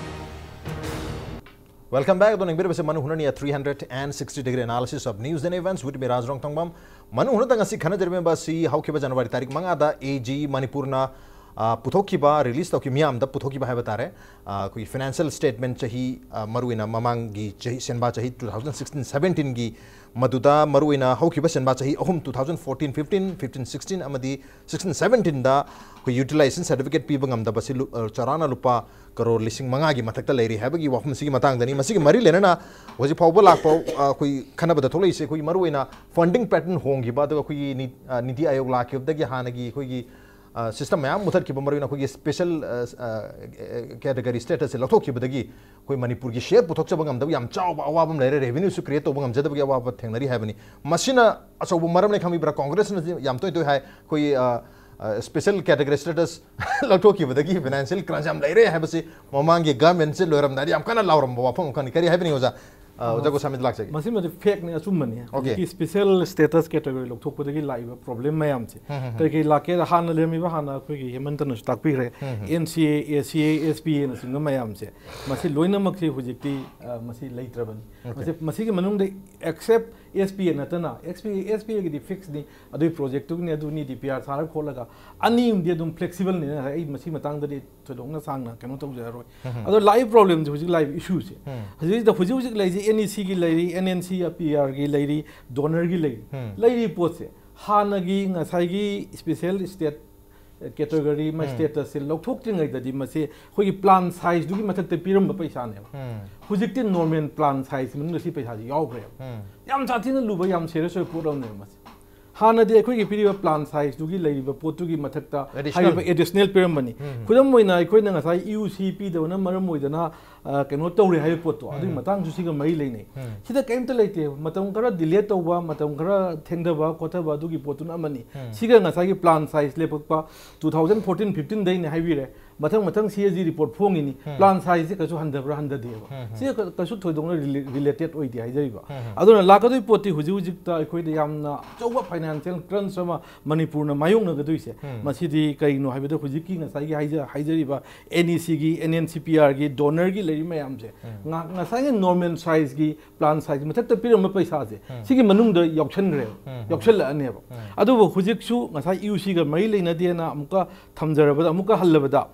Welcome back. ꯑꯗꯣ ꯌꯦꯡꯕꯤꯔꯤꯕꯁꯦ ꯃꯅꯨ ꯍꯨꯅꯅꯤ, three hundred and sixty degree analysis of news and events with me, ꯔꯥꯖ ꯔꯣꯡꯊꯣꯡꯕꯝ꯫ ꯃꯅꯨ ꯍꯨꯅꯗ ꯉꯁꯤ ꯈꯟꯅꯖꯔꯤꯕ ꯑꯁꯤ ꯍꯧꯈꯤꯕ January ꯇꯥꯔꯤꯛ ꯃꯉꯥꯗ A G ꯃꯅꯤꯄꯨꯔꯅ, ꯑ, ꯄꯨꯊꯣꯛꯈꯤꯕ, release ꯇꯧꯈꯤꯕ, ꯃꯤꯌꯥꯝꯗ ꯄꯨꯊꯣꯛꯈꯤꯕ ꯍꯥꯏꯕ ꯇꯥꯔꯦ꯫ ꯑ, ꯑꯩꯈꯣꯏꯒꯤ financial statement ꯆꯍꯤ, ꯑ, ꯃꯔꯨꯑꯣꯏꯅ ꯃꯃꯥꯡꯒꯤ ꯆꯍꯤ, ꯁꯦꯟꯕꯥ ꯆꯍꯤ two thousand sixteen seventeen ꯒꯤ, ꯃꯗꯨꯗ ꯃꯔꯨꯑꯣꯏꯅ ꯍꯧꯈꯤꯕ ꯁꯦꯟꯕꯥ ꯆꯍꯤ ꯑꯍꯨꯝ, two thousand fourteen fifteen, fifteen sixteen ꯑꯃꯗꯤ sixteen seventeen ꯗ ꯑꯩꯈꯣꯏ utilization certificate ꯄꯤꯕ ꯉꯝꯗꯕꯁꯤ ꯂꯨ-, ꯑ, ꯆꯥꯎꯔꯥꯛꯅ ꯂꯨꯄꯥ ꯀꯔꯣꯔ ꯂꯤꯁꯤꯡ ꯃꯉꯥꯒꯤ ꯃꯊꯛꯇ ꯂꯩꯔꯤ ꯍꯥꯏꯕꯒꯤ ꯋꯥꯐꯝꯁꯤꯒꯤ ꯃꯇꯥꯡꯗꯅꯤ꯫ ꯃꯁꯤꯒꯤ ꯃꯔꯤ ꯂꯩꯅꯅ ꯍꯧꯖꯤꯛ ꯐꯥꯎꯕ ꯂꯥꯛꯄ, ꯑ, ꯑꯩꯈꯣꯏ ꯈꯟꯅꯕꯗ ꯊꯣꯛꯂꯛꯏꯁꯦ ꯑꯩꯈꯣꯏꯒꯤ ꯃꯔꯨꯑꯣꯏꯅ funding pattern ꯍꯣꯡꯈꯤꯕ, ꯑꯗꯨꯒ ꯑꯩꯈꯣꯏꯒꯤ ꯅꯤ-, ꯑ, ꯅꯤꯇꯤ ꯑꯥꯌꯣꯒ ꯂꯥꯛꯈꯤꯕꯗꯒꯤ ꯍꯥꯟꯅꯒꯤ ꯑꯩꯈꯣꯏꯒꯤ ꯁꯤꯁꯇꯦꯝ ꯃꯌꯥꯝ ꯃꯨꯊꯠꯈꯤꯕ, ꯃꯔꯨꯑꯣꯏꯅ ꯑꯩꯈꯣꯏꯒꯤ ꯁ꯭ꯄꯦꯁꯦꯜ ꯀꯦꯇꯒꯔꯤ ꯁ꯭ꯇꯦꯇꯁꯁꯦ ꯂꯧꯊꯣꯛꯈꯤꯕꯗꯒꯤ ꯑꯩꯈꯣꯏ ꯃꯅꯤꯄꯨꯔꯒꯤ ꯁꯦꯌꯔ ꯄꯨꯊꯣꯛꯆꯕ ꯉꯝꯗꯕ ꯌꯥꯝ ꯆꯥꯎꯕ ꯑꯋꯥꯕ ꯑꯃ ꯂꯩꯔꯦ, ꯔꯦꯚꯤꯅ꯭ꯌꯨꯁꯨ ꯀ꯭ꯔꯤꯌꯦꯠ ꯇꯧꯕ ꯉꯝꯖꯗꯕꯒꯤ ꯑꯋꯥꯕ ꯊꯦꯡꯅꯔꯤ ꯍꯥꯏꯕꯅꯤ꯫ ꯃꯁꯤꯅ ꯑꯆꯧꯕ ꯃꯔꯝꯅꯤ ꯈꯪꯕꯤꯕ꯭ꯔꯥ? ꯀꯣꯡꯒ꯭ꯔꯦꯁꯅ ꯌꯥꯝ ꯇꯣꯏ ꯇꯣꯏ ꯍꯥꯏ, ꯑꯩꯈꯣꯏꯒꯤ ꯁ꯭ꯄꯦꯁꯦꯜ ꯀꯦꯇꯒꯔꯤ ꯁ꯭ꯇꯦꯇꯁ ꯂꯧꯊꯣꯛꯈꯤꯕꯗꯒꯤ ꯐꯥꯏꯅꯥꯟꯁꯤꯌꯦꯜ ꯀ꯭ꯔꯥꯏꯝ ꯌꯥꯝ ꯂꯩꯔꯦ ꯍꯥꯏꯕꯁꯤ ꯃꯃꯥꯡꯒꯤ ꯒꯚꯔꯟꯃꯦꯟꯠꯁꯦ ꯂꯣꯏꯔꯝꯗꯥꯏꯗ ꯌꯥꯝ ꯀꯟꯅ ꯂꯥꯎꯔꯝꯕ ꯋꯥꯐꯝ ꯑꯃꯈꯛꯅꯤ꯫ ꯀꯔꯤ ꯍꯥꯏꯕꯤꯅꯤꯡꯉꯤ ꯑꯣꯖꯥ? ꯑ, ꯑꯣꯖꯥ ꯒꯣꯁꯥꯃꯤꯗ ꯂꯥꯛꯆꯒꯦ꯫ ꯃꯁꯤꯃꯗꯤ ꯐꯦꯛꯅꯤ, ꯑꯆꯨꯝꯕꯅꯤ꯫ Okay. ꯍꯧꯖꯤꯛꯀꯤ ꯁ꯭ꯄꯦꯁꯦꯜ ꯁ꯭ꯇꯦꯇꯁ ꯀꯦꯇꯒꯣꯔꯤ ꯂꯧꯊꯣꯛꯄꯗꯒꯤ ꯂꯥꯛꯏꯕ ꯄ꯭ꯔꯣꯕ꯭ꯂꯦꯝ ꯃꯌꯥꯝꯁꯦ ꯎꯝ, ꯎꯝ, ꯎꯝ꯫ ꯀꯩ ꯀꯩ ꯂꯥꯛꯀꯦꯗ, ꯍꯥꯟꯅ ꯂꯩꯔꯝꯃꯤꯕ, ꯍꯥꯟꯅ ꯑꯩꯈꯣꯏꯒꯤ ꯍꯦꯃꯟꯇꯅꯁꯨ ꯇꯥꯛꯄꯤꯈ꯭ꯔꯦ, ꯎꯝ, ꯎꯝ꯫ ꯑꯦꯟ ꯁꯤ ꯑꯦ, ꯑꯦ ꯁꯤ ꯑꯦ, ꯑꯦꯁ ꯄꯤ ꯑꯦꯅꯆꯤꯡꯕ ꯃꯌꯥꯝꯁꯦ, ꯃꯁꯤ ꯂꯣꯏꯅꯃꯛꯁꯦ ꯍꯧꯖꯤꯛꯇꯤ, ꯑ, ꯃꯁꯤ ꯂꯩꯇ꯭ꯔꯕꯅꯤ꯫ Okay. ꯃꯁꯤ, ꯃꯁꯤꯒꯤ ꯃꯅꯨꯡꯗ ꯑꯦꯛꯁꯦꯞ ꯑꯦꯁ ꯄꯤ ꯑꯦ ꯅꯠꯇꯅ, ꯑꯦꯁ ꯄꯤ ꯑꯦ, ꯑꯦꯁ ꯄꯤ ꯑꯦꯒꯤꯗꯤ ꯐꯤꯛꯁꯅꯤ, ꯑꯗꯨꯒꯤ ꯄ꯭ꯔꯣꯖꯦꯛꯇꯨꯒꯤꯅꯤ, ꯑꯗꯨꯅꯤ, ꯗꯤ ꯄꯤ ꯑꯥꯔ ꯁꯥꯔ ꯈꯣꯠꯂꯒ ꯑꯅꯤ ꯑꯃꯗꯤ ꯑꯗꯨꯝ ꯐ꯭ꯂꯦꯛꯁꯤꯕꯜꯅꯤ꯫ ꯑꯩ ꯃꯁꯤ ꯃꯇꯥꯡꯗꯗꯤ ꯊꯣꯏꯗꯣꯛꯅ ꯁꯥꯡꯅ ꯀꯩꯅꯣ ꯇꯧꯖꯔꯔꯣꯏ꯫ ꯎꯝ꯫ ꯑꯗꯣ ꯂꯥꯛꯏꯕ ꯄ꯭ꯔꯣꯕ꯭ꯂꯦꯝꯁꯦ, ꯍꯧꯖꯤꯛ ꯂꯥꯛꯏꯕ ꯏꯁꯨꯁꯦ, ꯎꯝ꯫ ꯍꯧꯖꯤꯛ, ꯍꯧꯖꯤꯛ ꯍꯧꯖꯤꯛ ꯂꯩꯔꯤꯁꯦ ꯑꯦꯟ ꯏ ꯁꯤꯒꯤ ꯂꯩꯔꯤ, ꯑꯦꯟ ꯑꯦꯟ ꯁꯤ ꯄꯤ ꯑꯥꯔꯒꯤ ꯂꯩꯔꯤ, ꯗꯣꯅꯔꯒꯤ ꯂꯩꯔꯤ꯫ ꯎꯝ꯫ ꯂꯩꯔꯤꯕ ꯄꯣꯠꯁꯦ ꯍꯥꯟꯅꯒꯤ ꯉꯁꯥꯏꯒꯤ ꯁ꯭ꯄꯦꯁꯦꯜ ꯁ꯭ꯇꯦꯠ ꯀꯦꯇꯒꯣꯔꯤ, ꯃꯥꯏ ꯎꯝ꯫ ꯁ꯭ꯇꯦꯇꯁꯁꯦ ꯂꯧꯊꯣꯛꯇ꯭ꯔꯤꯉꯩꯗꯗꯤ ꯃꯁꯦ ꯑꯩꯈꯣꯏꯒꯤ ꯄ꯭ꯂꯥꯟ ꯁꯥꯏꯖꯇꯨꯒꯤ ꯃꯊꯛꯇ ꯄꯤꯔꯝꯕ ꯄꯩꯁꯥꯅꯦꯕ꯫ ꯎꯝ꯫ ꯍꯧꯖꯤꯛꯇꯤ ꯅꯣꯔꯃꯦꯜ ꯄ꯭ꯂꯥꯟ ꯁꯥꯏꯖ ꯃꯅꯨꯡꯗ ꯁꯤ ꯄꯩꯁꯥꯁꯤ ꯌꯥꯎꯈ꯭ꯔꯦꯕ꯫ ꯎꯝ꯫ ꯌꯥꯝ ꯁꯥꯊꯤꯅ ꯂꯨꯕ, ꯌꯥꯝ ꯁꯦꯔꯤꯌꯁ ꯑꯣꯏꯕ ꯄꯣꯠ ꯑꯃꯅꯦꯕ ꯃꯁꯤ꯫ ꯍꯥꯟꯅꯗꯤ ꯑꯩꯈꯣꯏꯒꯤ ꯄꯤꯔꯤꯕ ꯄ꯭ꯂꯥꯟ ꯁꯥꯏꯖꯇꯨꯒꯤ ꯂꯩꯔꯤꯕ ꯄꯣꯠꯇꯨꯒꯤ ꯃꯊꯛꯇ additional꯫ ꯍꯥꯏꯔꯤꯕ ꯑꯦꯗꯤꯁꯅꯦꯜ ꯄꯤꯔꯝꯕꯅꯤ꯫ ꯎꯝ꯫ ꯈꯨꯗꯝ ꯑꯣꯏꯅ, ꯑꯩꯈꯣꯏꯅ ꯉꯁꯥꯏ ꯏ ꯌꯨ ꯁꯤ ꯄꯤꯗꯕꯅ ꯃꯔꯝ ꯑꯣꯏꯗꯅ, ꯑ, ꯀꯩꯅꯣ ꯇꯧꯔꯦ ꯍꯥꯏꯕ ꯄꯣꯠꯇꯣ, ꯑꯗꯨꯒꯤ ꯎꯝ꯫ ꯃꯇꯥꯡꯁꯨ ꯁꯤꯒ ꯃꯔꯤ ꯂꯩꯅꯩ꯫ ꯎꯝ꯫ ꯁꯤꯗ ꯀꯔꯤꯝꯇ ꯂꯩꯇꯦ꯫ ꯃꯇꯝ ꯈꯔ ꯗꯤꯂꯦ ꯇꯧꯕ, ꯃꯇꯝ ꯈꯔ ꯊꯦꯡꯊꯕ ꯈꯣꯠꯊꯕ, ꯑꯗꯨꯒꯤ ꯄꯣꯠꯇꯨꯅ ꯑꯃꯅꯤ꯫ ꯎꯝ꯫ ꯁꯤꯒ ꯉꯁꯥꯏꯒꯤ ꯄ꯭ꯂꯥꯟ ꯁꯥꯏꯖ ꯂꯦꯞꯄꯛꯄ two thousand fourteen fifteen ꯗꯩꯅꯦ ꯍꯥꯏꯕꯤꯔꯦ꯫ ꯃꯊꯪ ꯃꯊꯪ ꯁꯤ ꯑꯦ ꯖꯤ ꯔꯤꯄꯣꯔꯠ ꯐꯣꯡꯉꯤꯅꯤ꯫ ꯎꯝ꯫ ꯄ꯭ꯂꯥꯟ ꯁꯥꯏꯖꯁꯦ ꯀꯩꯁꯨ ꯍꯟꯊꯕ꯭ꯔꯥ? ꯍꯟꯊꯗꯦꯕ꯫ ꯎꯝ, ꯎꯝ꯫ ꯁꯤꯒ ꯀ-, ꯀꯩꯁꯨ ꯊꯣꯏꯗꯣꯛꯅ ꯔꯤꯂꯦ-, ꯔꯤꯂꯦꯇꯦꯠ ꯑꯣꯏꯗꯦ ꯍꯥꯏꯖꯔꯤꯕ꯫ ꯎꯝ, ꯎꯝ꯫ ꯑꯗꯨꯅ ꯂꯥꯛꯀꯗꯣꯏ ꯄꯣꯠꯇꯤ ꯍꯧꯖꯤꯛ ꯍꯧꯖꯤꯛꯇ ꯑꯩꯈꯣꯏꯗ ꯌꯥꯝꯅ ꯑꯆꯧꯕ ꯐꯥꯏꯅꯥꯟꯁꯤꯌꯦꯜ ꯀ꯭ꯔꯟꯆ ꯑꯃ ꯃꯅꯤꯄꯨꯔꯅ ꯃꯥꯌꯣꯛꯅꯒꯗꯣꯏꯁꯦ, ꯎꯝ꯫ ꯃꯁꯤꯗꯤ ꯀꯩꯅꯣ ꯍꯥꯏꯕꯗ, ꯍꯧꯖꯤꯛꯀꯤ ꯉꯁꯥꯏꯒꯤ ꯍꯥꯏꯖ-, ꯍꯥꯏꯖꯔꯤꯕ ꯑꯦꯟ ꯏ ꯁꯤꯒꯤ, ꯑꯦꯟ ꯑꯦꯟ ꯁꯤ ꯄꯤ ꯑꯥꯔꯒꯤ, ꯗꯣꯅꯔꯒꯤ ꯂꯩꯔꯤ ꯃꯌꯥꯝꯁꯦ, ꯎꯝ꯫ ꯉ-, ꯉꯁꯥꯏꯒꯤ ꯅꯣꯔꯃꯦꯜ ꯁꯥꯏꯖꯀꯤ ꯄ꯭ꯂꯥꯟ ꯁꯥꯏꯖ ꯃꯊꯛꯇ ꯄꯤꯔꯝꯕ ꯄꯩꯁꯥꯁꯦ, ꯎꯝ꯫ ꯁꯤꯒꯤ ꯃꯅꯨꯡꯗ ꯌꯥꯎꯁꯟꯈ꯭ꯔꯦꯕ, ꯎꯝ, ꯎꯝ꯫ ꯌꯥꯎꯁꯜꯂꯛꯑꯅꯦꯕ꯫ ꯎꯝ꯫ ꯑꯗꯨꯕꯨ ꯍꯧꯖꯤꯛꯁꯨ ꯉꯁꯥꯏ ꯏ ꯌꯨ ꯁꯤꯒ ꯃꯔꯤ ꯂꯩꯅꯗꯦꯅ ꯑꯃꯨꯛꯀ ꯊꯝꯖꯔꯕꯗ, ꯑꯃꯨꯛꯀ ꯍꯜꯂꯕꯗ,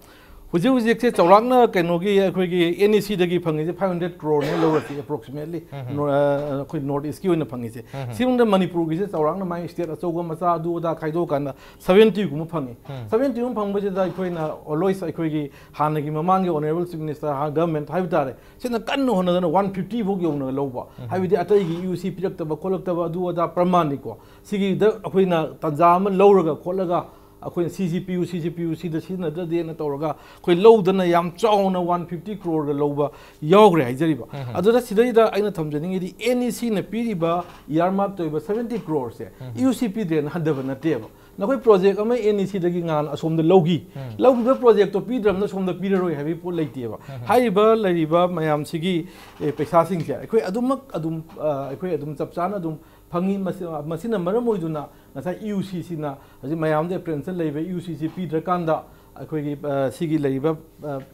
ꯍꯧꯖꯤꯛ ꯍꯧꯖꯤꯛꯁꯦ ꯆꯥꯎꯔꯥꯛꯅ ꯀꯩꯅꯣꯒꯤ, ꯑꯩꯈꯣꯏꯒꯤ ꯑꯦꯟ ꯏ ꯁꯤꯗꯒꯤ ꯐꯪꯉꯤꯁꯦ five hundred crore ꯅꯦ ꯂꯧꯔꯁꯤ, approximately꯫ ꯎꯝ, ꯎꯝ꯫ ꯅꯣ-, ꯑ, ꯑꯩꯈꯣꯏ ꯅꯣꯔꯠ ꯏꯁꯀꯤ ꯑꯣꯏꯅ ꯐꯪꯉꯤꯁꯦ꯫ ꯎꯝ, ꯎꯝ꯫ ꯁꯤꯒꯨꯝꯗ ꯃꯅꯤꯄꯨꯔꯒꯤꯁꯦ ꯆꯥꯎꯔꯥꯛꯅ ꯃꯥꯒꯤ ꯁ꯭ꯇꯦꯠ ꯑꯆꯧꯕ ꯃꯆꯥ ꯑꯗꯨ ꯑꯗꯥ ꯈꯥꯏꯗꯣꯛꯑꯀꯥꯟꯗ seventy ꯒꯨꯝꯕ ꯐꯪꯉꯤ꯫ ꯎꯝ꯫ Seventy ꯒꯨꯝꯕ ꯐꯪꯕꯁꯤꯗ ꯑꯩꯈꯣꯏꯅ always, ꯑꯩꯈꯣꯏꯒꯤ ꯍꯥꯟꯅꯒꯤ ꯃꯃꯥꯡꯒꯤ ꯑꯣꯅꯔꯦꯕꯜ ꯆꯤꯐ ꯃꯤꯅꯤꯁꯇꯔ, ꯍꯥ-, ꯒꯚꯔꯟꯃꯦꯟꯠ ꯍꯥꯏꯕ ꯇꯥꯔꯦ, ꯁꯤꯅ ꯀꯟꯅ ꯍꯣꯠꯅꯗꯅ one fifty ꯐꯥꯎ ꯌꯧꯅ ꯂꯧꯕ꯫ ꯎꯝ꯫ ꯍꯥꯏꯕꯗꯤ ꯑꯇꯩꯒꯤ ꯏ ꯌꯨ ꯁꯤ ꯄꯤꯔꯛꯇꯕ ꯈꯣꯠꯂꯛꯇꯕ ꯑꯗꯨ ꯑꯗꯥ ꯄ꯭ꯔꯃꯥꯟꯅꯤꯀꯣ꯫ ꯁꯤꯒꯤꯗ ꯑꯩꯈꯣꯏꯅ ꯇꯥꯟꯖꯥ ꯑꯃ ꯂꯧꯔꯒ ꯈꯣꯠꯂꯒ, ꯑ, ꯑꯩꯈꯣꯏꯅ C G P U C G P U ꯁꯤꯗ ꯁꯤꯖꯤꯟꯅꯗ꯭ꯔꯗꯤꯅ ꯇꯧꯔꯒ ꯑꯩꯈꯣꯏ ꯂꯧꯗꯅ ꯌꯥꯝ ꯆꯥꯎꯅ ꯋꯥꯟ ꯐꯤꯐꯇꯤ ꯀ꯭ꯔꯣꯔꯒ ꯂꯧꯕ ꯌꯥꯎꯈ꯭ꯔꯦ ꯍꯥꯏꯖꯔꯤꯕ꯫ ꯑꯗꯨꯗ ꯁꯤꯗꯩꯗ ꯑꯩꯅ ꯊꯝꯖꯅꯤꯡꯉꯤꯗꯤ ꯑꯦꯟ ꯏ ꯁꯤꯅ ꯄꯤꯔꯤꯕ ꯏꯌꯥꯔꯃꯥꯔꯛ ꯇꯧꯔꯤꯕ ꯁꯕꯦꯟꯇꯤ ꯀ꯭ꯔꯣꯔꯁꯦ ꯏ ꯌꯨ ꯁꯤ ꯄꯤꯗ꯭ꯔꯦꯅ ꯍꯟꯊꯕ ꯅꯠꯇꯦꯕ꯫ ꯅꯈꯣꯏ ꯄ꯭ꯔꯣꯖꯦꯛ ꯑꯃ ꯑꯦꯟ ꯏ ꯁꯤꯗꯒꯤ ꯉꯥꯟ ꯑꯁꯣꯝꯗ ꯂꯧꯈꯤ, ꯂꯧꯈꯤꯕ ꯄ꯭ꯔꯣꯖꯦꯛꯇꯣ ꯄꯤꯗ꯭ꯔꯕꯅ ꯁꯣꯝꯗ ꯄꯤꯔꯔꯣꯏ ꯍꯥꯏꯕꯒꯤ ꯄꯣꯠ ꯂꯩꯇꯦꯕ꯫ ꯍꯥꯏꯔꯤꯕ ꯂꯩꯔꯤꯕ ꯃꯌꯥꯝꯁꯤꯒꯤ ꯑꯦ, ꯄꯩꯁꯥꯁꯤꯡꯁꯦ ꯑꯩꯈꯣꯏ ꯑꯗꯨꯃꯛ ꯑꯗꯨꯝ ꯑ, ꯑꯩꯈꯣꯏ ꯑꯗꯨꯝ ꯆꯞ ꯆꯥꯅ ꯑꯗꯨꯝ ꯐꯪꯉꯤ꯫ ꯃꯁꯤ- ꯃꯁꯤꯅ ꯃꯔꯝ ꯑꯣꯏꯗꯨꯅ ꯉꯁꯥꯏ ꯏ ꯌꯨ ꯁꯤꯁꯤꯅ ꯍꯧꯖꯤꯛ ꯃꯌꯥꯝꯗ ꯑꯦꯄ꯭ꯔꯦꯟꯁꯤꯌꯦꯜ ꯂꯩꯕ ꯏ ꯌꯨ ꯁꯤꯁꯤ ꯄꯤꯗ꯭ꯔꯀꯥꯟꯗ ꯑꯩꯈꯣꯏꯒꯤ ꯑ, ꯁꯤꯒꯤ ꯂꯩꯔꯤꯕ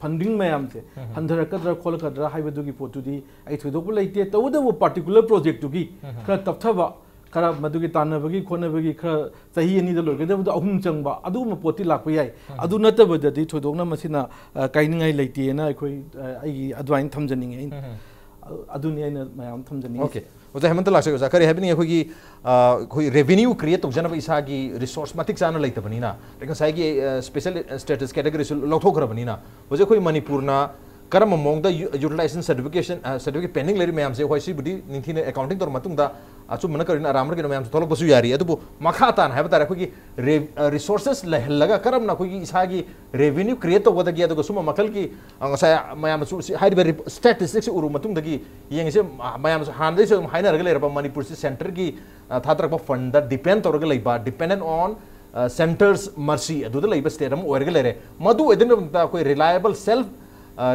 ꯐꯟꯗꯤꯡ ꯃꯌꯥꯝꯁꯦ ꯍꯟꯊꯔꯛꯀꯗ꯭ꯔꯥ ꯈꯣꯠꯂꯛꯀꯗ꯭ꯔꯥ ꯍꯥꯏꯕꯗꯨꯒꯤ ꯄꯣꯠꯇꯨꯗꯤ ꯑꯩ ꯊꯣꯏꯗꯣꯛꯄ ꯂꯩꯇꯦ꯫ ꯇꯧꯕꯇꯕꯨ ꯄꯥꯔꯇꯤꯀꯨꯂꯔ ꯄ꯭ꯔꯣꯖꯦꯛꯇꯨꯒꯤ ꯈꯔ ꯇꯞꯊꯕ, ꯈꯔ ꯃꯗꯨꯒꯤ ꯇꯥꯟꯅꯕꯒꯤ ꯈꯣꯠꯅꯕꯒꯤ ꯈꯔ ꯆꯍꯤ ꯑꯅꯤꯗ ꯂꯣꯏꯒꯗꯕꯗꯣ ꯑꯍꯨꯝ ꯆꯪꯕ ꯑꯗꯨꯒꯨꯝꯕ ꯄꯣꯠꯇꯤ ꯂꯥꯛꯄ ꯌꯥꯏ꯫ ꯑꯗꯨ ꯅꯠꯇꯕꯗꯗꯤ ꯊꯣꯏꯗꯣꯛꯅ ꯃꯁꯤꯅ ꯑ, ꯀꯥꯏꯅꯤꯡꯉꯥꯏ ꯂꯩꯇꯦꯅ ꯑꯩꯈꯣꯏ ꯑ, ꯑꯩꯒꯤ ꯑꯗꯨꯃꯥꯏꯅ ꯊꯝꯖꯅꯤꯡꯉꯦ ꯑꯩꯅ꯫ ꯑ- ꯑꯗꯨꯅꯤ ꯑꯩꯅ ꯃꯌꯥꯝ ꯊꯝꯖꯅꯤꯡꯉꯤ꯫ ꯑꯣꯀꯦ, ꯑꯣꯖꯥ ꯍꯦꯃꯟꯇ ꯂꯥꯛꯆꯒꯦ꯫ ꯑꯣꯖꯥ, ꯀꯔꯤ ꯍꯥꯏꯕꯤꯅꯤꯡꯉꯤ? ꯑꯩꯈꯣꯏꯒꯤ ꯑ, ꯑꯩꯈꯣꯏ ꯔꯦꯚꯤꯅ꯭ꯌꯨ ꯀ꯭ꯔꯤꯌꯦꯠ ꯇꯧꯖꯅꯕ ꯏꯁꯥꯒꯤ ꯔꯤꯁꯣꯔꯁ ꯃꯇꯤꯛ ꯆꯥꯅ ꯂꯩꯇꯕꯅꯤꯅ, ꯑꯗꯩ ꯉꯁꯥꯏꯒꯤ ꯁ꯭ꯄꯦꯁꯦꯜ ꯁ꯭ꯇꯦꯇꯁ ꯀꯦꯇꯒꯔꯤꯁꯨ ꯂꯧꯊꯣꯛꯈ꯭ꯔꯕꯅꯤꯅ, ꯍꯧꯖꯤꯛ ꯑꯩꯈꯣꯏ ꯃꯅꯤꯄꯨꯔꯅ ꯀꯔꯝꯕ ꯃꯑꯣꯡꯗ ꯌꯨꯇꯤꯂꯥꯏꯖꯦꯁꯟ ꯁꯥꯔꯇꯤꯐꯤꯀꯦꯁꯟ ꯁꯥꯔꯇꯤꯐꯤꯀꯦꯠ ꯄꯦꯟꯗꯤꯡ ꯂꯩꯔꯤ ꯃꯌꯥꯝꯁꯦ ꯑꯩꯈꯣꯏ ꯁꯤꯕꯨꯗꯤ ꯅꯤꯡꯊꯤꯅ ꯑꯦꯀꯥꯎꯟꯇꯤꯡ ꯇꯧꯔ ꯃꯇꯨꯡꯗ ꯑꯆꯨꯝꯕꯅ ꯀꯔꯤꯅꯣ ꯑꯔꯥꯟꯕꯅ ꯀꯔꯤꯅꯣ ꯃꯌꯥꯝꯁꯦ ꯊꯣꯛꯂꯛꯄꯁꯨ ꯌꯥꯔꯤ꯫ ꯑꯗꯨꯕꯨ ꯃꯈꯥ ꯇꯥꯅ ꯍꯥꯏꯕ ꯇꯥꯔꯦ, ꯑꯩꯈꯣꯏꯒꯤ ꯔꯤꯁꯣꯔꯁꯦꯁ ꯂꯩꯍꯜꯂꯒ ꯀꯔꯝꯅ ꯑꯩꯈꯣꯏꯒꯤ ꯏꯁꯥꯒꯤ ꯔꯦꯚꯤꯅ꯭ꯌꯨ ꯀ꯭ꯔꯤꯌꯦꯠ ꯇꯧꯒꯗꯒꯦ, ꯑꯗꯨꯒ ꯁꯨꯝꯕ ꯃꯈꯜꯒꯤ ꯑ, ꯉꯁꯥꯏ ꯃꯌꯥꯝꯅꯁꯨ ꯁꯤ ꯍꯥꯏꯔꯤꯕ ꯁ꯭ꯇꯦꯇꯤꯁꯇꯤꯛꯁꯤ ꯎꯔꯨꯕ ꯃꯇꯨꯡꯗꯒꯤ ꯌꯦꯡꯉꯤꯁꯦ, ꯑ, ꯃꯌꯥꯝꯅꯁꯨ ꯍꯥꯟꯅꯗꯩꯁꯨ ꯑꯗꯨꯝ ꯍꯥꯏꯅꯔꯒ ꯂꯩꯔꯕ ꯃꯅꯤꯄꯨꯔꯁꯤ ꯁꯦꯟꯇꯔꯒꯤ ꯑ, ꯊꯥꯗꯔꯛꯄ ꯐꯟꯗ ꯗꯤꯄꯦꯟ ꯇꯧꯔꯒ ꯂꯩꯕ, ꯗꯤꯄꯦꯟꯗꯦꯟ ꯑꯣꯟ ꯁꯦꯟꯇꯔꯁ ꯃꯔꯁꯤ ꯑꯗꯨꯗ ꯂꯩꯕ ꯁ꯭ꯇꯦꯠ ꯑꯃ ꯑꯣꯏꯔꯒ ꯂꯩꯔꯦ꯫ ꯃꯗꯨ ꯑꯣꯏꯗꯅꯕꯗ ꯑꯩꯈꯣꯏ ꯔꯤꯂꯥꯏꯕꯜ ꯁꯦꯜꯐ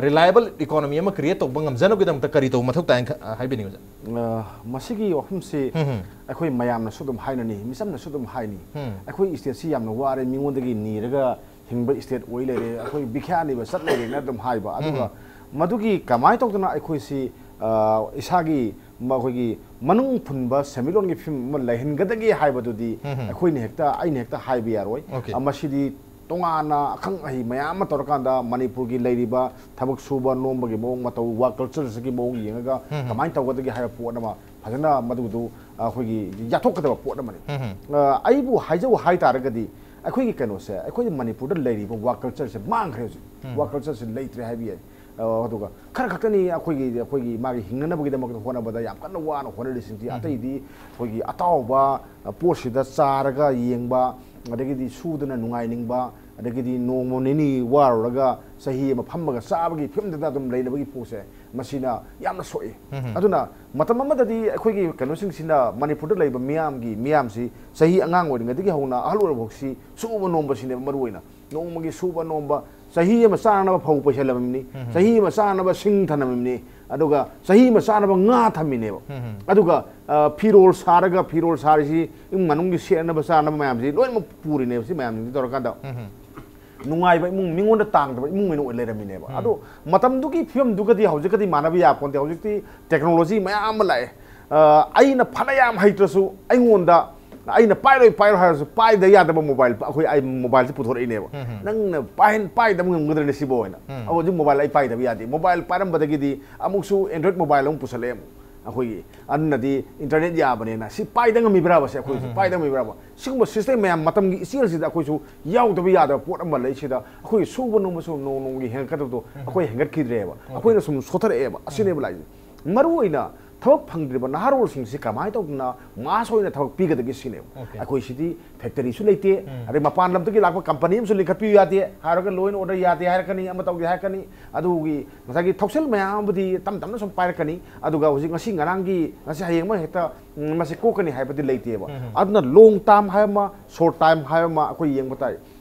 ꯔꯤꯂꯥꯏꯕꯜ ꯏꯀꯣꯅꯣꯃꯤ ꯑꯃ ꯀ꯭ꯔꯤꯌꯦꯠ ꯇꯧꯕ ꯉꯝꯖꯅꯕꯒꯤꯗꯃꯛꯇ ꯀꯔꯤ ꯇꯧꯕ ꯃꯊꯧ ꯇꯥꯏꯅ ꯈ- ꯑ, ꯍꯥꯏꯕꯤꯅꯤꯡꯉꯤ, ꯑꯣꯖꯥ? ꯑ, ꯃꯁꯤꯒꯤ ꯋꯥꯐꯝꯁꯤ ꯎꯝ, ꯎꯝ꯫ ꯑꯩꯈꯣꯏ ꯃꯌꯥꯝꯅꯁꯨ ꯑꯗꯨꯝ ꯍꯥꯏꯅꯅꯤ, ꯃꯤꯆꯝꯅꯁꯨ ꯑꯗꯨꯝ ꯍꯥꯏꯅꯤ꯫ ꯎꯝ꯫ ꯑꯩꯈꯣꯏ ꯁ꯭ꯇꯦꯠꯁꯤ ꯌꯥꯝꯅ ꯋꯥꯔꯦ, ꯃꯤꯉꯣꯟꯗꯒꯤ ꯅꯤꯔꯒ ꯍꯤꯡꯕ ꯁ꯭ꯇꯦꯠ ꯑꯣꯏ ꯂꯩꯔꯦ, ꯑꯩꯈꯣꯏ ꯕꯤꯈ꯭ꯌꯥꯅꯤꯕ ꯆꯠ ꯂꯩꯔꯦꯅ ꯑꯗꯨꯝ ꯍꯥꯏꯕ꯫ ꯑꯗꯨꯒ ꯎꯝ꯫ ꯃꯗꯨꯒꯤ ꯀꯃꯥꯏꯅ ꯇꯧꯗꯅ ꯑꯩꯈꯣꯏꯁꯤ, ꯑ, ꯏꯁꯥꯒꯤ ꯃ-, ꯑꯩꯈꯣꯏꯒꯤ ꯃꯅꯨꯡ ꯐꯨꯟꯕ ꯁꯦꯟꯃꯤꯠꯂꯣꯟꯒꯤ ꯐꯤꯕꯝ ꯑꯃ ꯂꯩꯍꯟꯒꯗꯒꯦ ꯍꯥꯏꯕꯗꯨꯗꯤ ꯎꯝ꯫ ꯑꯩꯈꯣꯏꯅ ꯍꯦꯛꯇ, ꯑꯩꯅ ꯍꯦꯛꯇ ꯍꯥꯏꯕ ꯌꯥꯔꯣꯏ꯫ ꯑꯣꯀꯦ꯫ ꯑ, ꯃꯁꯤꯗꯤ ꯇꯣꯉꯥꯟꯅ ꯑꯈꯪ ꯑꯍꯩ ꯃꯌꯥꯝ ꯑꯃ ꯇꯧꯔꯀꯥꯟꯗ ꯃꯅꯤꯄꯨꯔꯒꯤ ꯂꯩꯔꯤꯕ ꯊꯕꯛ ꯁꯨꯕ ꯅꯣꯝꯕꯒꯤ ꯃꯑꯣꯡ ꯃꯇꯧ, ꯋꯥꯔꯛ ꯀꯜꯆꯔꯁꯤꯒꯤ ꯃꯑꯣꯡ ꯌꯦꯡꯉꯒ ꯎꯝ꯫ ꯀꯃꯥꯏꯅ ꯇꯧꯒꯗꯒꯦ ꯍꯥꯏꯕ ꯄꯣꯠ ꯑꯃ ꯐꯖꯅ ꯃꯗꯨꯗꯨ ꯑꯩꯈꯣꯏꯒꯤ ꯌꯥꯊꯣꯛꯀꯗꯕ ꯄꯣꯠ ꯑꯃꯅꯤ꯫ ꯎꯝ꯫ ꯑ, ꯑꯩꯕꯨ ꯍꯥꯏꯖꯧ ꯍꯥꯏ ꯇꯥꯔꯒꯗꯤ ꯑꯩꯈꯣꯏꯒꯤ ꯀꯩꯅꯣꯁꯦ, ꯑꯩꯈꯣꯏꯒꯤ ꯃꯅꯤꯄꯨꯔꯗ ꯂꯩꯔꯤꯕ ꯋꯥꯔꯛ ꯀꯜꯆꯔꯁꯦ ꯃꯥꯡꯈ꯭ꯔꯦ ꯍꯧꯖꯤꯛ꯫ ꯎꯝ꯫ ꯋꯥꯔꯛ ꯀꯜꯆꯔꯁꯦ ꯂꯩꯇ꯭ꯔꯦ ꯍꯥꯏꯕ ꯌꯥꯏ꯫ ꯑ, ꯑꯗꯨꯒ ꯈꯔ ꯈꯛꯇꯅꯤ ꯑꯩꯈꯣꯏꯒꯤ, ꯑꯩꯈꯣꯏꯒꯤ ꯃꯥꯒꯤ ꯍꯤꯡꯅꯅꯕꯒꯤꯗꯃꯛꯇ ꯍꯣꯠꯅꯕꯗ ꯌꯥꯝ ꯀꯟꯅ ꯋꯥꯅ ꯍꯣꯠꯅꯔꯤꯁꯤꯡꯁꯤ꯫ ꯎꯝ꯫ ꯑꯇꯩꯗꯤ ꯑꯩꯈꯣꯏꯒꯤ ꯑꯇꯥꯎꯕ, ꯑ, ꯄꯣꯠꯁꯤꯗ ꯆꯥꯔꯒ ꯌꯦꯡꯕ, ꯑꯗꯒꯤꯗꯤ ꯁꯨꯗꯅ ꯅꯨꯡꯉꯥꯏꯅꯤꯡꯕ, ꯑꯗꯒꯤꯗꯤ ꯅꯣꯡꯃ ꯅꯤꯅꯤ ꯋꯥꯔꯨꯔꯒ ꯆꯍꯤ ꯑꯃ ꯐꯝꯃꯒ ꯆꯥꯕꯒꯤ ꯐꯤꯕꯝꯗꯨꯗ ꯑꯗꯨꯝ ꯂꯩꯅꯕꯒꯤ ꯄꯣꯠꯁꯦ, ꯃꯁꯤꯅ ꯌꯥꯝꯅ ꯁꯣꯛꯏ꯫ ꯑꯗꯨꯅ ꯃꯇꯝ ꯑꯃꯗꯗꯤ ꯑꯩꯈꯣꯏꯒꯤ ꯀꯩꯅꯣꯁꯤꯡꯁꯤꯅ, ꯃꯅꯤꯄꯨꯔꯗ ꯂꯩꯕ ꯃꯤꯌꯥꯝꯒꯤ, ꯃꯤꯌꯥꯝꯁꯤ ꯆꯍꯤ ꯑꯉꯥꯡ ꯑꯣꯏꯔꯤꯉꯩꯗꯒꯤ ꯍꯧꯅ ꯑꯍꯜ ꯑꯣꯏꯔꯐꯥꯎꯁꯤ ꯁꯨꯕ ꯅꯣꯝꯕꯁꯤꯅꯦꯕ ꯃꯔꯨ ꯑꯣꯏꯅ꯫ ꯅꯣꯡꯃꯒꯤ ꯁꯨꯕ ꯅꯣꯝꯕ, ꯆꯍꯤ ꯑꯃ ꯆꯥꯅꯕ ꯐꯧ ꯄꯩꯁꯜꯂꯝꯃꯤꯅꯤ, ꯆꯍꯤ ꯑꯃ ꯆꯥꯅꯕ ꯁꯤꯡ ꯊꯝꯂꯝꯃꯤꯅꯤ, ꯑꯗꯨꯒ ꯆꯍꯤ ꯑꯃ ꯆꯥꯅꯕ ꯉꯥ ꯊꯝꯃꯤꯅꯦꯕ꯫ ꯑꯗꯨꯒ, ꯑ, ꯐꯤꯔꯣꯜ ꯁꯥꯔꯒ, ꯐꯤꯔꯣꯜ ꯁꯥꯔꯤꯁꯤ ꯏꯃꯨꯡ ꯃꯅꯨꯡꯒꯤ ꯁꯦꯠꯅꯕ ꯆꯥꯅꯕ ꯃꯌꯥꯝꯁꯤ ꯂꯣꯏꯅꯃꯛ ꯄꯨꯔꯤꯅꯦꯕ꯫ ꯁꯤ ꯃꯌꯥꯝꯁꯤꯡꯁꯤ ꯇꯧꯔꯀꯥꯟꯗ ꯅꯨꯡꯉꯥꯏꯕ ꯏꯃꯨꯡ, ꯃꯤꯉꯣꯟꯗ ꯇꯥꯡꯗꯕ ꯏꯃꯨꯡ ꯑꯣꯏꯅ ꯑꯣꯏ ꯂꯩꯔꯝꯃꯤꯅꯦꯕ꯫ ꯑꯗꯣ ꯃꯇꯝꯗꯨꯒꯤ ꯐꯤꯕꯝꯗꯨꯒꯗꯤ ꯍꯧꯖꯤꯛꯀꯗꯤ ꯃꯥꯟꯅꯕ ꯌꯥꯄꯣꯟꯇꯦ꯫ ꯍꯧꯖꯤꯛꯇꯤ technology ꯃꯌꯥꯝ ꯑꯃ ꯂꯥꯛꯑꯦ꯫ ꯑ, ꯑꯩꯅ ꯐꯅ ꯌꯥꯝ ꯍꯩꯇ꯭ꯔꯁꯨ, ꯑꯩꯉꯣꯟꯗ, ꯑꯩꯅ ꯄꯥꯏꯔꯣꯏ, ꯄꯥꯏꯔꯣꯏ ꯍꯥꯏꯔꯁꯨ, ꯄꯥꯏꯗ ꯌꯥꯗꯕ mobile, ꯑꯩꯈꯣꯏ, ꯑꯩ mobileꯁꯤ ꯄꯨꯊꯣꯔꯛꯏꯅꯦꯕ꯫ ꯅꯪꯅ ꯄꯥꯏꯍꯟ-, ꯄꯥꯏꯗꯕ ꯉꯝꯒꯗ꯭ꯔꯅꯦ ꯁꯤꯕꯣ ꯍꯥꯏꯅ? ꯑꯣ, ꯍꯧꯖꯤꯛ mobile ꯑꯩ ꯄꯥꯏꯗꯕ ꯌꯥꯗꯦ꯫ Mobile ꯄꯥꯏꯔꯝꯕꯗꯒꯤꯗꯤ ꯑꯃꯨꯛꯁꯨ Android mobile ꯑꯃꯨꯛ ꯄꯨꯁꯜꯂꯛꯑꯦ ꯑꯃꯨꯛ꯫ ꯑꯩꯈꯣꯏꯒꯤ ꯑꯗꯨꯅꯗꯤ internet ꯌꯥꯕꯅꯦꯅ꯫ ꯁꯤ ꯄꯥꯏꯗ ꯉꯝꯃꯤꯕ꯭ꯔꯥꯕ? ꯁꯦ ꯑꯩꯈꯣꯏꯁꯨ ꯄꯥꯏꯗ ꯉꯝꯃꯤꯕ꯭ꯔꯥꯕ? ꯁꯤꯒꯨꯝꯕ system ꯃꯌꯥꯝ ꯃꯇꯝꯒꯤ ꯏꯆꯦꯜꯁꯤꯗ ꯑꯩꯈꯣꯏꯁꯨ ꯌꯥꯎꯗꯕ ꯌꯥꯗꯕ ꯄꯣꯠ ꯑꯃ ꯂꯩꯁꯤꯗ, ꯑꯩꯈꯣꯏꯒꯤ ꯁꯨꯕ ꯅꯣꯝꯕꯁꯨ ꯅꯣꯡ ꯅꯣꯡꯃꯒꯤ ꯍꯦꯟꯒꯠꯀꯗꯕꯗꯣ ꯑꯩꯈꯣꯏ ꯍꯦꯟꯒꯠꯈꯤꯗ꯭ꯔꯦꯕ, ꯑꯩꯈꯣꯏꯅ ꯁꯨꯝ ꯁꯣꯊꯔꯛꯑꯦꯕ꯫ ꯑꯁꯤꯅꯦꯕ ꯂꯥꯛꯏꯁꯦ꯫ ꯃꯔꯨ ꯑꯣꯏꯅ ꯊꯕꯛ ꯐꯪꯗ꯭ꯔꯤꯕ ꯅꯍꯥꯔꯣꯜꯁꯤꯡꯁꯤ ꯀꯃꯥꯏꯅ ꯇꯧꯗꯅ mass ꯑꯣꯏꯅ ꯊꯕꯛ ꯄꯤꯒꯗꯒꯦ ꯁꯤꯅꯦꯕ꯫ ꯑꯩꯈꯣꯏ ꯁꯤꯗꯤ factoryꯁꯨ ꯂꯩꯇꯦ, ꯑꯗꯩ ꯃꯄꯥꯟ ꯂꯝꯗꯒꯤ ꯂꯥꯛꯄ company ꯑꯃꯁꯨ ꯂꯤꯡꯈꯠꯄꯤꯌꯨ ꯌꯥꯗꯦ ꯍꯥꯏꯔꯒ, law and order ꯌꯥꯗꯦ ꯍꯥꯏꯔꯛꯀꯅꯤ, ꯑꯃ ꯇꯧꯗꯦ ꯍꯥꯏꯔꯛꯀꯅꯤ꯫ ꯑꯗꯨꯒꯤ ꯉꯁꯥꯏꯒꯤ ꯊꯧꯁꯤꯜ ꯃꯌꯥꯝ ꯑꯃꯗꯤ ꯇꯞ ꯇꯞꯅ ꯁꯨꯝ ꯄꯥꯏꯔꯛꯀꯅꯤ꯫ ꯑꯗꯨꯒ ꯍꯧꯖꯤꯛ ꯉꯁꯤ ꯉꯔꯥꯡꯒꯤ, ꯉꯁꯤ ꯍꯌꯦꯡꯃꯛ ꯍꯦꯛꯇ, ꯎꯝ, ꯃꯁꯤ ꯀꯣꯛꯀꯅꯤ ꯍꯥꯏꯕꯗꯤ ꯂꯩꯇꯦꯕ꯫ ꯑꯗꯨꯅ long term ꯍꯥꯏꯕ ꯑꯃ, short term ꯍꯥꯏꯕ ꯑꯃ ꯑꯩꯈꯣꯏ ꯌꯦꯡꯕ ꯇꯥꯏ꯫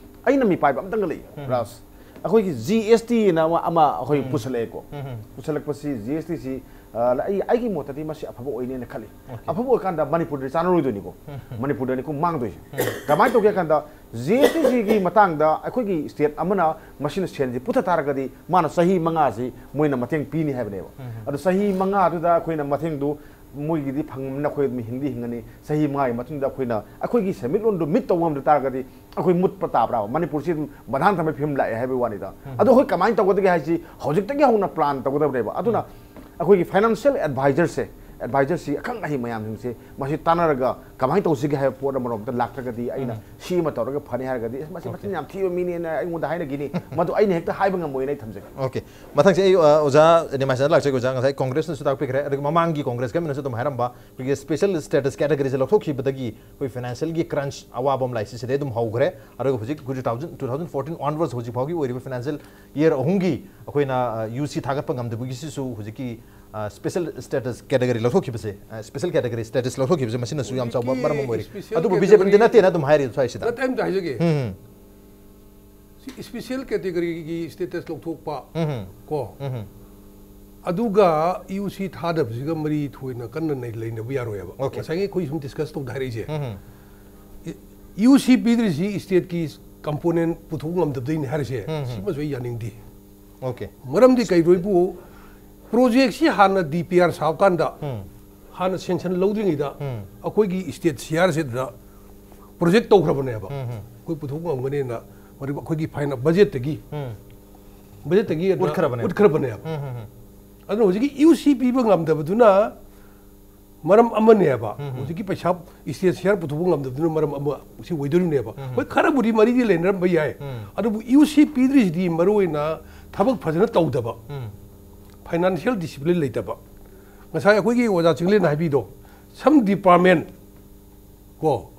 ꯑꯩꯅ ꯃꯤꯄꯥꯏꯕ ꯑꯝꯇꯪꯒ ꯂꯩ, ꯔꯥꯖ꯫ ꯑꯩꯈꯣꯏꯒꯤ GSTꯅ ꯑꯃ, ꯑꯃ ꯑꯩꯈꯣꯏ ꯄꯨꯁꯜꯂꯛꯑꯦꯀꯣ꯫ ꯄꯨꯁꯜꯂꯛꯄꯁꯤ, GSTꯁꯤ, ꯑ, ꯑꯩ, ꯑꯩꯒꯤ ꯃꯣꯠꯇꯗꯤ ꯃꯁꯤ ꯑꯐꯕ ꯑꯣꯏꯅꯦꯅ ꯈꯜꯂꯤ꯫ ꯑꯐꯕ ꯑꯣꯏꯀꯥꯟꯗ ꯃꯅꯤꯄꯨꯔꯗꯗꯤ ꯆꯥꯟꯅꯔꯣꯏꯗꯣꯏꯅꯤꯀꯣ꯫ ꯃꯅꯤꯄꯨꯔꯗꯅꯤꯀꯣ ꯃꯥꯡꯗꯣꯏꯁꯦ꯫ ꯀꯃꯥꯏꯅ ꯇꯧꯒꯦ ꯍꯥꯏ ꯀꯥꯟꯗ, GSTꯁꯤꯒꯤ ꯃꯇꯥꯡꯗ ꯑꯩꯈꯣꯏꯒꯤ state ꯑꯃꯅ ꯃꯁꯤꯅ ꯁꯦꯟꯁꯤ ꯄꯨꯊ ꯇꯥꯔꯒꯗꯤ, ꯃꯥꯅ ꯆꯍꯤ ꯃꯉꯥꯁꯤ ꯃꯣꯏꯅ ꯃꯇꯦꯡ ꯄꯤꯅꯤ ꯍꯥꯏꯕꯅꯦꯕ꯫ ꯑꯗꯣ ꯆꯍꯤ ꯃꯉꯥꯗꯨꯗ ꯑꯩꯈꯣꯏꯅ ꯃꯇꯦꯡꯗꯨ ꯃꯣꯏꯒꯤꯗꯤ ꯐꯪꯉꯕꯅꯤꯅ ꯑꯩꯈꯣꯏ ꯑꯗꯨꯝ ꯍꯤꯡꯗꯤ ꯍꯤꯡꯒꯅꯤ꯫ ꯆꯍꯤ ꯃꯉꯥꯒꯤ ꯃꯇꯨꯡꯗ ꯑꯩꯈꯣꯏꯅ ꯑꯩꯈꯣꯏꯒꯤ ꯁꯦꯟꯃꯤꯠꯂꯣꯟꯗꯨ meet ꯇꯧꯕ ꯉꯝꯗ ꯇꯥꯔꯒꯗꯤ ꯑꯩꯈꯣꯏ ꯃꯨꯠꯄ ꯇꯥꯕ꯭ꯔꯥꯕ? ꯃꯅꯤꯄꯨꯔꯁꯤ ꯑꯗꯨꯝ ꯕꯟꯙꯥꯟ ꯊꯝꯕꯒꯤ ꯐꯤꯕꯝ ꯂꯥꯛꯑꯦ ꯍꯥꯏꯕꯒꯤ ꯋꯥꯅꯤꯗ꯫ ꯑꯗꯣ ꯑꯩꯈꯣꯏ ꯀꯃꯥꯏꯅ ꯇꯧꯒꯗꯒꯦ ꯍꯥꯏꯁꯤ ꯍꯧꯖꯤꯛꯇꯒꯤ ꯍꯧꯅ plan ꯇꯧꯒꯗꯕꯅꯦꯕ꯫ ꯑꯗꯨꯅ ꯑꯩꯈꯣꯏꯒꯤ financial advisorꯁꯦ, ꯑꯦꯗꯚꯥꯏꯖꯔꯁꯤ, ꯑꯈꯪ ꯑꯍꯩ ꯃꯌꯥꯝꯁꯤꯡꯁꯦ ꯃꯁꯤ ꯇꯥꯟꯅꯔꯒ ꯀꯃꯥꯏꯅ ꯇꯧꯁꯤꯒꯦ ꯍꯥꯏꯕ ꯄꯣꯠ ꯑꯃꯔꯣꯝꯗ ꯂꯥꯛꯇ꯭ꯔꯒꯗꯤ, ꯑꯩꯅ ꯁꯤ ꯑꯃ ꯇꯧꯔꯒ ꯐꯅꯤ ꯍꯥꯏꯔꯒꯗꯤ, "ꯑꯁ, ꯃꯁꯤ ꯃꯆꯤꯟ ꯌꯥꯝ ꯊꯤꯕ ꯃꯤꯅꯦꯅ ꯑꯩꯉꯣꯟꯗ ꯍꯥꯏꯅꯈꯤꯅꯤ", ꯃꯗꯨ ꯑꯩꯅ ꯍꯦꯛꯇ ꯍꯥꯏꯕ ꯉꯝꯃꯣꯏꯅ ꯑꯩ ꯊꯝꯖꯒꯦ꯫ ꯑꯣꯀꯦ, ꯃꯊꯪꯁꯦ ꯑꯩ, ꯑ, ꯑꯣꯖꯥ ꯅꯤꯃꯥꯏꯁꯅꯥꯗ ꯂꯥꯛꯆꯒꯦ꯫ ꯑꯣꯖꯥ, ꯉꯁꯥꯏ ꯀꯣꯡꯒ꯭ꯔꯦꯁꯅꯁꯨ ꯇꯥꯛꯄꯤꯈ꯭ꯔꯦ, ꯑꯗꯨꯒ ꯃꯃꯥꯡꯒꯤ ꯀꯣꯡꯒ꯭ꯔꯦꯁ ꯒꯃꯦꯟꯅꯁꯨ ꯑꯗꯨꯝ ꯍꯥꯏꯔꯝꯕ, ꯑꯩꯈꯣꯏꯒꯤ ꯁ꯭ꯄꯦꯁꯦꯜ ꯁ꯭ꯇꯦꯇꯁ ꯀꯦꯇꯒꯔꯤꯁꯦ ꯂꯧꯊꯣꯛꯈꯤꯕꯗꯒꯤ ꯑꯩꯈꯣꯏ ꯐꯥꯏꯅꯥꯟꯁꯤꯌꯦꯜꯒꯤ ꯀ꯭ꯔꯟꯆ, ꯑꯋꯥꯕ ꯑꯃ ꯂꯥꯛꯏꯁꯤ ꯁꯤꯗꯩ ꯑꯗꯨꯝ ꯍꯧꯈ꯭ꯔꯦ꯫ ꯑꯗꯨꯒ ꯍꯧꯖꯤꯛ two thousand, two thousand fourteen onwards ꯍꯧꯖꯤꯛ ꯐꯥꯎꯒꯤ ꯑꯣꯏꯔꯤꯕ ꯐꯥꯏꯅꯥꯟꯁꯤꯌꯦꯜ ꯏꯌꯔ ꯑꯍꯨꯝꯒꯤ ꯑꯩꯈꯣꯏꯅ, ꯑ, ꯌꯨ ꯁꯤ ꯊꯥꯒꯠꯄ ꯉꯝꯗꯕꯒꯤꯁꯤꯁꯨ ꯍꯧꯖꯤꯛꯀꯤ, ꯑ, ꯁ꯭ꯄꯦꯁꯦꯜ ꯁ꯭ꯇꯦꯇꯁ ꯀꯦꯇꯒꯔꯤ ꯂꯧꯊꯣꯛꯈꯤꯕꯁꯦ, ꯑ, ꯁ꯭ꯄꯦꯁꯦꯜ ꯀꯦꯇꯒꯔꯤ ꯁ꯭ꯇꯦꯇꯁ ꯂꯧꯊꯣꯛꯈꯤꯕꯁꯦ, ꯃꯁꯤꯅꯁꯨ ꯌꯥꯝ ꯆꯥꯎꯕ ꯍꯧꯖꯤꯛꯀꯤ ꯃꯔꯝ ꯑꯃ ꯑꯣꯏꯔꯤ꯫ ꯁ꯭ꯄꯦꯁꯦꯜ ꯑꯗꯨꯕꯨ ꯕꯤ ꯖꯦ ꯄꯤꯅꯗꯤ ꯀꯦꯇꯒꯔꯤ ꯅꯠꯇꯦꯅ ꯑꯗꯨꯝ ꯍꯥꯏꯔꯤ ꯁ꯭ꯋꯥꯏꯁꯤꯗ꯫ ꯅꯠꯇꯦ, ꯑꯝꯇ ꯍꯥꯏꯖꯒꯦ꯫ ꯎꯝ, ꯁꯤ ꯁ꯭ꯄꯦꯁꯦꯜ ꯀꯦꯇꯒꯔꯤꯒꯤ ꯁ꯭ꯇꯦꯇꯁ ꯂꯧꯊꯣꯛꯄ ꯎꯝ, ꯀꯣ, ꯎꯝ꯫ ꯑꯗꯨꯒ ꯌꯨ ꯁꯤ ꯊꯥꯗꯕꯁꯤꯒ ꯃꯔꯤ ꯊꯣꯏꯅ ꯀꯟꯅ ꯅꯩ-, ꯂꯩꯅꯕ ꯌꯥꯔꯣꯏꯕ꯫ ꯑꯣꯀꯦ꯫ ꯉꯁꯥꯏꯒꯤ ꯑꯩꯈꯣꯏ ꯁꯨꯝ ꯗꯤꯁꯀꯁ ꯇꯧꯗ ꯍꯥꯏꯔꯛꯏꯁꯦ꯫ ꯎꯝ꯫ ꯌꯨ ꯁꯤ ꯄꯤꯗ꯭ꯔꯤꯁꯤ ꯁ꯭ꯇꯦꯠꯀꯤ ꯀꯝꯄꯣꯅꯦꯟ ꯄꯨꯊꯣꯛ ꯉꯝꯗꯕꯗꯩꯅꯦ ꯍꯥꯏꯔꯤꯁꯦ꯫ ꯎꯝ, ꯎꯝ꯫ ꯁꯤꯃꯁꯨ ꯑꯩ ꯌꯥꯅꯤꯡꯗꯦ꯫ ꯑꯣꯀꯦ꯫ ꯃꯔꯝꯗꯤ ꯀꯩꯗꯧꯕꯩꯕꯨ ꯄ꯭ꯔꯣꯖꯦꯛꯁꯤ ꯍꯥꯟꯅ ꯗꯤ ꯄꯤ ꯑꯥꯔ ꯁꯥꯕ ꯀꯥꯟꯗ ꯎꯝ꯫ ꯍꯥꯟꯅ ꯁꯦꯡꯁꯟ ꯂꯧꯗ꯭ꯔꯤꯉꯩꯗ ꯎꯝ꯫ ꯑꯩꯈꯣꯏꯒꯤ ꯁ꯭ꯇꯦꯠ ꯁꯤ ꯑꯥꯔ ꯁꯤꯗ ꯄ꯭ꯔꯣꯖꯦꯛ ꯇꯧꯈ꯭ꯔꯕꯅꯦꯕ꯫ ꯎꯝ, ꯎꯝ꯫ ꯑꯩꯈꯣꯏ ꯄꯨꯊꯣꯛꯄ ꯉꯝꯒꯅꯤꯅ, ꯃꯗꯨ ꯑꯩꯈꯣꯏꯒꯤ ꯐꯥꯏꯅ-, ꯕꯖꯦꯠꯇꯒꯤ, ꯎꯝ꯫ ꯕꯖꯦꯠꯇꯒꯤ ꯑꯗ ꯎꯠꯈ꯭ꯔꯕꯅꯦꯕ꯫ ꯎꯠꯈ꯭ꯔꯕꯅꯦꯕ꯫ ꯎꯝ, ꯎꯝ, ꯎꯝ꯫ ꯑꯗꯨꯅ ꯍꯧꯖꯤꯛꯀꯤ ꯌꯨ ꯁꯤ ꯄꯤꯕ ꯉꯝꯗꯕꯗꯨꯅ ꯃꯔꯝ ꯑꯃꯅꯦꯕ꯫ ꯎꯝ, ꯎꯝ꯫ ꯍꯧꯖꯤꯛꯀꯤ ꯄꯩꯁꯥ, ꯁ꯭ꯇꯦꯠ ꯁꯤ ꯑꯥꯔ ꯄꯨꯊꯣꯛꯄ ꯉꯝꯗꯕꯗꯨꯅ ꯃꯔꯝ ꯑꯃ ꯁꯤ ꯑꯣꯏꯗꯣꯔꯤꯕꯅꯦꯕ꯫ ꯎꯝ, ꯎꯝ꯫ ꯍꯣꯏ, ꯈꯔꯕꯨꯗꯤ ꯃꯔꯤꯗꯤ ꯂꯩꯅꯔꯝꯕ ꯌꯥꯏ꯫ ꯎꯝ꯫ ꯑꯗꯨꯕꯨ ꯌꯨ ꯁꯤ ꯄꯤꯗ꯭ꯔꯤꯁꯤꯗꯤ ꯃꯔꯨꯑꯣꯏꯅ ꯊꯕꯛ ꯐꯖꯅ ꯇꯧꯗꯕ, ꯎꯝ꯫ ꯐꯥꯏꯅꯥꯟꯁꯤꯌꯦꯜ ꯗꯤꯁꯤꯄ꯭ꯂꯤꯟ ꯂꯩꯇꯕ꯫ ꯉꯁꯥꯏ ꯑꯩꯈꯣꯏꯒꯤ ꯑꯣꯖꯥ ꯆꯤꯡꯂꯦꯟꯅ ꯍꯥꯏꯕꯤꯗꯣ, some department ꯀꯣ,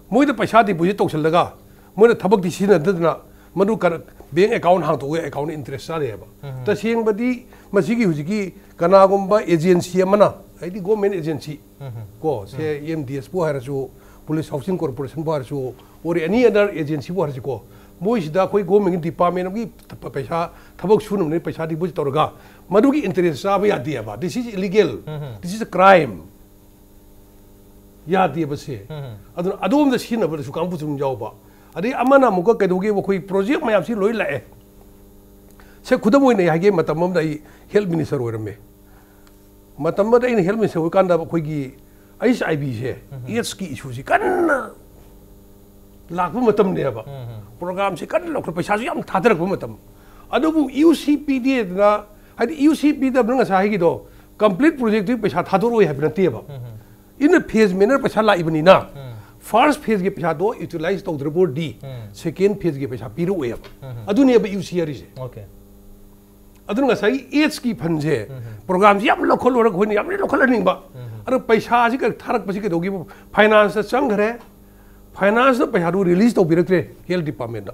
ꯃꯣꯏꯗ ꯄꯩꯁꯥ ꯗꯤꯄꯣꯖꯤꯠ ꯇꯧꯁꯜꯂꯒ ꯃꯣꯏꯅ ꯊꯕꯛꯇꯤ ꯁꯤꯖꯤꯟꯅꯗꯗꯅ ꯃꯗꯨ ꯀꯔ-, ꯕꯦꯡ ꯑꯦꯀꯥꯎꯟ ꯍꯥꯡꯇꯣꯛꯑꯒ ꯑꯦꯀꯥꯎꯟ ꯏꯟꯇꯔꯦꯁ ꯆꯥꯔꯦꯕ꯫ ꯎꯝ꯫ ꯇꯁꯦꯡꯕꯗꯤ ꯃꯁꯤꯒꯤ ꯍꯧꯖꯤꯛꯀꯤ ꯀꯅꯥꯒꯨꯝꯕ ꯑꯦꯖꯦꯟꯁꯤ ꯑꯃꯅ, ꯍꯥꯏꯗꯤ ꯒꯣꯔꯃꯦꯟ ꯑꯦꯖꯦꯟꯁꯤ ꯎꯝ꯫ ꯀꯣ, ꯁꯦ ꯎꯝ꯫ ꯑꯦꯝ ꯗꯤ ꯑꯦꯁꯄꯨ ꯍꯥꯏꯔꯁꯨ, ꯄꯨꯂꯤꯁ ꯍꯥꯎꯁꯤꯡ ꯀꯣꯔꯄꯣꯔꯦꯁꯟꯕꯨ ꯍꯥꯏꯔꯁꯨ, or any other agencyꯕꯨ ꯍꯥꯏꯔꯁꯤꯀꯣ, ꯃꯣꯏꯁꯤꯗ ꯑꯩꯈꯣꯏ ꯒꯣꯔꯃꯦꯟꯒꯤ ꯗꯤꯄꯥꯔꯠꯃꯦꯟ ꯑꯃꯒꯤ ꯄ-, ꯄꯩꯁꯥ, ꯊꯕꯛ ꯁꯨꯅꯕꯅꯤ ꯄꯩꯁꯥ ꯗꯤꯄꯣꯖꯤꯠ ꯇꯧꯔꯒ ꯃꯗꯨꯒꯤ ꯏꯟꯇꯔꯦꯁ ꯆꯥꯕ ꯌꯥꯗꯦꯕ꯫ This is illegal. Um. This is a crime. ꯌꯥꯗꯦꯕ ꯁꯦ꯫ ꯎꯝ꯫ ꯑꯗꯨꯅ ꯑꯗꯣꯝꯗ ꯁꯤꯖꯤꯟꯅꯕꯗꯁꯨ ꯀꯥꯡꯕꯨꯁꯨ ꯑꯗꯨꯝ ꯌꯥꯎꯕ꯫ ꯑꯗꯩ ꯑꯃꯅ ꯑꯃꯨꯛꯀ ꯀꯩꯗꯧꯒꯦꯕ, ꯑꯩꯈꯣꯏ ꯄ꯭ꯔꯣꯖꯦꯛ ꯃꯌꯥꯝꯁꯤ ꯂꯣꯏ ꯂꯥꯛꯑꯦ꯫ ꯁꯦ, ꯈꯨꯗꯝ ꯑꯣꯏꯅ ꯑꯩ ꯍꯥꯏꯒꯦ, ꯃꯇꯝ ꯑꯃꯗ ꯑꯩ ꯍꯦꯜꯊ ꯃꯤꯅꯤꯁꯇꯔ ꯑꯣꯏꯔꯝꯃꯦ꯫ ꯃꯇꯝ ꯑꯃꯗ ꯑꯩꯅ ꯍꯦꯜꯊ ꯃꯤꯅꯤꯁꯇꯔ ꯑꯣꯏꯔꯀꯥꯟꯗ ꯑꯩꯈꯣꯏꯒꯤ ꯑꯩꯆ ꯑꯥꯏ ꯚꯤꯁꯦ, ꯎꯝ꯫ ꯑꯦꯗꯁꯀꯤ ꯏꯁꯨꯁꯤ ꯀꯟꯅ ꯂꯥꯛꯄ ꯃꯇꯝꯅꯦꯕ꯫ ꯎꯝ꯫ ꯄ꯭ꯔꯣꯒ꯭ꯔꯥꯝꯁꯤ ꯀꯟꯅ ꯂꯧꯈꯠ-, ꯄꯩꯁꯥꯁꯨ ꯌꯥꯝ ꯊꯥꯗꯔꯛꯄ ꯃꯇꯝ꯫ ꯑꯗꯨꯕꯨ ꯌꯨ ꯁꯤ ꯄꯤꯗꯦꯗꯅ, ꯍꯥꯏꯗꯤ ꯌꯨ ꯁꯤ ꯄꯤꯗꯕꯅ ꯉꯁꯥꯏꯒꯤꯗꯣ, complete projectꯇꯨꯒꯤ ꯄꯩꯁꯥ ꯊꯥꯗꯣꯔꯛꯑꯣꯏ ꯍꯥꯏꯕ ꯅꯠꯇꯦꯕ꯫ In a phase manner ꯄꯩꯁꯥ ꯂꯥꯛꯏꯕꯅꯤꯅ, first phaseꯀꯤ ꯄꯩꯁꯥꯗꯣ utilize ꯇꯧꯗ꯭ꯔꯕ ꯑꯣꯏꯔꯗꯤ, second phaseꯀꯤ ꯄꯩꯁꯥ ꯄꯤꯔꯛꯑꯣꯏꯕ꯫ ꯑꯗꯨꯅꯦꯕ ꯌꯨ ꯁꯤ ꯍꯥꯏꯔꯤꯁꯦ꯫ Okay. ꯑꯗꯨꯅ ꯉꯁꯥꯏꯒꯤ ꯑꯦꯖꯀꯤ ꯐꯟꯁꯦ, programꯁꯦ ꯌꯥꯝ ꯂꯧꯈꯠꯂꯨꯔꯒ ꯑꯩꯈꯣꯏꯅ ꯌꯥꯝ ꯂꯧꯈꯠꯍꯟꯅꯤꯡꯕ꯫ ꯑꯗꯣ ꯄꯩꯁꯥꯁꯤ ꯀ-, ꯊꯥꯔꯛꯄꯁꯤ ꯀꯩꯗꯧꯒꯦꯕꯨ, financeꯇ ꯆꯪꯈ꯭ꯔꯦ, financeꯅ ꯄꯩꯁꯥꯗꯨ release ꯇꯧꯕꯤꯔꯛꯇ꯭ꯔꯦ health departmentꯇ꯫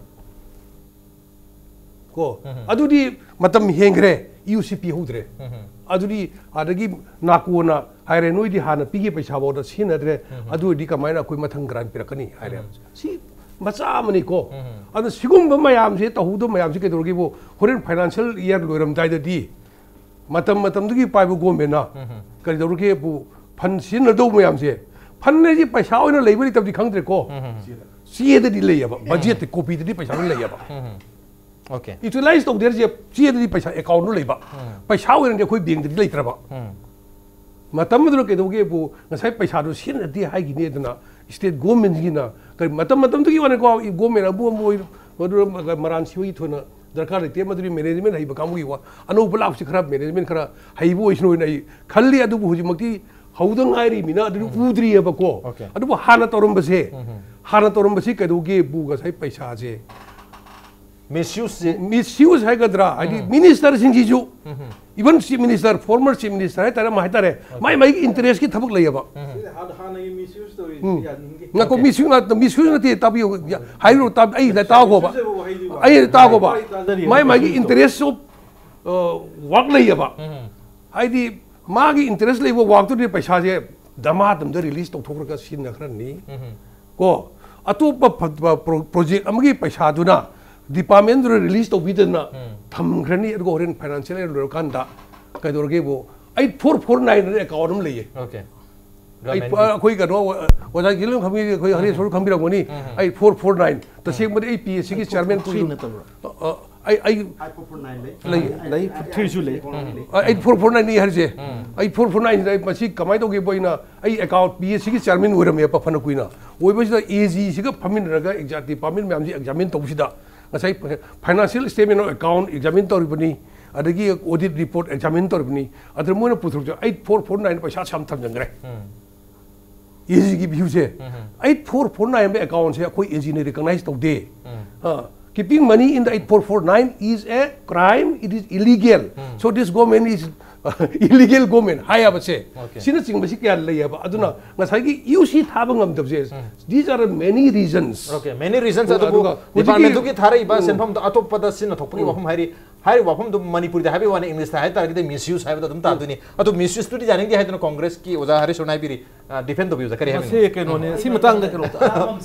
ꯀꯣ, ꯑꯗꯨꯗꯤ ꯃꯇꯝ ꯍꯦꯟꯈ꯭ꯔꯦ, ꯌꯨ ꯁꯤ ꯄꯤꯍꯧꯗ꯭ꯔꯦ꯫ ꯑꯗꯨꯗꯤ ꯑꯗꯒꯤ ꯅꯥꯀꯣꯟꯅ ꯍꯥꯏꯔꯦ, "ꯅꯣꯏꯗꯤ ꯍꯥꯟꯅ ꯄꯤꯒꯦ ꯄꯩꯁꯥꯐꯥꯎꯗ ꯁꯤꯖꯤꯟꯅꯗ꯭ꯔꯦ, ꯑꯗꯨ ꯑꯣꯏꯔꯗꯤ ꯀꯃꯥꯏꯅ ꯑꯩꯈꯣꯏ ꯃꯊꯪ grant ꯄꯤꯔꯛꯀꯅꯤ?" ꯍꯥꯏꯔꯦ꯫ ꯁꯤ ꯃꯆꯥ ꯑꯃꯅꯤꯀꯣ꯫ ꯑꯗꯨ ꯁꯤꯒꯨꯝꯕ ꯃꯌꯥꯝꯁꯦ, ꯇꯧꯍꯧꯗꯕ ꯃꯌꯥꯝꯁꯦ ꯀꯩꯗꯧꯔꯒꯦꯕꯨ, ꯍꯣꯔꯦꯟ financial year ꯂꯣꯏꯔꯝꯗꯥꯏꯗꯗꯤ ꯃꯇꯝ ꯃꯇꯝꯗꯨꯒꯤ ꯄꯥꯏꯕ governmentꯅ ꯀꯔꯤꯗꯧꯔꯒꯦꯕꯨ, fund ꯁꯤꯖꯤꯟꯅꯗꯧꯕ ꯃꯌꯥꯝꯁꯦ, fundꯅ ꯍꯥꯏꯁꯦ ꯄꯩꯁꯥ ꯑꯣꯏꯅ ꯂꯩꯕ ꯂꯩꯇꯕꯗꯤ ꯈꯪꯗ꯭ꯔꯦꯀꯣ꯫ ꯆꯦꯗꯗꯤ ꯂꯩꯌꯦꯕ, budgetꯇ copyꯗꯗꯤ ꯄꯩꯁꯥ ꯂꯣꯏ ꯂꯩꯌꯦꯕ꯫ Okay. Utilize ꯇꯧꯗꯦ ꯍꯥꯏꯔꯤꯁꯦ ꯆꯦꯗꯗꯤ ꯄꯩꯁꯥ accountꯗ ꯂꯩꯕ꯫ ꯄꯩꯁꯥ ꯑꯣꯏꯅꯗꯤ ꯑꯩꯈꯣꯏ bankꯇꯗꯤ ꯂꯩꯇ꯭ꯔꯕ꯫ ꯃꯇꯝ ꯑꯗꯨꯗ ꯀꯩꯗꯧꯒꯦꯕꯨ, ꯉꯁꯥꯏ ꯄꯩꯁꯥꯗꯣ ꯁꯤꯖꯤꯟꯅꯗꯦ ꯍꯥꯏꯈꯤꯅꯤ ꯑꯗꯨꯅ state governmentꯒꯤꯅ ꯀꯔꯤ, ꯃꯇꯝ ꯃꯇꯝꯗꯨꯒꯤ ꯋꯥꯅꯤꯀꯣ, government ꯑꯃꯕꯨ ꯑꯃꯕꯨ ꯑꯣꯏꯔꯣ, ꯃꯗꯨ ꯃꯔꯥꯟ ꯁꯤꯕꯒꯤ ꯊꯣꯏꯅ ꯗꯔꯀꯥꯔ ꯂꯩꯇꯦ꯫ ꯃꯗꯨꯗꯤ management ꯍꯩꯕ ꯀꯥꯡꯕꯨꯒꯤ ꯋꯥ, ꯑꯅꯧꯕ ꯂꯥꯛꯄꯁꯤ ꯈꯔ management ꯈꯔ ꯍꯩꯕ ꯑꯣꯏꯁꯅꯨ ꯍꯥꯏꯅ ꯑꯩ ꯈꯜꯂꯤ꯫ ꯑꯗꯨꯕꯨ ꯍꯧꯖꯤꯛꯃꯛꯇꯤ ꯍꯧꯗ ꯉꯥꯏꯔꯤꯕꯅꯤꯅ ꯑꯗꯨꯗꯤ ꯎꯗ꯭ꯔꯤꯑꯕꯀꯣ꯫ Okay. ꯑꯗꯨꯕꯨ ꯍꯥꯟꯅ ꯇꯧꯔꯝꯕꯁꯦ, ꯍꯥꯟꯅ ꯇꯧꯔꯝꯕꯁꯤ ꯀꯩꯗꯧꯒꯦꯕꯨ, ꯉꯁꯥꯏ ꯄꯩꯁꯥꯁꯦ Misuseꯁꯦ misuse ꯍꯥꯏꯒꯗ꯭ꯔꯥ, ꯍꯥꯏꯗꯤ ministerꯁꯤꯡꯁꯤꯁꯨ, even chief minister, former chief minister ꯍꯥꯏꯇꯥꯔꯦ, ꯑꯃ ꯍꯥꯏꯇꯥꯔꯦ, ꯃꯥꯏ ꯃꯥꯏꯒꯤ interestꯀꯤ ꯊꯕꯛ ꯂꯩꯌꯦꯕ꯫ ꯁꯤꯗꯤ ꯍꯥꯟꯅ ꯍꯥꯟꯅꯒꯤ misuse ꯇꯧꯔꯤ ꯎꯝ꯫ ꯌꯥꯅꯤꯡꯗꯦ꯫ ꯉꯥꯏꯈꯣ, Okay. misuse ꯉꯥꯛꯇ, misuse ꯅꯠꯇꯦ, ꯇꯥꯕꯤꯌꯨ, ꯌꯥ-, ꯍꯥꯏꯔꯤꯕ, ꯇꯥꯕ-, ꯑꯩ ꯇꯥꯎꯈꯣꯕ, Misuseꯁꯤꯕꯨ ꯍꯥꯏꯗꯤ ꯋꯥ-, ꯑꯩ ꯇꯥꯎꯈꯣꯕ, ꯍꯣꯏ, ꯇꯥꯖꯔꯤ꯫ ꯃꯥꯏ ꯃꯥꯒꯤ Misuseꯇꯣ꯫ Interest of, ꯑ, work ꯂꯩꯌꯦꯕ꯫ ꯍꯥꯏꯗꯤ ꯃꯥꯒꯤ interest ꯂꯩꯕ workꯇꯨꯗꯤ ꯄꯩꯁꯥꯁꯦ ꯗꯃꯥ ꯑꯗꯨꯝꯗ release ꯇꯧꯊꯣꯛꯈ꯭ꯔꯒ ꯁꯤꯖꯤꯟꯅꯈ꯭ꯔꯅꯤ꯫ ꯀꯣ, ꯑꯇꯣꯞꯄ ꯐ-, ꯐ-, pro-, project ꯑꯃꯒꯤ ꯄꯩꯁꯥꯗꯨꯅ departmentꯗꯨꯗ release ꯇꯧꯕꯤꯗꯅ ꯊꯝꯈ꯭ꯔꯅꯤ, ꯑꯗꯨꯒ ꯍꯣꯔꯦꯟ financial year ꯂꯣꯏꯔꯀꯥꯟꯗ ꯀꯩꯗꯧꯔꯒꯦꯕꯨ, eight four four nine ꯑꯅ account ꯑꯃ ꯂꯩꯌꯦ꯫ Okay. ꯑꯩ, Governmentꯀꯤ꯫ ꯑꯩꯈꯣꯏ ꯀꯩꯅꯣ, ꯑꯣꯖꯥ ꯒꯤꯂꯟ ꯈꯪꯕꯤ-, ꯑꯩꯈꯣꯏ ꯍꯔꯦꯁꯣꯔ ꯈꯪꯕꯤꯔꯝꯒꯅꯤ꯫ Eight four four nine, ꯇꯁꯦꯡꯕꯗꯤ ꯑꯩ ꯄꯤ ꯑꯩꯆ ꯁꯤꯒꯤ chairman ꯀꯨꯏ ꯅꯠꯇꯕ꯭ꯔꯣ? ꯑ, ꯑ, ꯑꯩ, ꯑꯩ Five four four nine ꯂꯩ꯫ ꯂꯩ꯫ ꯂꯩ, three ꯁꯨ ꯂꯩ꯫ ꯑ, eight four four nine ꯅꯤ ꯍꯥꯏꯔꯤꯁꯦ꯫ Eight four four nine ꯁꯤꯗ ꯑꯩ ꯃꯁꯤ ꯀꯃꯥꯏꯅ ꯇꯧꯒꯦꯕꯨ, ꯑꯩꯅ, ꯑꯩ account ꯄꯤ ꯑꯩꯆ ꯁꯤꯒꯤ chairman ꯑꯣꯏꯔꯝꯃꯦꯕ ꯐꯅ ꯀꯨꯏꯅ꯫ ꯑꯣꯏꯕꯁꯤꯗ ꯑꯦ ꯖꯤꯁꯤꯒ ꯐꯝꯃꯤꯟꯅꯔꯒ exam department ꯃꯌꯥꯝꯁꯤ examine ꯇꯧꯕꯁꯤꯗ ꯉꯁꯥꯏ financial statement of account examine ꯇꯧꯔꯤꯕꯅꯤ꯫ ꯑꯗꯒꯤ audit report examine ꯇꯧꯔꯤꯕꯅꯤ꯫ ꯑꯗꯨꯗ ꯃꯣꯏꯅ ꯄꯨꯊꯣꯔꯛꯄꯁꯦ eight four four nine ꯄꯩꯁꯥ ꯌꯥꯝ ꯊꯝꯖꯤꯟꯈ꯭ꯔꯦ꯫ AGꯒꯤ viewꯁꯦ, eight four four nine ꯑꯦꯀꯥꯎꯟꯁꯦ ꯑꯩꯈꯣꯏ AGꯅ recognize ꯇꯧꯗꯦ꯫ Keeping money in the eight four four nine is a crime, it is illegal. So this government is illegal government ꯍꯥꯏ ꯌꯥꯕꯁꯦ꯫ Okay. ꯁꯤꯅꯆꯤꯡꯕꯁꯤ ꯀꯌꯥ ꯂꯩꯌꯦꯕ꯫ ꯑꯗꯨꯅ ꯉꯁꯥꯏꯒꯤ ꯌꯨ ꯁꯤ ꯊꯥꯕ ꯉꯝꯗꯕꯁꯦ, these are many reasons. Okay, many reasons. ꯑꯗꯨꯒ ꯑꯗꯨꯕꯨ ꯍꯧꯖꯤꯛꯀꯤ departmentꯗꯨꯒꯤ ꯊꯥꯔꯛꯏꯕ ꯁꯦꯟꯐꯝꯗꯣ ꯑꯇꯣꯞꯄꯗ ꯁꯤꯖꯤꯟꯅꯊꯣꯛꯄꯒꯤ ꯋꯥꯐꯝ ꯍꯥꯏꯔꯤ꯫ ꯍꯥꯏꯔꯤꯕ ꯋꯥꯐꯝꯗꯨ ꯃꯅꯤꯄꯨꯔꯤꯗ ꯍꯥꯏꯕꯒꯤ ꯋꯥꯅꯤ, Englishꯇ ꯍꯥꯏ ꯇꯥꯔꯒꯗꯤ misuse ꯍꯥꯏꯕꯗꯣ ꯑꯗꯨꯝ ꯇꯥꯗꯣꯏꯅꯤ꯫ ꯑꯗꯨ misuseꯇꯨꯗꯤ ꯌꯥꯅꯤꯡꯗꯦ ꯍꯥꯏꯗꯅ Congressꯀꯤ ꯑꯣꯖꯥ ꯍꯔꯤꯁꯅ ꯍꯥꯏꯕꯤꯔꯤ꯫ Defend ꯇꯧꯕꯤꯌꯨ, ꯀꯔꯤ ꯍꯥꯏꯕꯤꯅꯤꯡꯉꯤ? ꯃꯁꯤ ꯀꯩꯅꯣꯅꯦ, ꯁꯤ ꯃꯇꯥꯡꯗ ꯀꯩꯅꯣ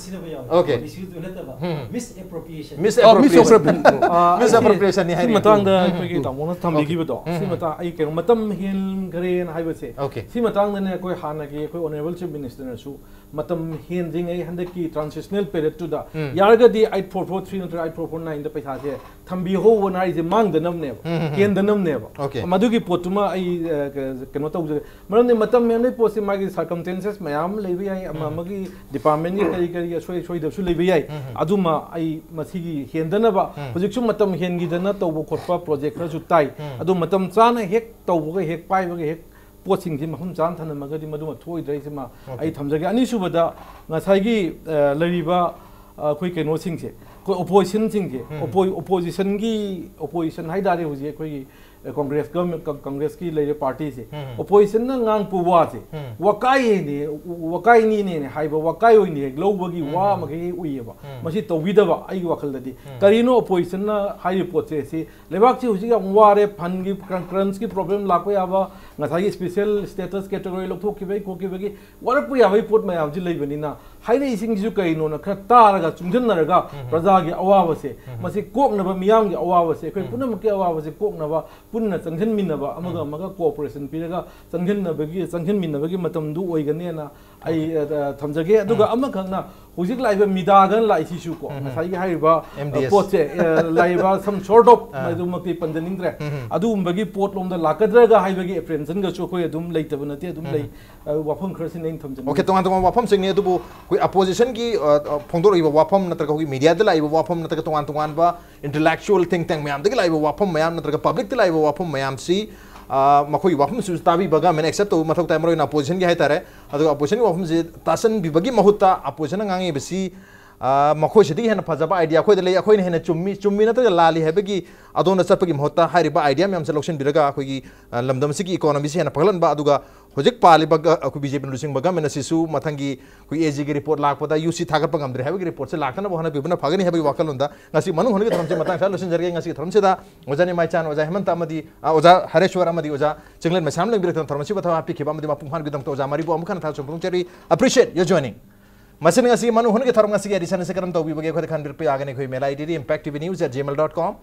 Okay. Misuse ꯅꯠꯇꯕ, misappropriation. Misappropriation. Misappropriation. ꯑ, Misappropriation ꯅꯤ ꯁꯤ ꯍꯥꯏꯔꯤꯕ꯫ ꯃꯇꯥꯡꯗ ꯑꯩꯈꯣꯏꯒꯤ ꯇꯥꯃꯣꯅ ꯊꯝꯕꯤꯈꯤꯕꯗꯣ, ꯁꯤ ꯃꯇꯥꯡ ꯑꯩ ꯀꯩꯅꯣ ꯃꯇꯝ ꯍꯦꯟꯈ꯭ꯔꯦꯅ ꯍꯥꯏꯕꯁꯦ, Okay. ꯁꯤ ꯃꯇꯥꯡꯗꯅꯦ ꯑꯩꯈꯣꯏ ꯍꯥꯟꯅꯒꯤ ꯑꯩꯈꯣꯏ Honourable Chief Ministerꯅꯁꯨ ꯃꯇꯝ ꯍꯦꯟꯗ꯭ꯔꯤꯉꯩ ꯍꯟꯗꯛꯀꯤ transitional periodꯇꯨꯗ ꯌꯥꯔꯒꯗꯤ eight four four three ꯅꯠꯇ꯭ꯔꯒ eight four four nineꯗ ꯄꯩꯁꯥꯁꯦ ꯊꯝꯕꯤꯍꯧꯕꯅ ꯍꯥꯏꯁꯦ ꯃꯥꯡꯗꯅꯕꯅꯦꯕ, ꯍꯦꯟꯗꯅꯕꯅꯦꯕ꯫ Okay. ꯃꯗꯨꯒꯤ ꯄꯣꯠꯇꯨꯃ ꯑꯩ ꯑ, ꯀ-, ꯀꯩꯅꯣ ꯇꯧꯖꯒꯦ꯫ ꯃꯔꯝꯗꯤ ꯃꯇꯝ ꯍꯦꯟꯕꯒꯤ ꯄꯣꯠꯁꯤ ꯃꯥꯒꯤ circumstances ꯃꯌꯥꯝ ꯑꯃ ꯂꯩꯕ ꯌꯥꯏ, ꯑꯃ ꯑꯃꯒꯤ departmentꯀꯤ ꯀꯔꯤ ꯀꯔꯤ ꯑꯁꯣꯏ ꯑꯁꯣꯏꯗꯕꯁꯨ ꯂꯩꯕ ꯌꯥꯏ꯫ ꯑꯗꯨꯃ ꯑꯩ ꯃꯁꯤꯒꯤ ꯍꯦꯟꯗꯅꯕ, ꯍꯧꯖꯤꯛꯁꯨ ꯃꯇꯝ ꯍꯦꯟꯈꯤꯗꯅ ꯇꯧꯕ ꯈꯣꯠꯄ project ꯈꯔꯁꯨ ꯇꯥꯏ꯫ ꯑꯗꯨ ꯃꯇꯝ ꯆꯥꯅ ꯍꯦꯛ ꯇꯧꯕꯒ ꯍꯦꯛ ꯄꯥꯏꯕꯒ ꯍꯦꯛ ꯄꯣꯠꯁꯤꯡꯁꯤ ꯃꯐꯝ ꯆꯥꯅ ꯊꯝꯂꯝꯃꯒꯗꯤ ꯃꯗꯨꯃ ꯊꯣꯛꯑꯣꯏꯗ꯭ꯔꯥ ꯍꯥꯏꯁꯤꯃ ꯑꯩ ꯊꯝꯖꯒꯦ꯫ ꯑꯅꯤꯁꯨꯕꯗ ꯉꯁꯥꯏꯒꯤ, ꯑ, ꯂꯩꯔꯤꯕ, ꯑ, ꯑꯩꯈꯣꯏ ꯀꯩꯅꯣꯁꯤꯡꯁꯦ, ꯑꯩꯈꯣꯏ oppositionꯁꯤꯡꯁꯦ, oppo-, oppositionꯒꯤ, opposition ꯍꯥꯏ ꯇꯥꯔꯦ ꯍꯧꯖꯤꯛ ꯑꯩꯈꯣꯏꯒꯤ, ꯑ, Congressꯀ, ꯀ-, Congressꯀꯤ ꯂꯩꯔꯤꯕ partyꯁꯦ, oppositionꯅ ꯉꯥꯡꯄ ꯋꯥꯁꯦ ꯋꯥꯀꯥꯏꯅꯦ, ꯋꯥꯀꯥꯏꯅꯤꯅꯦ ꯍꯥꯏꯕ, ꯋꯥꯀꯥꯏ ꯑꯣꯏꯅ ꯍꯦꯛ ꯂꯧꯕꯒꯤ ꯋꯥ ꯑꯃꯈꯛ ꯍꯦꯛ ꯎꯏꯌꯦꯕ꯫ ꯃꯁꯤ ꯇꯧꯕꯤꯗꯕ ꯑꯩꯒꯤ ꯋꯥꯈꯜꯗꯗꯤ꯫ ꯀꯔꯤꯅꯣ oppositionꯅ ꯍꯥꯏꯔꯤꯕ ꯄꯣꯠꯁꯦ? ꯁꯤ ꯂꯩꯕꯥꯛꯁꯤ ꯍꯧꯖꯤꯛ ꯌꯥꯝ ꯋꯥꯔꯦ, fundꯒꯤ, crunchꯀꯤ problem ꯂꯥꯛꯄ ꯌꯥꯕ, ꯉꯁꯥꯏꯒꯤ special status category ꯂꯧꯊꯣꯛꯈꯤꯕꯒꯤ ꯈꯣꯠꯈꯤꯕꯒꯤ ꯋꯥꯔꯛꯄ ꯌꯥꯕꯒꯤ ꯄꯣꯠ ꯃꯌꯥꯝꯁꯤ ꯂꯩꯕꯅꯤꯅ, ꯍꯥꯏꯔꯛꯏꯁꯤꯡꯁꯤꯁꯨ ꯀꯩꯅꯣꯅ ꯈꯔ ꯇꯥꯔꯒ ꯆꯨꯝꯁꯤꯟꯅꯔꯒ ꯄ꯭ꯔꯖꯥꯒꯤ ꯑꯋꯥꯕꯁꯦ ꯃꯁꯤ ꯀꯣꯛꯅꯕ, ꯃꯤꯌꯥꯝꯒꯤ ꯑꯋꯥꯕꯁꯦ, ꯑꯩꯈꯣꯏ ꯄꯨꯝꯅꯃꯛꯀꯤ ꯑꯋꯥꯕꯁꯦ ꯀꯣꯛꯅꯕ ꯄꯨꯟꯅ ꯆꯪꯁꯤꯟꯃꯤꯟꯅꯕ, ꯑꯃꯒ ꯑꯃꯒ cooperation ꯄꯤꯔꯒ ꯆꯪꯁꯤꯟꯅꯕꯒꯤ, ꯆꯪꯁꯤꯟꯃꯤꯟꯅꯕꯒꯤ ꯃꯇꯝꯗꯨ ꯑꯣꯏꯒꯅꯦꯅ ꯑꯩ, ꯑ, ꯊꯝꯖꯒꯦ꯫ ꯑꯗꯨꯒ ꯑꯃꯈꯛꯅ ꯍꯧꯖꯤꯛ ꯂꯥꯛꯏꯕ ꯃꯤꯗꯥꯒ ꯂꯥꯛꯏꯁꯤꯁꯨ ꯀꯣ, ꯉꯁꯥꯏꯒꯤ ꯍꯥꯏꯔꯤꯕ, ꯑ, MDS. ꯄꯣꯠꯁꯦ, ꯑ, ꯂꯥꯛꯏꯕ some sort of, ꯃꯗꯨꯃꯛꯇꯤ ꯄꯟꯖꯅꯤꯡꯗ꯭ꯔꯦ꯫ ꯑꯗꯨꯒꯨꯝꯕꯒꯤ ꯄꯣꯠꯂꯣꯝꯗ ꯂꯥꯛꯀꯗ꯭ꯔꯒ ꯍꯥꯏꯕꯒꯤ apprehensionꯒꯁꯨ ꯑꯩꯈꯣꯏ ꯑꯗꯨꯝ ꯂꯩꯇꯕ ꯅꯠꯇꯦ, ꯑꯗꯨꯝ ꯂꯩ꯫ ꯑ, ꯋꯥꯐꯝ ꯈꯔꯁꯤꯅ ꯑꯩꯅ ꯊꯝꯖꯅꯤꯡꯉꯤ꯫ Okay, ꯇꯣꯉꯥꯟ ꯇꯣꯉꯥꯟꯕ ꯋꯥꯐꯝꯁꯤꯡꯅꯤ, ꯑꯗꯨꯕꯨ ꯑꯩꯈꯣꯏ oppositionꯒꯤ, ꯑ, ꯑ, ꯐꯣꯡꯗꯣꯔꯛꯏꯕ ꯋꯥꯐꯝ ꯅꯠꯇ꯭ꯔꯒ ꯑꯩꯈꯣꯏꯒꯤ mediaꯗ ꯂꯥꯛꯏꯕ ꯋꯥꯐꯝ ꯅꯠꯇ꯭ꯔꯒ ꯇꯣꯉꯥꯟ ꯇꯣꯉꯥꯟꯕ Intellectual think tank ꯃꯌꯥꯝꯗꯒꯤ ꯂꯥꯛꯏꯕ ꯋꯥꯐꯝ ꯃꯌꯥꯝ ꯅꯠꯇ꯭ꯔꯒ ꯄꯕ꯭ꯂꯤꯛꯇ ꯂꯥꯛꯏꯕ ꯋꯥꯐꯝ ꯃꯌꯥꯝꯁꯤ, ꯑ, ꯃꯈꯣꯏꯒꯤ ꯋꯥꯐꯝꯁꯤꯁꯨ ꯇꯥꯕꯤꯕ ꯒꯃꯦꯟ ꯑꯦꯛꯁꯦꯞ ꯇꯧꯕ ꯃꯊꯧ ꯇꯥꯏ, ꯃꯔꯨꯑꯣꯏꯅ ꯑꯣꯄꯣꯖꯤꯁꯟꯒꯤ ꯍꯥꯏꯇꯥꯔꯦ꯫ ꯑꯗꯨꯒ ꯑꯣꯄꯣꯖꯤꯁꯟꯒꯤ ꯋꯥꯐꯝꯁꯤ ꯇꯥꯁꯟꯕꯤꯕꯒꯤ ꯃꯍꯨꯠꯇ ꯑꯣꯄꯣꯖꯤꯁꯟꯅ ꯉꯥꯡꯉꯤꯕꯁꯤ, ꯑ, ꯃꯈꯣꯏꯁꯤꯗꯒꯤ ꯍꯦꯟꯅ ꯐꯖꯕ ꯑꯥꯏꯗꯤꯌꯥ ꯑꯩꯈꯣꯏꯗ ꯂꯩ, ꯑꯩꯈꯣꯏꯅ ꯍꯦꯟꯅ ꯆꯨꯝꯃꯤ, ꯆꯨꯝꯃꯤ ꯅꯠꯇ꯭ꯔꯒ ꯂꯥꯜꯂꯤ ꯍꯥꯏꯕꯒꯤ ꯑꯗꯣꯝꯗ ꯆꯠꯄꯒꯤ ꯃꯍꯨꯠꯇ ꯍꯥꯏꯔꯤꯕ ꯑꯥꯏꯗꯤꯌꯥ ꯃꯌꯥꯝꯁꯦ ꯂꯧꯁꯤꯟꯕꯤꯔꯒ ꯑꯩꯈꯣꯏꯒꯤ, ꯑ, ꯂꯝꯗꯝ ꯑꯁꯤꯒꯤ ꯏꯀꯣꯅꯣꯃꯤꯁꯤ ꯍꯦꯟꯅ ꯐꯒꯠꯍꯟꯕ, ꯑꯗꯨꯒ ꯍꯧꯖꯤꯛ ꯄꯥꯜꯂꯤꯕ ꯒ-, ꯑꯩꯈꯣꯏ ꯕꯤ ꯖꯦ ꯄꯤꯅ ꯂꯨꯆꯤꯡꯕ ꯒꯃꯦꯟ ꯑꯁꯤꯁꯨ ꯃꯊꯪꯒꯤ ꯑꯩꯈꯣꯏ ꯑꯦ ꯖꯤꯒꯤ ꯔꯤꯄꯣꯔꯠ ꯂꯥꯛꯄꯗ ꯌꯨ ꯁꯤ ꯊꯥꯒꯠꯄ ꯉꯝꯗ꯭ꯔꯦ ꯍꯥꯏꯕꯒꯤ ꯔꯤꯄꯣꯔꯠꯁꯦ ꯂꯥꯛꯇꯅꯕ ꯍꯣꯠꯅꯕꯤꯕꯅ ꯐꯒꯅꯤ ꯍꯥꯏꯕꯒꯤ ꯋꯥꯈꯜꯂꯣꯟꯗ ꯉꯁꯤ ꯃꯅꯨꯡ ꯍꯨꯠꯅꯒꯤ ꯊꯧꯔꯝꯁꯤ ꯃꯇꯥꯡ ꯑꯁꯤꯗ ꯂꯣꯏꯁꯤꯟꯖꯔꯒꯦ꯫ ꯉꯁꯤꯒꯤ ꯊꯧꯔꯝꯁꯤꯗ ꯑꯣꯖꯥ ꯅꯤꯃꯥꯏꯆꯥꯟ, ꯑꯣꯖꯥ ꯍꯦꯃꯟꯇ ꯑꯃꯗꯤ, ꯑ, ꯑꯣꯖꯥ ꯍꯔꯦꯁ꯭ꯋꯔ ꯑꯃꯗꯤ ꯑꯣꯖꯥ ꯆꯤꯡꯂꯦꯟ ꯃꯩꯁꯥꯝ ꯂꯦꯡꯕꯤꯔꯛꯇꯨꯅ ꯊꯧꯔꯝ ꯑꯁꯤꯕꯨ ꯊꯧ ꯍꯥꯞꯄꯤꯈꯤꯕ ꯑꯃꯗꯤ ꯃꯄꯨꯡ ꯐꯥꯍꯟꯕꯒꯤꯗꯃꯛꯇ ꯑꯣꯖꯥ ꯃꯔꯤꯕꯨ ꯑꯃꯨꯛ ꯍꯟꯅ ꯊꯥꯒꯠꯆꯕ ꯐꯣꯡꯗꯣꯛꯆꯔꯤ꯫ Appreciate your joining꯫ ꯃꯁꯤꯅ ꯉꯁꯤ ꯃꯅꯨꯡ ꯍꯨꯠꯅꯒꯤ ꯊꯧꯔꯝ ꯉꯁꯤꯒꯤ ꯑꯦꯗꯤꯁꯟ ꯑꯁꯤ ꯀꯔꯝ ꯇꯧꯕꯤꯕꯒꯦ ꯑꯩꯈꯣꯏꯗ ꯈꯟꯕꯤꯔꯛꯄ ꯌꯥꯒꯅꯤ꯫ ꯑꯩꯈꯣꯏ email I ꯗꯤꯗꯤ impact T V news at gmail dot com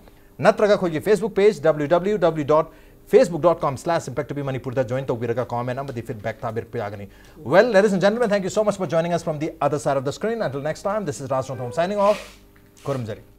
ꯅꯠꯇ꯭ꯔꯒ ꯑꯩꯈꯣꯏꯒꯤ Facebook page W W W dot facebook dot com slash impact T V Manipur ꯗ join ꯇꯧꯕꯤꯔꯒ comment ꯑꯃꯗꯤ feedback ꯊꯥꯕꯤꯔꯛꯄ ꯌꯥꯒꯅꯤ꯫ Well, ladies and gentlemen, thank you so much for joining us from the other side of the screen. Until next time, this is Raj Rongthong signing off. ꯈꯨꯔꯨꯝꯖꯔꯤ꯫